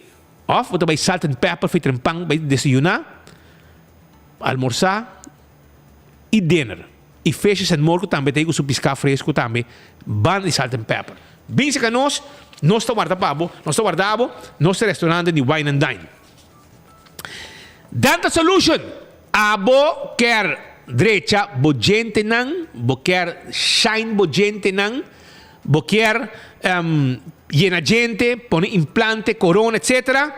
Òf bo ta bai Salt and Pepper Fitrenpan bai desayuná, almorsá i dinner. I Fishes and More ku tambe ta ei ku su piská fresku tambe banda di Salt and Pepper. Bin seka nos, nos ta warda pa bo, nos ta warda bo, nos ta restaurante di Wine and Dine. Dental Solution, Abo kier drecha bo djentenan, bo kier shine bo djentenan, bo kier yena djente, pone implante, corona etc.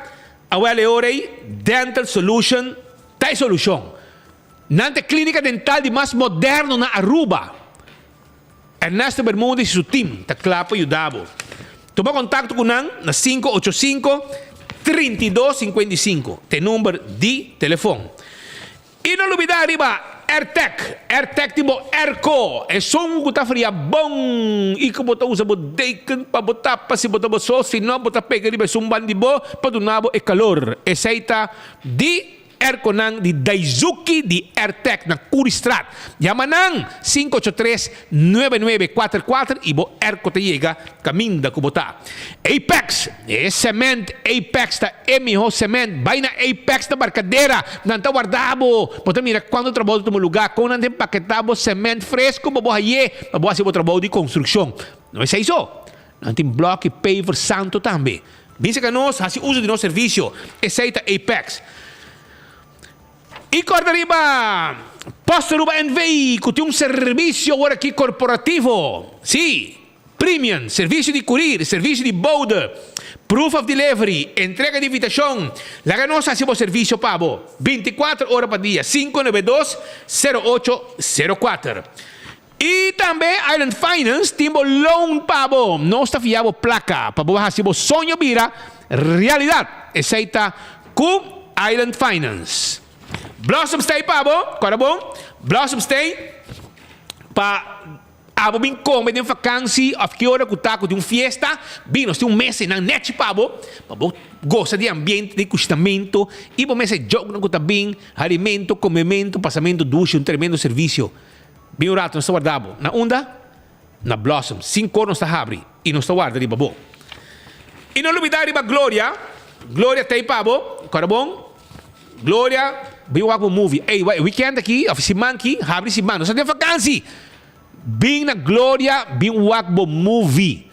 Awel e ora ei Dental Solution ta e solushon. Nan ta e clínica dental di mas moderno na Aruba. Ernesto Bermudez y su team ta cla pa yuda bo. Tuma contacto cu nan na 585 32 55, ta e number di telefon. Y no lubida riba Airtec. Airtec tin bo airco, esun cu ta fria bon y cu bo ta usa bo deken pa bo tapa si bo ta bo so, si no bo ta pega riba esun ban di bo pa duna bo e calor. Esey ta di. Airconan di Daizuki di Airtec na Curiestraat. Yama nan 583 9944 y bo airco ta yega caminda cu bo ta. Apex, e cement Apex ta e miho cement. Bay na Apex na Barcadera, nan ta warda bo. Bo ta mira cuanto trabou ta tuma lugar, con nan ta empaketa bo cement fresco pa bo haye pa bo haci bo trabou di construccion. No esey so, Nan tin blòk i paver santu tambe. Bisa ka nos hasi uso di nos servisio. Esei ta Apex. I kòrda riba Post Aruba NV ku tin un servisio awor aki korporativo. Sí, premium, servisio di kurir, servisio di bode, proof of delivery, entrega di invitashon. Laga nos hasi bo servisio pa bo. Bintikuater ora pa dia, 592 0804. I tambe Island Finance tin bo loan pa bo. Nos ta fia bo placa pa bo haci bo soño bira realidad. Esey ta cu Island Finance. Blossom Stay pa bo, corda bon, Blossom Stay pa abo bin come den vakantie of ki ora cu ta cu tin un fiesta, bin nos tin un mesa eynan nechi pa bo, pa bo goza di ambiente, di cushinamento y bo mesa e jokenan cu ta bin, harimento, comemento, pasamento dushi, un tremendo servicio. Bin un rato nos ta warda bo. Na unda? Na Blossom. Sinkor nos ta habri i nos ta warda riba bo. I no lubida riba Gloria. Gloria ta ei pa bo. Kòrda bon? Gloria, bin wak bo movie. Ey, e weekend aki òf e siman aki, habri siman. Nos ta den vakansi! Bin na Gloria, bin wak bo movie.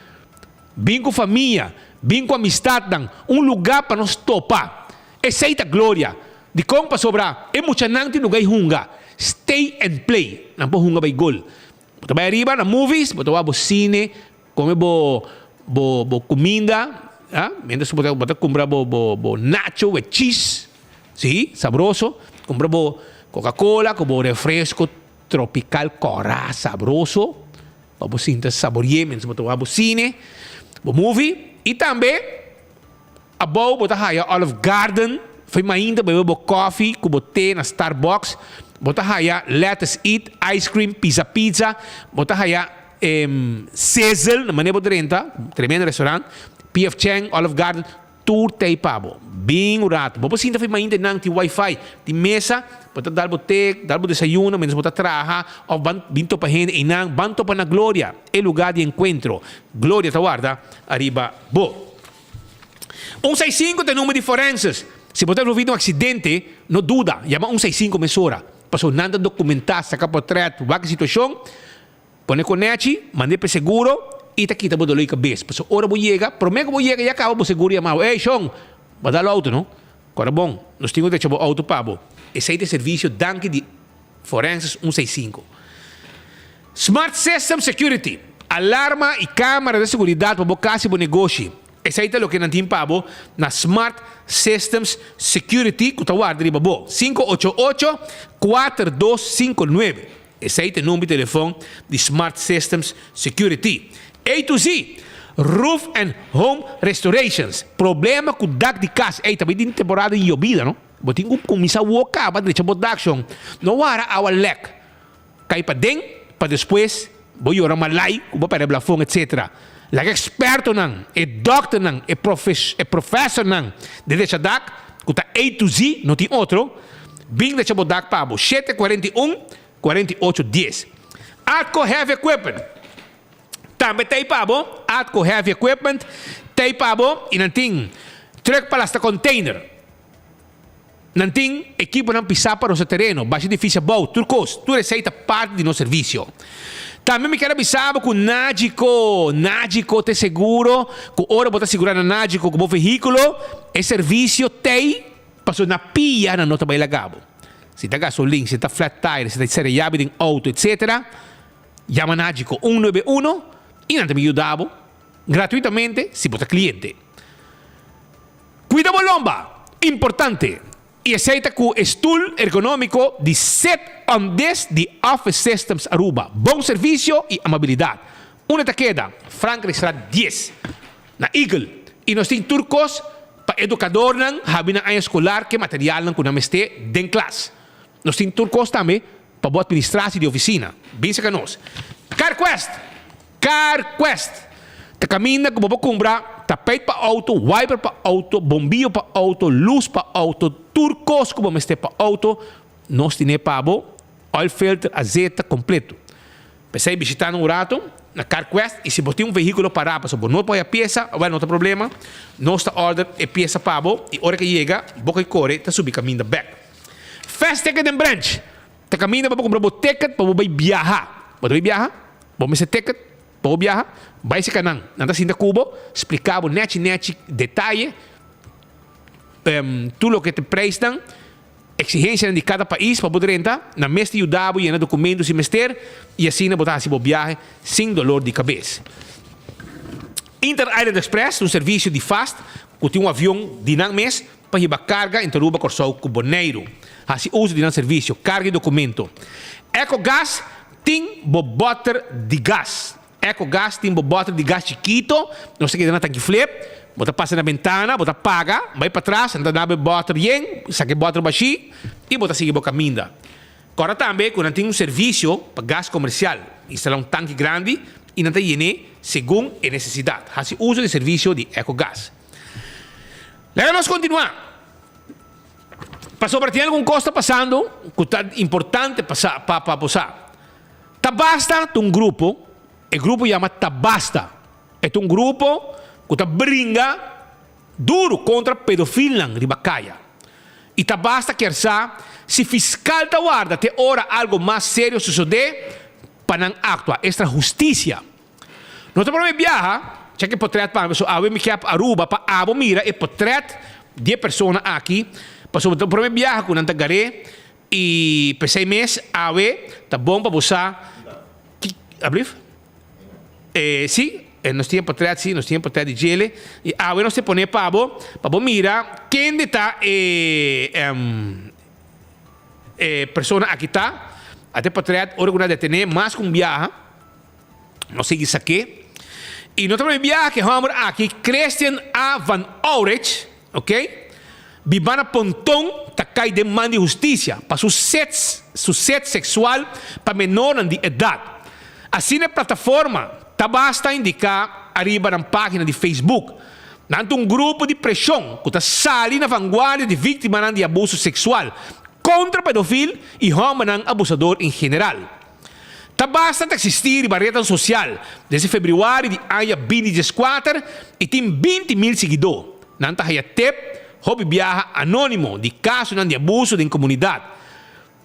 Bin ku famia, bin ku amistatnan. Un lugá pa nos topa. Esei ta Gloria. Dikon? Pasobra e muchanan tin lugá i hunga. Stay and play. Nan por hunga bai gol. Bo ta bai ariba na movies, bo ta wak bo sine, kome bo bo bo kuminda, ah, mientras bo ta bo ta kumpra bo bo bo nacho with cheese, si, sabroso. Kumpra bo Coca Cola ku bo refresco tropical kòrá sabroso pa bo sinta sabori'é mientras bo ta wak bo sine, bo movie. I tambe. Abou bo ta haya Olive Garden, fo'i mainta bebe bo koffie ku bo te na Starbucks, bo ta haya Lettuce Eat, Ice Cream, Pizza Pizza, bo ta haya Sizzle na manera bo drenta, tremendo restaurant, PF Chang, Olive Garden, tur ta ei pa bo. Bin un rato. Bo por sinta fo'i mainta nan tin wifi, tin mesa. Bo ta dal bo te, dal bo desayuno mientras bo ta traha of ban bin topa hende einan. Ban topa na Gloria, e lugar di encuentro. Gloria ta warda ariba bo. Un sai sinku ta e number di forenses. Si bo ta envolvi den un accidente, no duda, yama un sai sinku mesora. Pasobra nan ta documenta, saca potret, wak e situacion. Pone konechi, mand'é pa e seguro i ta kita bo doló di kabes. Pasobra ora bo yega, promé ku bo yega ya kaba bo seguro yama bo, Ey shon, bo a dal outo no? Kòrda bon, nos tin ku drecha bo outo pa bo. Esei ta e servisio danki di Forenses un seis sinku. Smart System Security, alarma i kamera di seguridat pa bo kas i bo negoshi. Esei ta loke nan tin pa bo na Smart Systems Security ku ta warda riba bo. 588 4259. Esei ta e number di telefon di Smart Systems Security. A to Z, Roof and Home Restorations. Problema ku dak di kas. Ey, ta bay den temporada di yobida, no? Bo tin ku kuminsá wou kaba drecha bo dak, shon. No wara awa lek kai paden pa despues bo yora malai ku bo pèrdè blafon, etc. Laga ekspertonan, e dòkternan, e e profesornan di drecha dak, ku ta A to Z, no tin otro, Bin drecha bo dak pa bo. 7 41 48 10. Atco Heavy Equipment tambe ta ei pa bo. Atco Heavy Equipment ta ei pa bo i nan tin truck pa lasta container. Nan tin ekiponan pisá pa rosa tereno, basha edifisio abou, tur kos. Tur esei ta parti di nos servisio. Tambe mi kier a bisa bo ku Nagico, Nagico ta e seguro ku ora bo ta sigurá na Nagico ku bo vehíkulo, e servisio t'ei Pasobra na pia nan no ta bai laga bo. Si ta gasolin, si ta flat tire, si ta sera yabi den auto etc. Yama Nagico un nuebe uno y nan ta bin yuda bo gratuitamente si bo ta cliente. Cuida bo lomba! Importante! Y esey ta cu e stoel ergonomico di Sit on This di Office Systems Aruba. Bon servicio y amabilidad. Unda ta keda? Frankrijkstraat dies. Na Eagle. Y nos tin tur cos pa educadornan habi nan aña escolar ke materialnan cu nan mester den klas. Nos tin tur cos tambe pa bo administratie di oficina. Bin cerca nos. CarQuest! CarQuest! Ta caminda cu bo por cumpra tapijt pa auto, wiper pa auto, bombillo pa auto, luz pa auto, tur cos cu bo mester pa auto, nos tine pa bo, oil filter, azeta, completo. P'esei bishita nan un rato na CarQuest y si bo tin un vehiculo para pasobra bo no por haya pieza, awel no ta problema, nos ta order e pieza pa bo y ora ke yega bo ke kore ta subi caminda bek. Fast Ticket den Branch ta caminda pa bo cumpra bo ticket pa bo bay biaha. Bo ta bay biaha? Bo mester ticket pa bo biaha? Bay cerca nan, nan ta sinta cu bo, splica bo nechi nechi detaye tur loke ta prijsnan. Exigencianan di cada pais pa bo drenta, nan mes ta yuda bo yena documento si mester y asina bo ta haci bo biahe sin dolor di cabes. Inter Island Express ta un servicio di fast cu tin un avion di nan mes pa hiba carga entre Aruba, Corsou cu Boneiru. Haci uso di nan servicio, carga y documento. Ecogas tin bo boter di gas. Ecogas tin bo bòter di gas chikito, nos ta keda na tanki flip, bo ta pasa na bentana, bo ta paga, bai patras, nan ta daba e bòter yen, saka e bòter bashí i bo ta sigui bo kaminda. Kòrda tambe ku nan tin un servisio pa gas komersial, instalá un tanki grandi i nan ta yen'é segun e nesesidat. Hasi uso di e servisio di Ecogas. Laga nos kontinuá. Pasobra tin algun kos ta pasando ku ta importante pa sa, pa bo sa. Tabasta ta un grupo, e grupo yama Tabasta. E ta un grupo ku ta bringa duru kontra pedofilnan riba kaya. I Tabasta kier sa si fiskal ta warda te ora algo mas serio sosodé pa nan aktua, esta hustisia. No ta prome biaha, chek e potret pa mi, pasobra awe mi ke ap Aruba pa abo mira e potret di e persona aki, pasobra ta prome biaha ku nan ta gar'é I p'esei mes awe ta bon pa bo sa ki, ablief? E, si, e nos tin e potret, si, nos tin e potret di djele. I awe nos te pone pa bo, pa bo mira kende ta e, e persona aki ta. A te potret ora ku nan a detené mas ku un biaha. Nos sigui sak'é. I no ta prome biaha ku e hòmber aki, Christian A. Van Aurich, ok, biba na Ponton, ta kai den man di hustisia pa su set su set seksual pa menornan di edat. Asina e plataforma ta basta indiká ariba nan página di Facebook. Nan ta un grupo di preshon ku ta sali na vanguardia di víktimanan di abuso seksual. kontra pedofil i hòmbernan abusador en general. Ta basta ta eksistí riba retnan sosial desde febrüari di aña 2014 i tin 20,000 siguidó. Nan ta haya tep, hopi biaha anónimo, di kasonan di abuso den komunidat.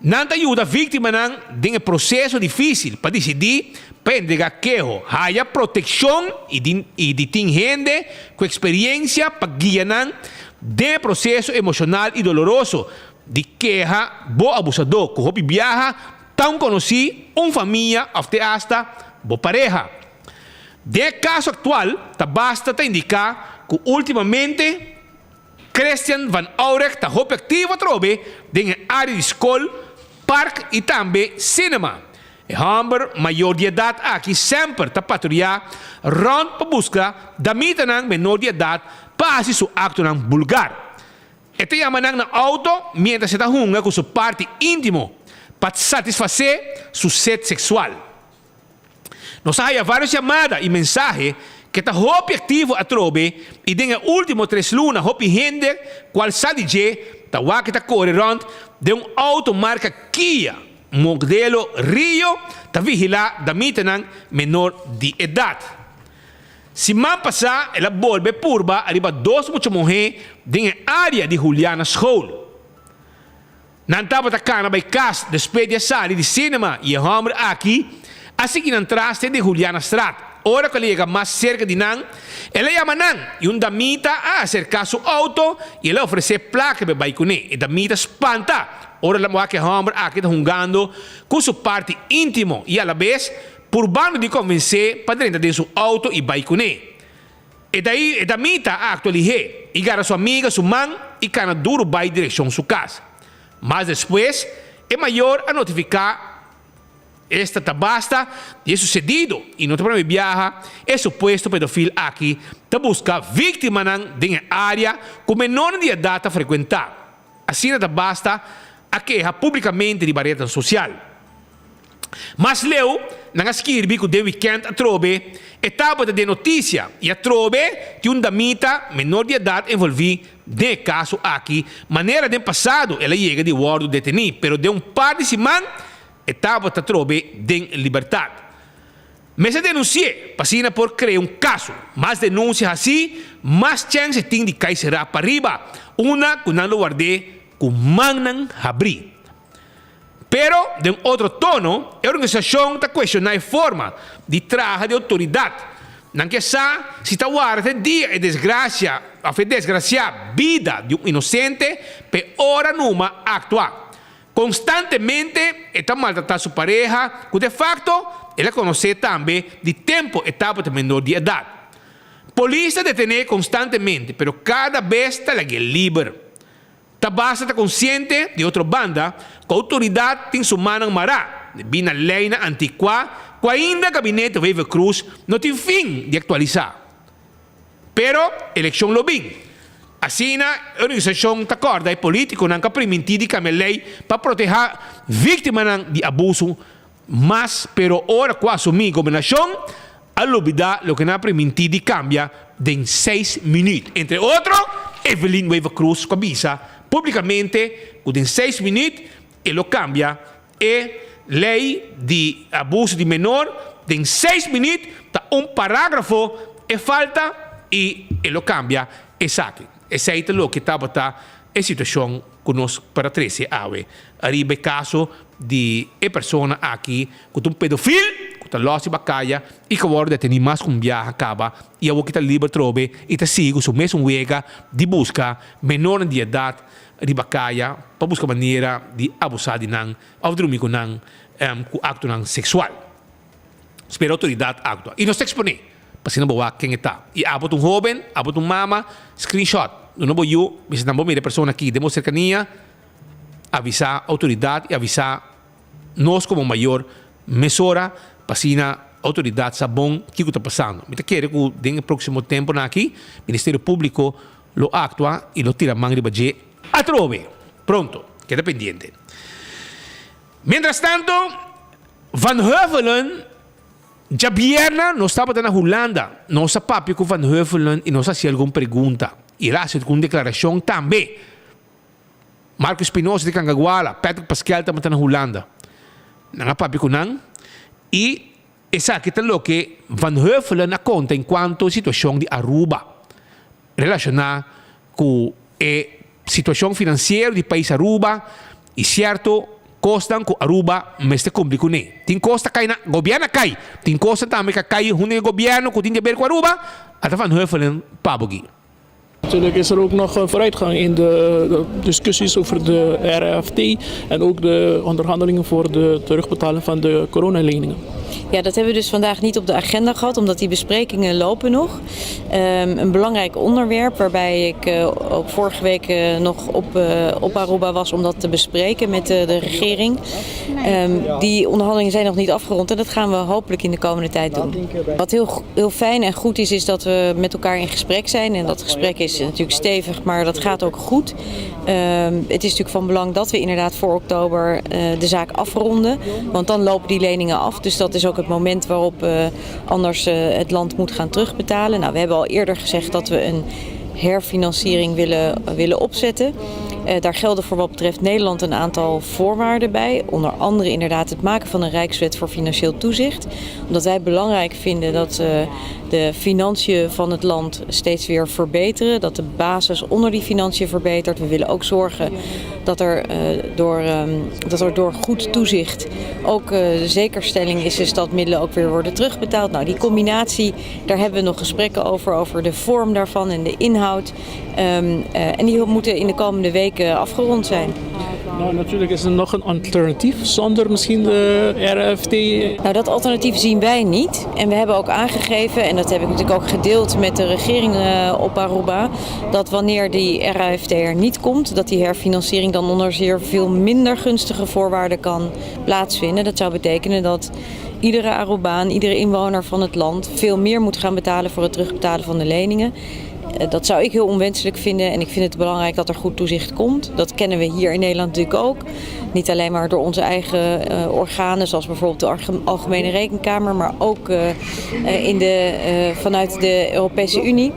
Nan ta yuda víktimanan den e proseso difísil pa disidí pa entregá keho, haya protekshon i di i di tin hende ku eksperiensia pa guia nan den e proseso emoshonal i doloroso di keha bo abusadó ku hopi biaha ta un konosí, un famia òf te asta bo pareha. Den e kaso aktual ta basta ta indiká ku últimamente, Christian van Aurich ta hopi aktivo atrobe den e área di skol, park i tambe sinema. E hòmber mayor di edat aki semper ta patruyá rònt pa buska damitanan menor di edat pa hasi su aktonan bulgar. E ta yama nan na outo miéntras e ta hunga ku su parti íntimo pa satisfasé su set seksual. Nos a haya varios yamada y mensahe ke ta hopi activo atrobe y den e ultimo tres luna hopi hende cual sa di dje ta wak ta core rond den un auto marca Kia modelo Rio ta vigila damitanan menor di edad. Siman pasa el a bolbe purba ariba dos mucha muhe den e area di Juliana School. Nan tabata kana bai kas despues di a sali di sinema i e hòmber aki a sigui nan tras te den Julianastraat. Ora ku el a yega mas serka di nan, el a yama nan i un damita a aserká su outo i el a ofresé plaka pa e bai kuné. E damita spanta ora el a wak e hòmber aki ta hungando ku su parti íntimo i alabes purbando di konvensé pa drenta den su outo i bai kuné. E ta e damita a aktua lihé i gara su amiga su man i kana duru bai direkshon su kas. Mas despues, e mayor a notifiká esta ta basta di e susedido i no ta promé biaha e supuesto pedofil aki ta buska víktimanan den e área ku menornan di edat ta frekuentá. Asina ta basta a keha públikamente riba retnan sosial. Mas leu, nan a skirbi ku den wikènt atrobe e tabata den notisia i atrobe tin un damita menor di edat envolví den e kaso aki, manera den pasado el a yega di wòrdu detení, pero den un par di siman e tabata atrobe den libertat. Mester denunsi'é pa asina por krea un kaso. Mas denunsia hasí, mas chèns e tin di kai será pariba, unda ku nan lo ward'é ku mannan habrí. Pero, den otro tono, e organisashon ta kuestioná e forma di traha di outoridat. Nan ke sa si ta warda te dia e desgrasia òf e desgrasiá bida di un inosente pa e ora numa aktua. Konstantemente e ta maltratá su pareha ku de fakto el a konosé tambe di tempu e tabata menor di edat. Polis ta detené konstantemente pero kada bes ta lag'é liber. Ta basta ta konsiente, di otro banda, ku outoridat tin su mannan mará debí na leinan antikuá ku ainda gabinete Wever-Croes no tin fin di aktualisá. Pero elekshon lo bin. Asina e organisashon ta kòrda e polítikonan ku a primintí di kambia lei pa protehá víktimanan di abusu mas pero ora ku a asumí gobernashon a lubidá loke nan a primintí di kambia den seis minüt. Entre otro Evelyn Wever-Croes ku a bisa públikamente ku den seis minüt e lo kambia E lei di abuso di menor den seis minuut ta un paragrafo e falta y e lo cambia esaki. Esey ta loke tabata e situacion cu nos por a trece awe ariba e caso di e persona aki cu ta un pedofil cu ta los riba caya y cu a wordo deteni mas cu un biaha caba y awor ki ta liber trobe y ta sigui cu su mesun wega di busca menornan di edad riba kaya pa buska manera di abusá di nan òf drumi ku nan ku aktonan seksual. Spera outoridat aktua. I nos ta eksponé pa asina bo wak ken e ta. I abo ta un hóben, abo ta un mama, screenshot. Duna bo yu, bisa nan bo mira e persona aki den bo serkania, avisá outoridat i avisá nos komo mayor mesora pa asina outoridat sa bon kiko ta pasando. Mi ta kere ku den e próksimo tempunan aki Ministerio Públiko Lo actua y lo tira man riba dje atrobe. Pronto. Keda pendiente. Mientras tanto, Van Heuvelen, djabierna nos tabata na Hulanda. Nos a papia cu Van Heuvelen y nos a haci algun pregunta. Y el a haci algun declaracion tambe. Marco Espinosa di Cangaguala, Patrick Paskel tabata na Hulanda. Nan a papia ku nan i esaki ta loke Van Huffelen a konta enkuanto e situashon di Aruba relashoná ku e situashon finansiero di pais Aruba i sierto kosnan ku Aruba mester kumpli kuné. Tin kos ta kai na gobièrnu a kai, tin kosnan tambe ku a kai huntu den e gobièrnu ku tin di aber ku Aruba, a ta Van Huffelen pa bo gi. Natuurlijk is er ook nog een vooruitgang in de discussies over de RFT en ook de onderhandelingen voor de terugbetaling van de coronaleningen. Ja, dat hebben we dus vandaag niet op de agenda gehad, omdat die besprekingen lopen nog. Um, een belangrijk onderwerp waarbij ik uh, ook vorige week uh, nog op, uh, op Aruba was om dat te bespreken met de, de regering. Um, die onderhandelingen zijn nog niet afgerond en dat gaan we hopelijk in de komende tijd doen. Wat heel, heel fijn en goed is, is dat we met elkaar in gesprek zijn. En dat gesprek is natuurlijk stevig, maar dat gaat ook goed. Um, het is natuurlijk van belang dat we inderdaad voor oktober uh, de zaak afronden. Want dan lopen die leningen af. Dus dat is ook het moment waarop uh, anders uh, het land moet gaan terugbetalen. Nou, we hebben al eerder gezegd dat we een herfinanciering willen, willen opzetten. Uh, daar gelden voor wat betreft Nederland een aantal voorwaarden bij. Onder andere inderdaad het maken van een Rijkswet voor financieel toezicht. Omdat wij belangrijk vinden dat uh, de financiën van het land steeds weer verbeteren. Dat de basis onder die financiën verbetert. We willen ook zorgen dat er, uh, door, um, dat er door goed toezicht ook uh, de zekerstelling is, is dat middelen ook weer worden terugbetaald. Nou, die combinatie, daar hebben we nog gesprekken over, over de vorm daarvan en de inhoud. Um, uh, en die moeten in de komende weken afgerond zijn. Nou, natuurlijk is er nog een alternatief zonder misschien de RFT. Nou, dat alternatief zien wij niet. En we hebben ook aangegeven, en dat heb ik natuurlijk ook gedeeld met de regering uh, op Aruba, dat wanneer die RAFT er niet komt, dat die herfinanciering dan onder zeer veel minder gunstige voorwaarden kan plaatsvinden. Dat zou betekenen dat iedere Arubaan, iedere inwoner van het land veel meer moet gaan betalen voor het terugbetalen van de leningen. Eh, dat zou ik heel onwenselijk vinden en ik vind het belangrijk dat er goed toezicht komt. Dat kennen we hier in Nederland natuurlijk ook. Niet alleen maar door onze eigen uh, organen, zoals bijvoorbeeld de Algemene Rekenkamer, maar ook uh, in de, uh, vanuit de Europese Unie.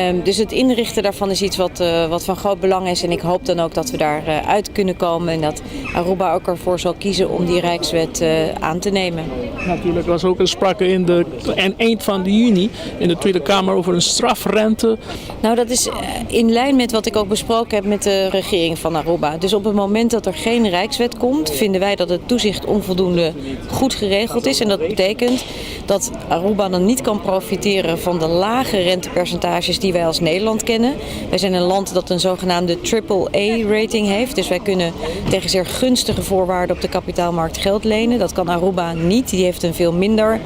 Um, dus het inrichten daarvan is iets wat, uh, wat van groot belang is. En ik hoop dan ook dat we daar uh, uit kunnen komen en dat Aruba ook ervoor zal kiezen om die Rijkswet uh, aan te nemen. Natuurlijk was ook een sprake in de en eind van de juni in de Tweede Kamer over een strafrente. Nou, dat is in lijn met wat ik ook besproken heb met de regering van Aruba. Dus op het moment dat er geen Rijkswet komt, vinden wij dat het toezicht onvoldoende goed geregeld is. En dat betekent dat Aruba dan niet kan profiteren van de lage rentepercentages die wij als Nederland kennen. Wij zijn een land dat een zogenaamde triple-A-rating heeft. Dus wij kunnen tegen zeer gunstige voorwaarden op de kapitaalmarkt geld lenen. Dat kan Aruba niet. Die heeft een veel minder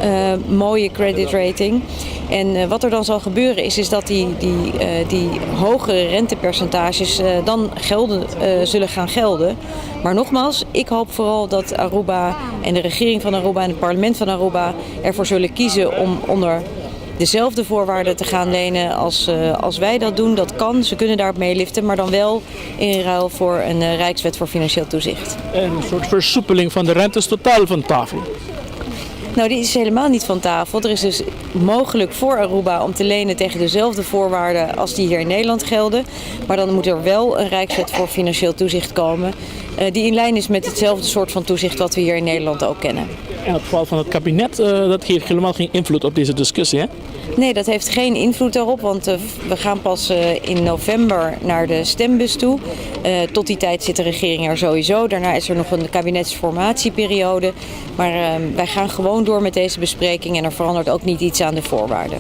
uh, mooie credit rating. En uh, wat er dan zal gebeuren is, is dat die, die, uh, die hogere rentepercentages uh, dan gelden, zullen gaan gelden. Maar nogmaals, ik hoop vooral dat Aruba en de regering van Aruba en het parlement van Aruba ervoor zullen kiezen om onder dezelfde voorwaarden te gaan lenen als, uh, als wij dat doen. Dat kan, ze kunnen daarop meeliften, maar dan wel in ruil voor een uh, Rijkswet voor financieel toezicht. En een soort versoepeling van de rentes totaal van tafel. Nou, die is helemaal niet van tafel. Er is dus mogelijk voor Aruba om te lenen tegen dezelfde voorwaarden als die hier in Nederland gelden. Maar dan moet er wel een Rijkswet voor financieel toezicht komen. Uh, die in lijn is met hetzelfde soort van toezicht wat we hier in Nederland ook kennen. En het geval van het kabinet, uh, dat heeft helemaal geen invloed op deze discussie, hè? Nee, dat heeft geen invloed daarop, want uh, we gaan pas uh, in november naar de stembus toe. Uh, tot die tijd zit de regering er sowieso. Daarna is er nog een kabinetsformatieperiode. Maar uh, wij gaan gewoon door met deze bespreking en er verandert ook niet iets aan de voorwaarden.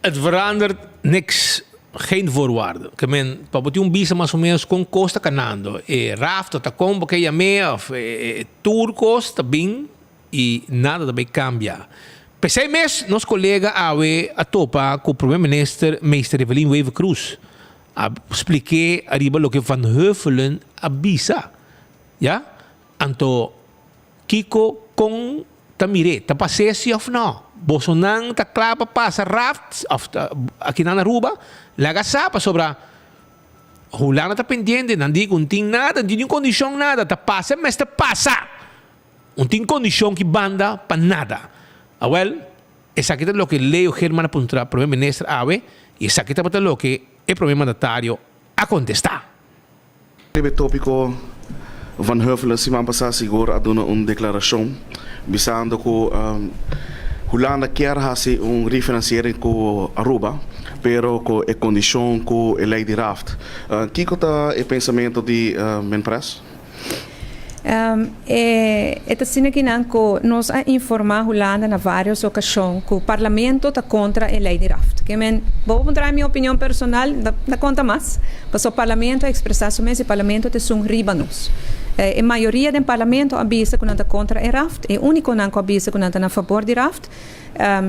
Het verandert niks. Geen voorwaarden. Ke men, pa bo tin un bisa mas o menos kon kos ta kanando. E rafto ta kon bo ke yam'é of e tur kos ta bin i nada ta bay kambia. P'esei mes nos kolega awe a topa ku Prome Minister Meester Evelyn Wever-Croes. A splik'é ariba loke Van Huffelen a bisa. Ya? Anto kiko kon ta mir'é? Ta pas'é si òf nò? Bosonan ta kla pa pasa raft òf akinan na Aruba? Laga sa pasobra Hulanda ta pendiente, nan di ku no tin nada, no tin niun kondishon nada, ta pasa mester pasa! No tin kondishon ki banda pa nada. Awèl, esaki ta loke Leo Geerman a puntra Prome Minister awe i esaki tabata loke e Prome Mandatario a kontestá. Riba e tópiko, Van Huffelen siman pasá sigur a duna un deklarashon bisando ku Hulanda kier hasi un refinanciering ku Aruba, pero ku e kondishon ku e lei di raft. Kiko ta e pensamentu di Minpres? E ta asina kinan ku nos a informá Hulanda na vários okashon ku Parlamento ta kontra e lei di raft. Ke men, bo por puntra mi opinion personal, ta konta mas, pasobra Parlamento a ekspresá su mes i Parlamento ta esun riba nos. E mayoria den Parlamento a bisa ku nan ta kontra e raft. E únikonan ku a bisa ku nan ta na fabor di raft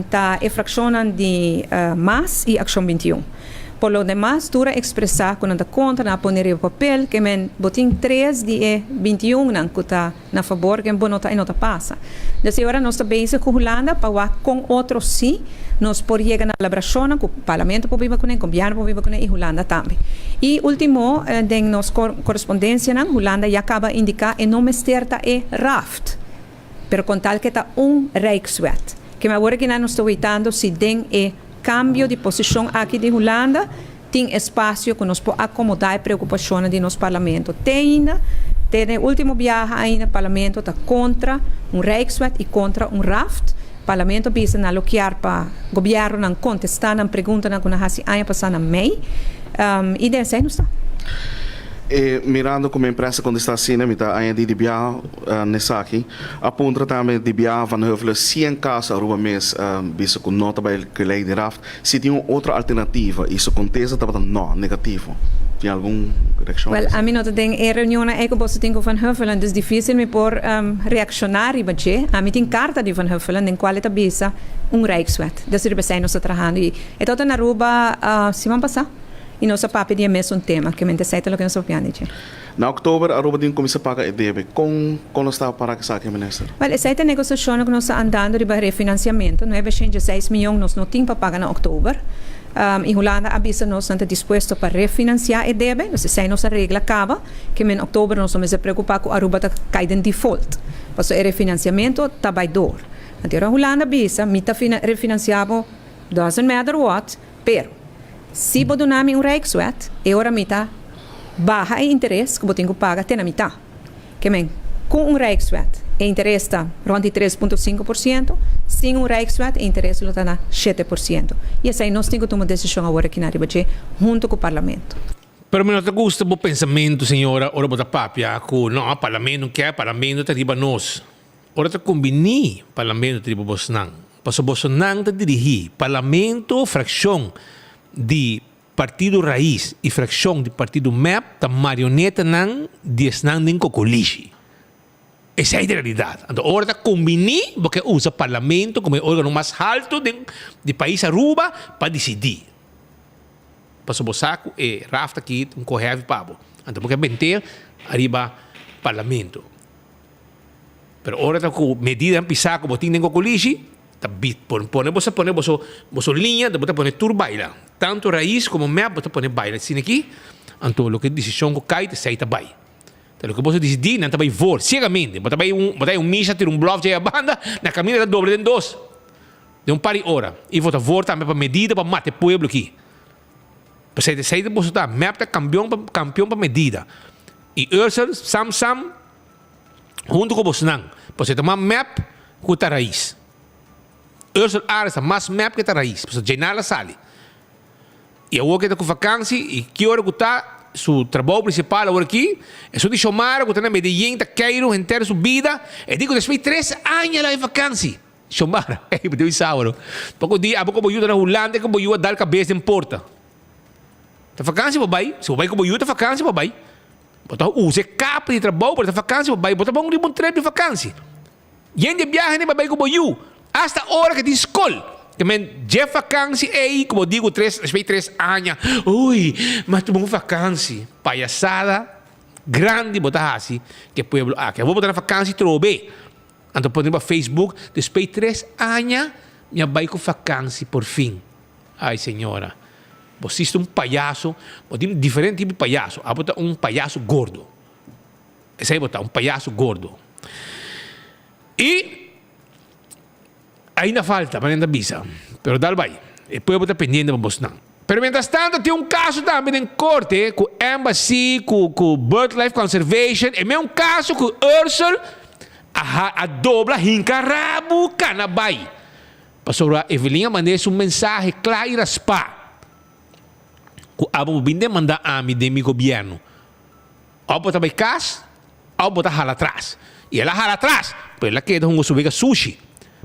ta e frakshonnan di mas i Akshon 21. Por lo demas tur a ekspresá ku nan ta kontra, nan a pone riba papel ke men bo tin tres di e 21 nan ku ta na fabor ke bo no ta e no ta pasa. Des e ora nos ta bezig ku Hulanda pa wak kon otro si nos por yega na palabrashonnan ku Parlamento por biba kuné, Gobièrnu por biba kuné i Hulanda tambe. I ultimo den nos korespondensianan Hulanda ya kaba indiká e no mester ta e raft. Pero con tal ke ta un Rijkswet. Ke mi awor aki nan nos ta weitando si den e cambio di posicion aki di Hulanda tin espacio cu nos por acomoda e preocupacionnan di nos Parlamento. Te ainda, te den e ultimo biaha ainda Parlamento ta contra un Rijkswet y contra un raft. Parlamento a bisa nan lo kier pa Gobiernonan contesta nan preguntanan cu nan haci aña pasa na mei. Y den esey nos ta. E mirando cu mi empresa contesta asina mi ta añadi di biaha. N'esaki a puntra tambe di biaha Van Huffelen si en caso Aruba mes bisa cu no ta bay cu e ley di raft, si tin un otro alternativa y su contesta tabata no, negativo. Tin algun reaccion? Wel, ami no ta den e reunionnan ey cu boso tin cu Van Huffelen, dus dificil mi por reacciona riba dje. Ami tin carta di Van Huffelen den cual e ta bisa un Rijkswet. Dus riba esey nos ta trahando y e tabata na Aruba siman pasa y nos a papia di e mesun tema, ke mente esey ta loke nos ta papiando di dje. Na oktober Aruba tin kuminsá paga e debe. Kon kon nos ta para esaki, Minister? Wèl, esei ta negosiashonnan ku nos ta andando riba refinansiamentu. Nuebe shen dieseis mion nos no tin pa paga na oktober. I Hulanda a bisa nos nan ta dispuesto pa refinansiá e debe. Dus esei nos a regla kaba. Ke men oktober nos no mester preokupá ku Aruba ta kai den default. Pasobra e refinansiamentu ta bai dor. Anto ora Hulanda bisa, mi ta refinansiá bo doesn't matter what, Pero, si bo duna mi un Rijkswet, e ora mi ta baha e interes ku bo tin ku paga te na mitá. Ke men, ku un Rijkswet e interes ta rònt di 3.5%, sin un Rijkswet e interes lo ta na 7%. I esei nos tin ku tuma desishon awor aki na riba dje huntu ku Parlamento. Pero mi no ta gusta bo pensamentu, señora, ora bo ta papia ku no, Parlamento no ke, Parlamento ta riba nos. Ora ta kumbiní Parlamento ta riba bosnan, pasobra bosonan ta dirigí Parlamento, frakshon di Partido Raiz i frakshon di Partido mep ta marionetanan di esnan den kokolishi. Esei ta e realidat. Anto ora ta kumbiní bo ke usa Parlamento komo e organo mas haltu den di pais Aruba pa disidí. Pasobra bo sa ku e raft aki ta un ko heavy pa bo. Anto bo ke bent'é ariba Parlamento. Pero ora ta ku medidanan pisá ku bo tin den kokolishi, ta pone boso pone boso boso liña, bo ta pone tur baila. Tantu rais komo mep bo ta pone baila asina aki, anto loke desishon ku kai ta esei ta bai. Ta loke boso disidí nan ta bai voor siegamente. Bo ta bai un bo ta bai un misa tira un blòf djei a banda, na kaminda ta dobla den dos den un par di ora. I bo ta voor tambe pa medida pa mata e pueblo aki. P'esei ta esei ta boso ta. Mep ta kampion pa kampion pa medida. I Ursel, Sam Sam. Huntu ku bosnan, pasobra e ta mas mep ku ta rais. Ursel Aris ta mas mep ku ta rais, pasobra djenal a sali. I awor ku e ta ku vakansi, i ki ora ku ta, su trabou prinsipal awor aki, esun di Xiomara ku ta na Medellin ta keiru henter su bida, e di ku despues di tres aña el a bai vakansi. Xiomara, ey, bo debe sábado. Poko dia abo ku bo yu ta na Hulanda ku bo yu a dal kabes den porta. Ta vakansi bo bai, si bo bai ku bo yu ta vakansi bo bai. Bo ta usa e kapa di trabou pa ta vakansi bo bai bo ta bon riba un trip di vakansi. Yen di biahe ne bo bai ku bo yu asta ora ke tin skol. Te men dje vakansi ei ku bo di ku tres despues di tres aña uy mi a tuma un vakansi. Payasada grandi bo ta hasi ku e pueblo aki. Awor bo ta na vakansi trobe anto pone riba facebook despues di tres aña mi a bai ku vakansi porfin. Ay señora. Bo sista un payaso, bo tin diferente tipo di payaso, abo ta un payaso gordo. Esei bo ta, un payaso gordo. I ainda falta, manera nan ta bisa, pero dal bai, e pueblo ta pendiente pa bosnan. Pero mientras tanto tin un caso tambe den corte cu Embassy cu cu Birdlife Conservation e me un caso cu Ursel a a dobla hinca rabu cana bay. Pasobra Evelyn a manda es un mensahe cla y raspa cu abo bo bin demanda ami den mi gobierno. Of bo ta bay cas of bo ta hala atras. Y el a hala atras pero el a keda hunga su wega sushi.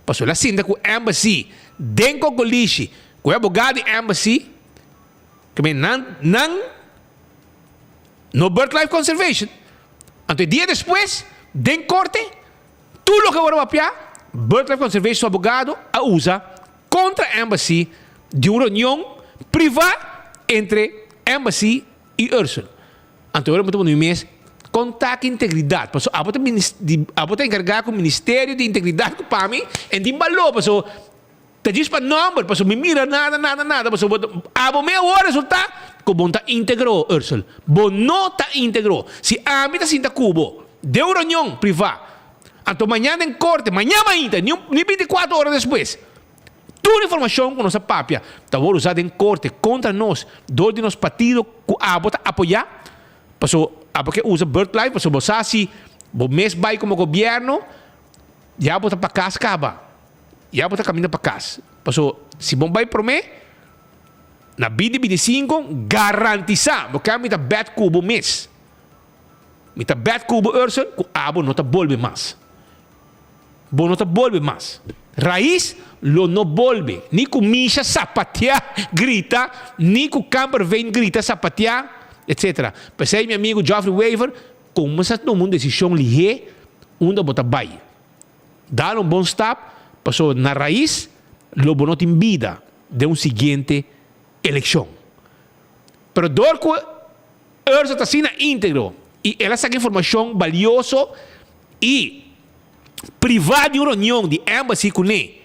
Pasobra el a sinta cu Embassy den Cocolishi Cu e abogado di embassy ke men nan nan no Birdlife Conservation. Anto e dia despues den corte tur loke worde papia Birdlife Conservation su abogado a usa contra embassy di un reunion priva entre embassy y Ursel. Anto ora bo ta pone mi mes con ta ki integridad paso abo ta abo ta encarga cu ministerio di integridad cu pa mi en tin balor paso Ta djis pa nomber, pasobra mi mira nada, nada, nada, pasobra bo ta, abo me awor resulta ku bo no ta integro, Ursel. Bo no ta integro. Si ami ta sinta ku bo den un reunion privá, anto mañan den korte, mañan mainta, ni un, ni bintikuater ora despues, tur informashon ku nos a papia ta wòrdu usá den korte kontra nos dor di nos partido ku abo ta apoyá, pasobra abo ke usa Birdlife, pasobra bo sa si bo mes bai komo gobièrnu, ya bo ta pa kas kaba. Ya bo ta kaminda pa kas. Paso si bo bai promé, na binti 25, garantisá bo ke mi ta bèt ku bo mes. Mi ta bèt ku bo, Ursel, ku abo no ta bolbe mas. Bo no ta bolbe mas. Rais lo no bolbe. Ni ku Misha sapateá grita, ni ku Kamperveen grita sapateá, etcetera. P'esei mi amigu Geoffrey Wever, kuminsá tuma un desishon lihé unda bo ta bai. Dal un bon stap, pasobra na rais lo bo no tin bida den un siguiente elekshon. Pero dor ku Ursa ta asina íntegro i el a saka informashon balioso i privá di un reunion di Embassy kuné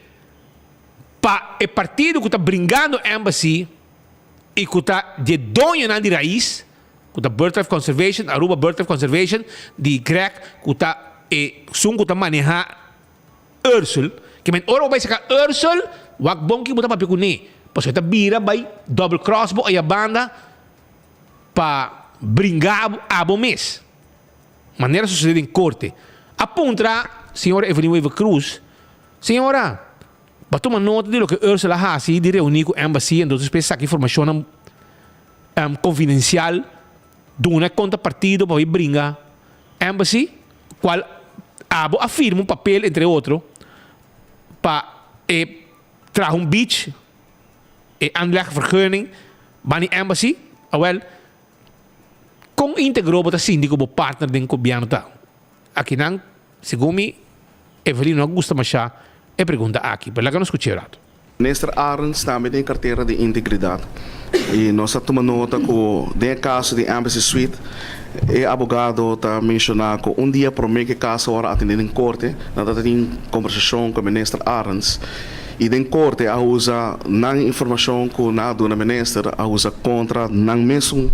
pa e partido ku ta bringando Embassy i ku ta di e doñonan di rais, ku ta Birdlife Conservation, Aruba Birdlife Conservation, di Greg ku ta e sun ku ta manehá Ursel, ke men ora bo bai saka Ursel, wak bon ki bo ta papia kuné, pasobra e ta bira bai double cross bo aya banda pa bringa bo abo mes. Manera sosodé den korte. A puntra señora Evelyn Wever Croes, Señora, bo a tuma nota di loke Ursel a hasi di reuní ku Embassy entonces despues saka informashonnan confidencial duna e contra partido pa bay bringa embassy cual abo a firma un papel entre otro pa e traha un beach e aanlegvergunning bani embassy awel con integro bo ta sinti cu bo partner den gobierno ta akinan segun mi Evelyn no a gusta masha e pregunta aki pero laga nos scucha e rato. Minister Arends tambe den cartera di integridad y nos a tuma nota cu den e caso di Embassy Suite e abogado ta menciona cu un dia prome cu e caso a worde atendi den corte nan ta tin conversacion cu Minister Arends y den corte a usa nan informacion cu nan a duna Minister a usa contra nan mesun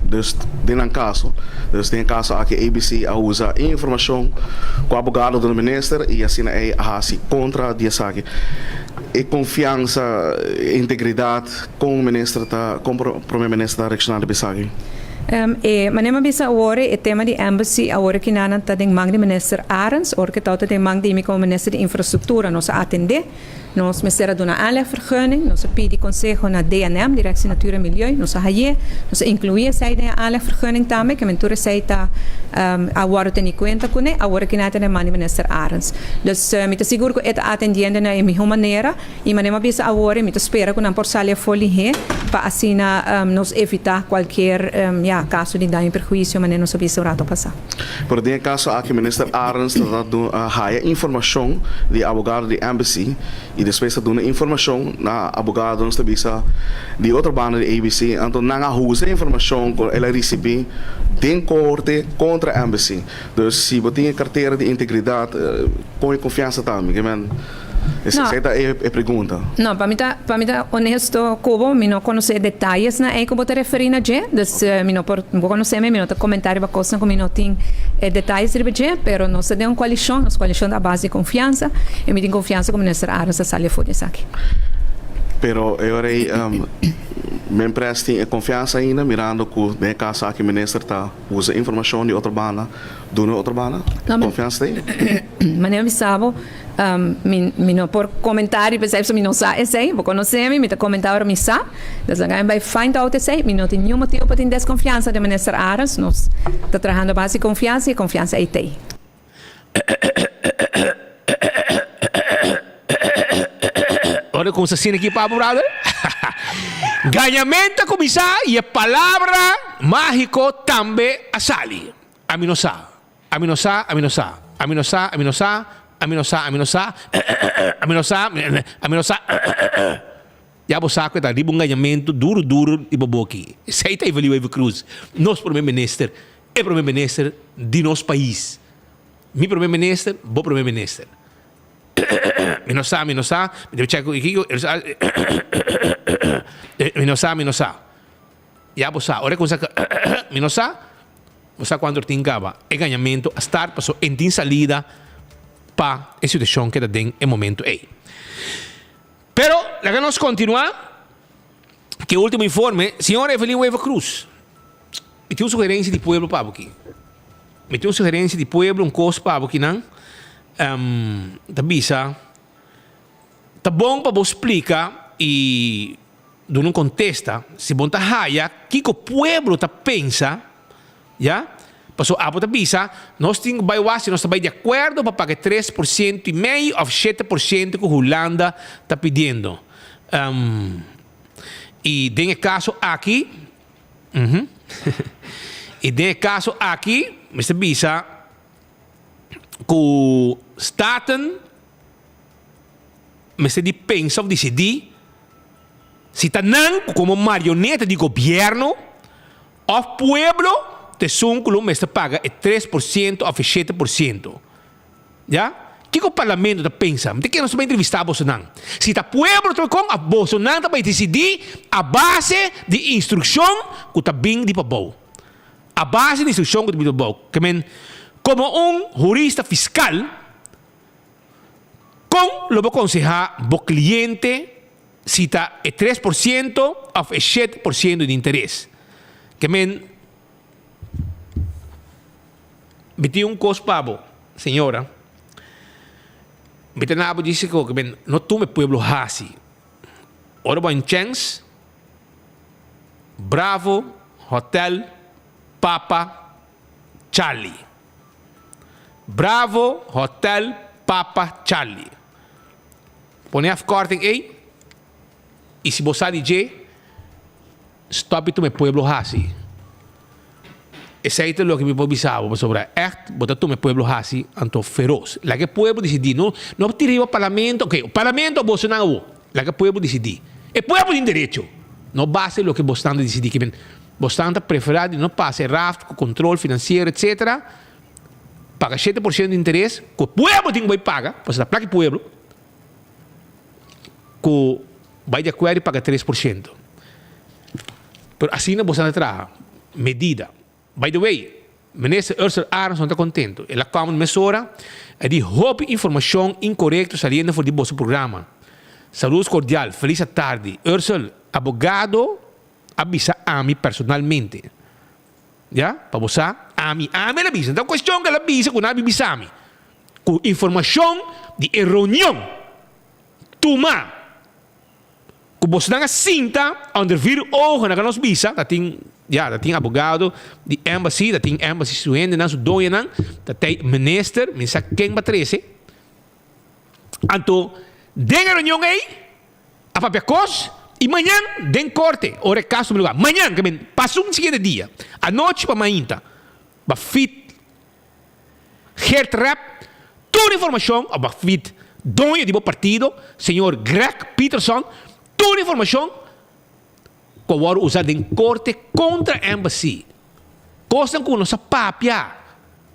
dus den nan caso dus den e caso aki ABC a usa e informacion cu abogado a duna Minister y asina ey a haci contra di esaki. E confiansa, e integridad, con minister ta, con prome minister ta reacciona riba esaki? E manera mi a bisa awor, e tema di embassy awor aki nan ta den man di minister Arends, ora cu tawata den man di mi como minister di infrastructura nos a atende. Nos mester a duna aanlegvergunning, nos a pidi conseho na DNM, Directie Natuur en Milieu, nos a haye, nos a inclui esey den e aanlegvergunning tambe, ke men tur esey ta a wordo teni cuenta cune, awor aki nan ta den man di Minister Arends. Dus mi ta sigur cu e ta atendiendo na e miho manera y manera mi a bisa awor mi ta spera cu nan por sali afo lihe pa asina nos evita cualkier ya caso di daño y perhuicio manera nos a bisa un rato pasa. Pero den e caso aki Minister Arends ta ta haya informacion di abogado di Embassy y despues ta duna informacion na abogado nos ta bisa di otro banda di ABC anto nan a usa e informacion cu el a ricibi den corte contra Embassy. Dus si bo tin e cartera di integridad con e confiansa tambe ke men esey ta e pregunta. No, pa mi ta pa mi ta honesto cu bo, mi no conoce e detayesnan ey cu bo ta referi na dje, dus mi no por, bo conoce mi, mi no ta comenta riba cosnan cu mi no tin e detayes riba dje, pero nos ta den un coalicion, nos coalicion ta a base di confiansa y mi tin confiansa cu Minister Arends ta sali afo di esaki. Pero e ora ey. Minpres tin e konfiansa ainda mirando ku den e kaso aki minister ta usa informashon di otro banda duna otro banda? Konfiansa ta ei? Manera mi sa bo, mi mi no por komentá riba esei pasobra mi no sa esei. Bo konosé mi, mi ta komentá ora mi sa. Dus laga mi bai find out esei. Mi no tin niun motibu pa tin deskonfiansa den Minister Arends. Nos ta trahando a base di konfiansa i e konfiansa ei t'ei. Ora ku asina aki pa bo brother. Gañamento a kuminsá i e palabra mágiko tambe a sali. Ami no sa. Ami no sa, ami no sa. Ami no sa, ami no sa. Ami no sa, ami no sa. Ami no sa, ami no sa. Ya bo sa ku e ta riba un gañamentu duru duru di bo boki. Esei ta Evelyn Wever Croes, nos prome minister, e prome minister di nos pais. Mi prome minister, bo prome minister. Mi no sa, mi no sa, mi debe check ku kiko, mi no sa, mi no sa. Ya bo sa, ora ku sa mi no sa, bo sa kuantu tin kaba. E gañamentu a start paso en tin salida pa e situashon ke ta den e momento ei. Pero laga nos kontinuá ku e último informe. Señor Evelyn Wever Croes, mi tin un sugerensia di pueblo pa bo aki. Mi tin un sugerensia di pueblo, un kos pa bo akinan. Ta bisa, ta bon pa bo splika i duna un kontesta si bo ta haya kiko pueblo ta pensa. Ya? Paso abo ta bisa, nos tin ku bai wak si nos ta bai di akuerdo pa paga e 3% i mei òf 7% ku Hulanda ta pidiendo. I den e kaso aki, uhm, i den e kaso aki mester bisa ku Staten mester di pensa òf disidí si ta nan ku komo marioneta di gobièrnu, Of pueblo ta esun ku lo mester paga e 3% of e 7%. Ya? Kiko parlamento ta pensa? Mi ta kere nos ta bai entrevista bosonan. Si ta pueblo ta bai kon of bosonan ta bai disidí a base di instrukshon ku ta bin di pabou. A base di instrukshon ku ta bin di pabou. Ke men, komo un hurista fiskal, Kon lo bo konsehá bo kliente si ta e 3% òf e 7% di interes? Ke men mi tin un kos pa bo, señora. Mi ta na bo disi ku ke men no tuma e pueblo hasi. Ora bo a un chèns, Bravo Hotel Papa Charlie. Bravo Hotel Papa Charlie. Pone afkorting ei y si bo sa di dje, stop di tuma e pueblo haci. Esey ta loke mi por bisa bo pasobra echt bo ta tuma e pueblo haci anto feroz. Laga e pueblo dicidi, no no tira riba parlamento, ok parlamento bosonan awo, laga e pueblo dicidi. E pueblo tin derecho, no base loke bosnan ta dicidi. Bosnan ta preferá di no pasa e raft ku kontrol finansiero etsetera, paga 7% di interes ku e pueblo tin ku bai paga, pasobra ta plaka e pueblo, ku bai di akuerdo i paga 3%. Pero asina bosnan ta traha, medida. By the way, Minister Ursell Arends no ta kontento. El a kòm mesora, e di hopi informashon inkorekto saliendo for di boso programa. Saludos kordial, felis atardi. Ursell, abogado a bisa ami personalmente. Ya, pa bo sa, ami, ami el a bisa. No ta un cuestion cu el a bisa cu nan a bin bisa mi. Cu informacion di e reunion tuma cu bosnan a sinta onder vier ogen, nan a nos bisa, ta tin, ya, ta tin abogado di embassy, ta tin embassy su hendenan, su doñonan, ta tei minister, mi sa ken ba trece. Anto, den e reunion ey, A papia kos y mañan den corte ora e caso tuma lugar. Mañan, ke men pasa un siguiente dia, anochi pa mainta, ba fit Geert Rep tur informacion, of ba fit doño di bo partido, señor Greg Peterson, tur informacion cu a worde usa den corte contra Embassy. Cosnan cu nos a papia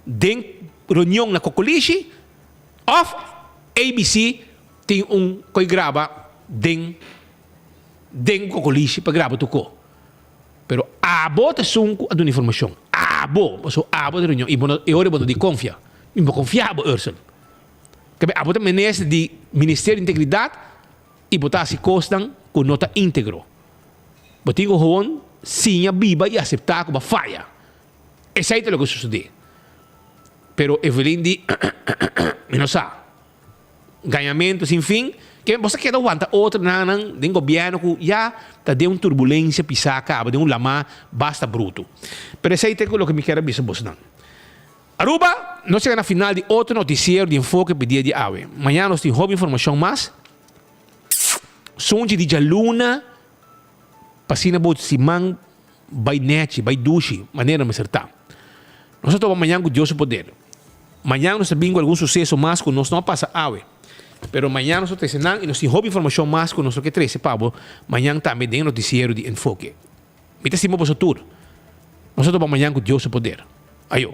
den reunion na Cocolishi of ABC Tin un koi graba den den kokolishi pa graba tur ko. Pero abo ta esun ku a duna informashon. Abo, pasobra abo ta reunion i bo no e ora bo no di konfia. Mi bo konfia bo Ursel. Kebe abo ta minister di Ministerio di Integridat i bo ta hasi kosnan ku no ta integro. Bo tin ku gewoon siña biba i aseptá ku bo a faya. Esei ta loke sosodé. Pero Evelyn di, Mi no sa. Gañamentu sin fin. Ke bo sa keda wanta otronan den gobièrnu ku ya ta den un turbulensia pisá kaba, den un lamá basta brutu. Pero esei ta loke mi kier a bisa bosnan. Aruba, nos yega na final di otro noticiero di Enfoke pa e dia di awe. Mañana nos tin hopi informacion mas. Sunchi di djaluna pa asina bo siman bai nechi, bai dushi, manera mester ta. Nos ta topa mañan ku Dios su poder. Mañan nos ta bin ku algun suseso mas ku nos no a pasa awe. Pero mañan nos ta trese nan i nos tin hopi informashon mas ku nos lo ke trese pa bo mañan tambe den e notisiero di Enfoke. Mi ta stima boso tur. Nos ta topa mañan ku Dios su poder. Ayo.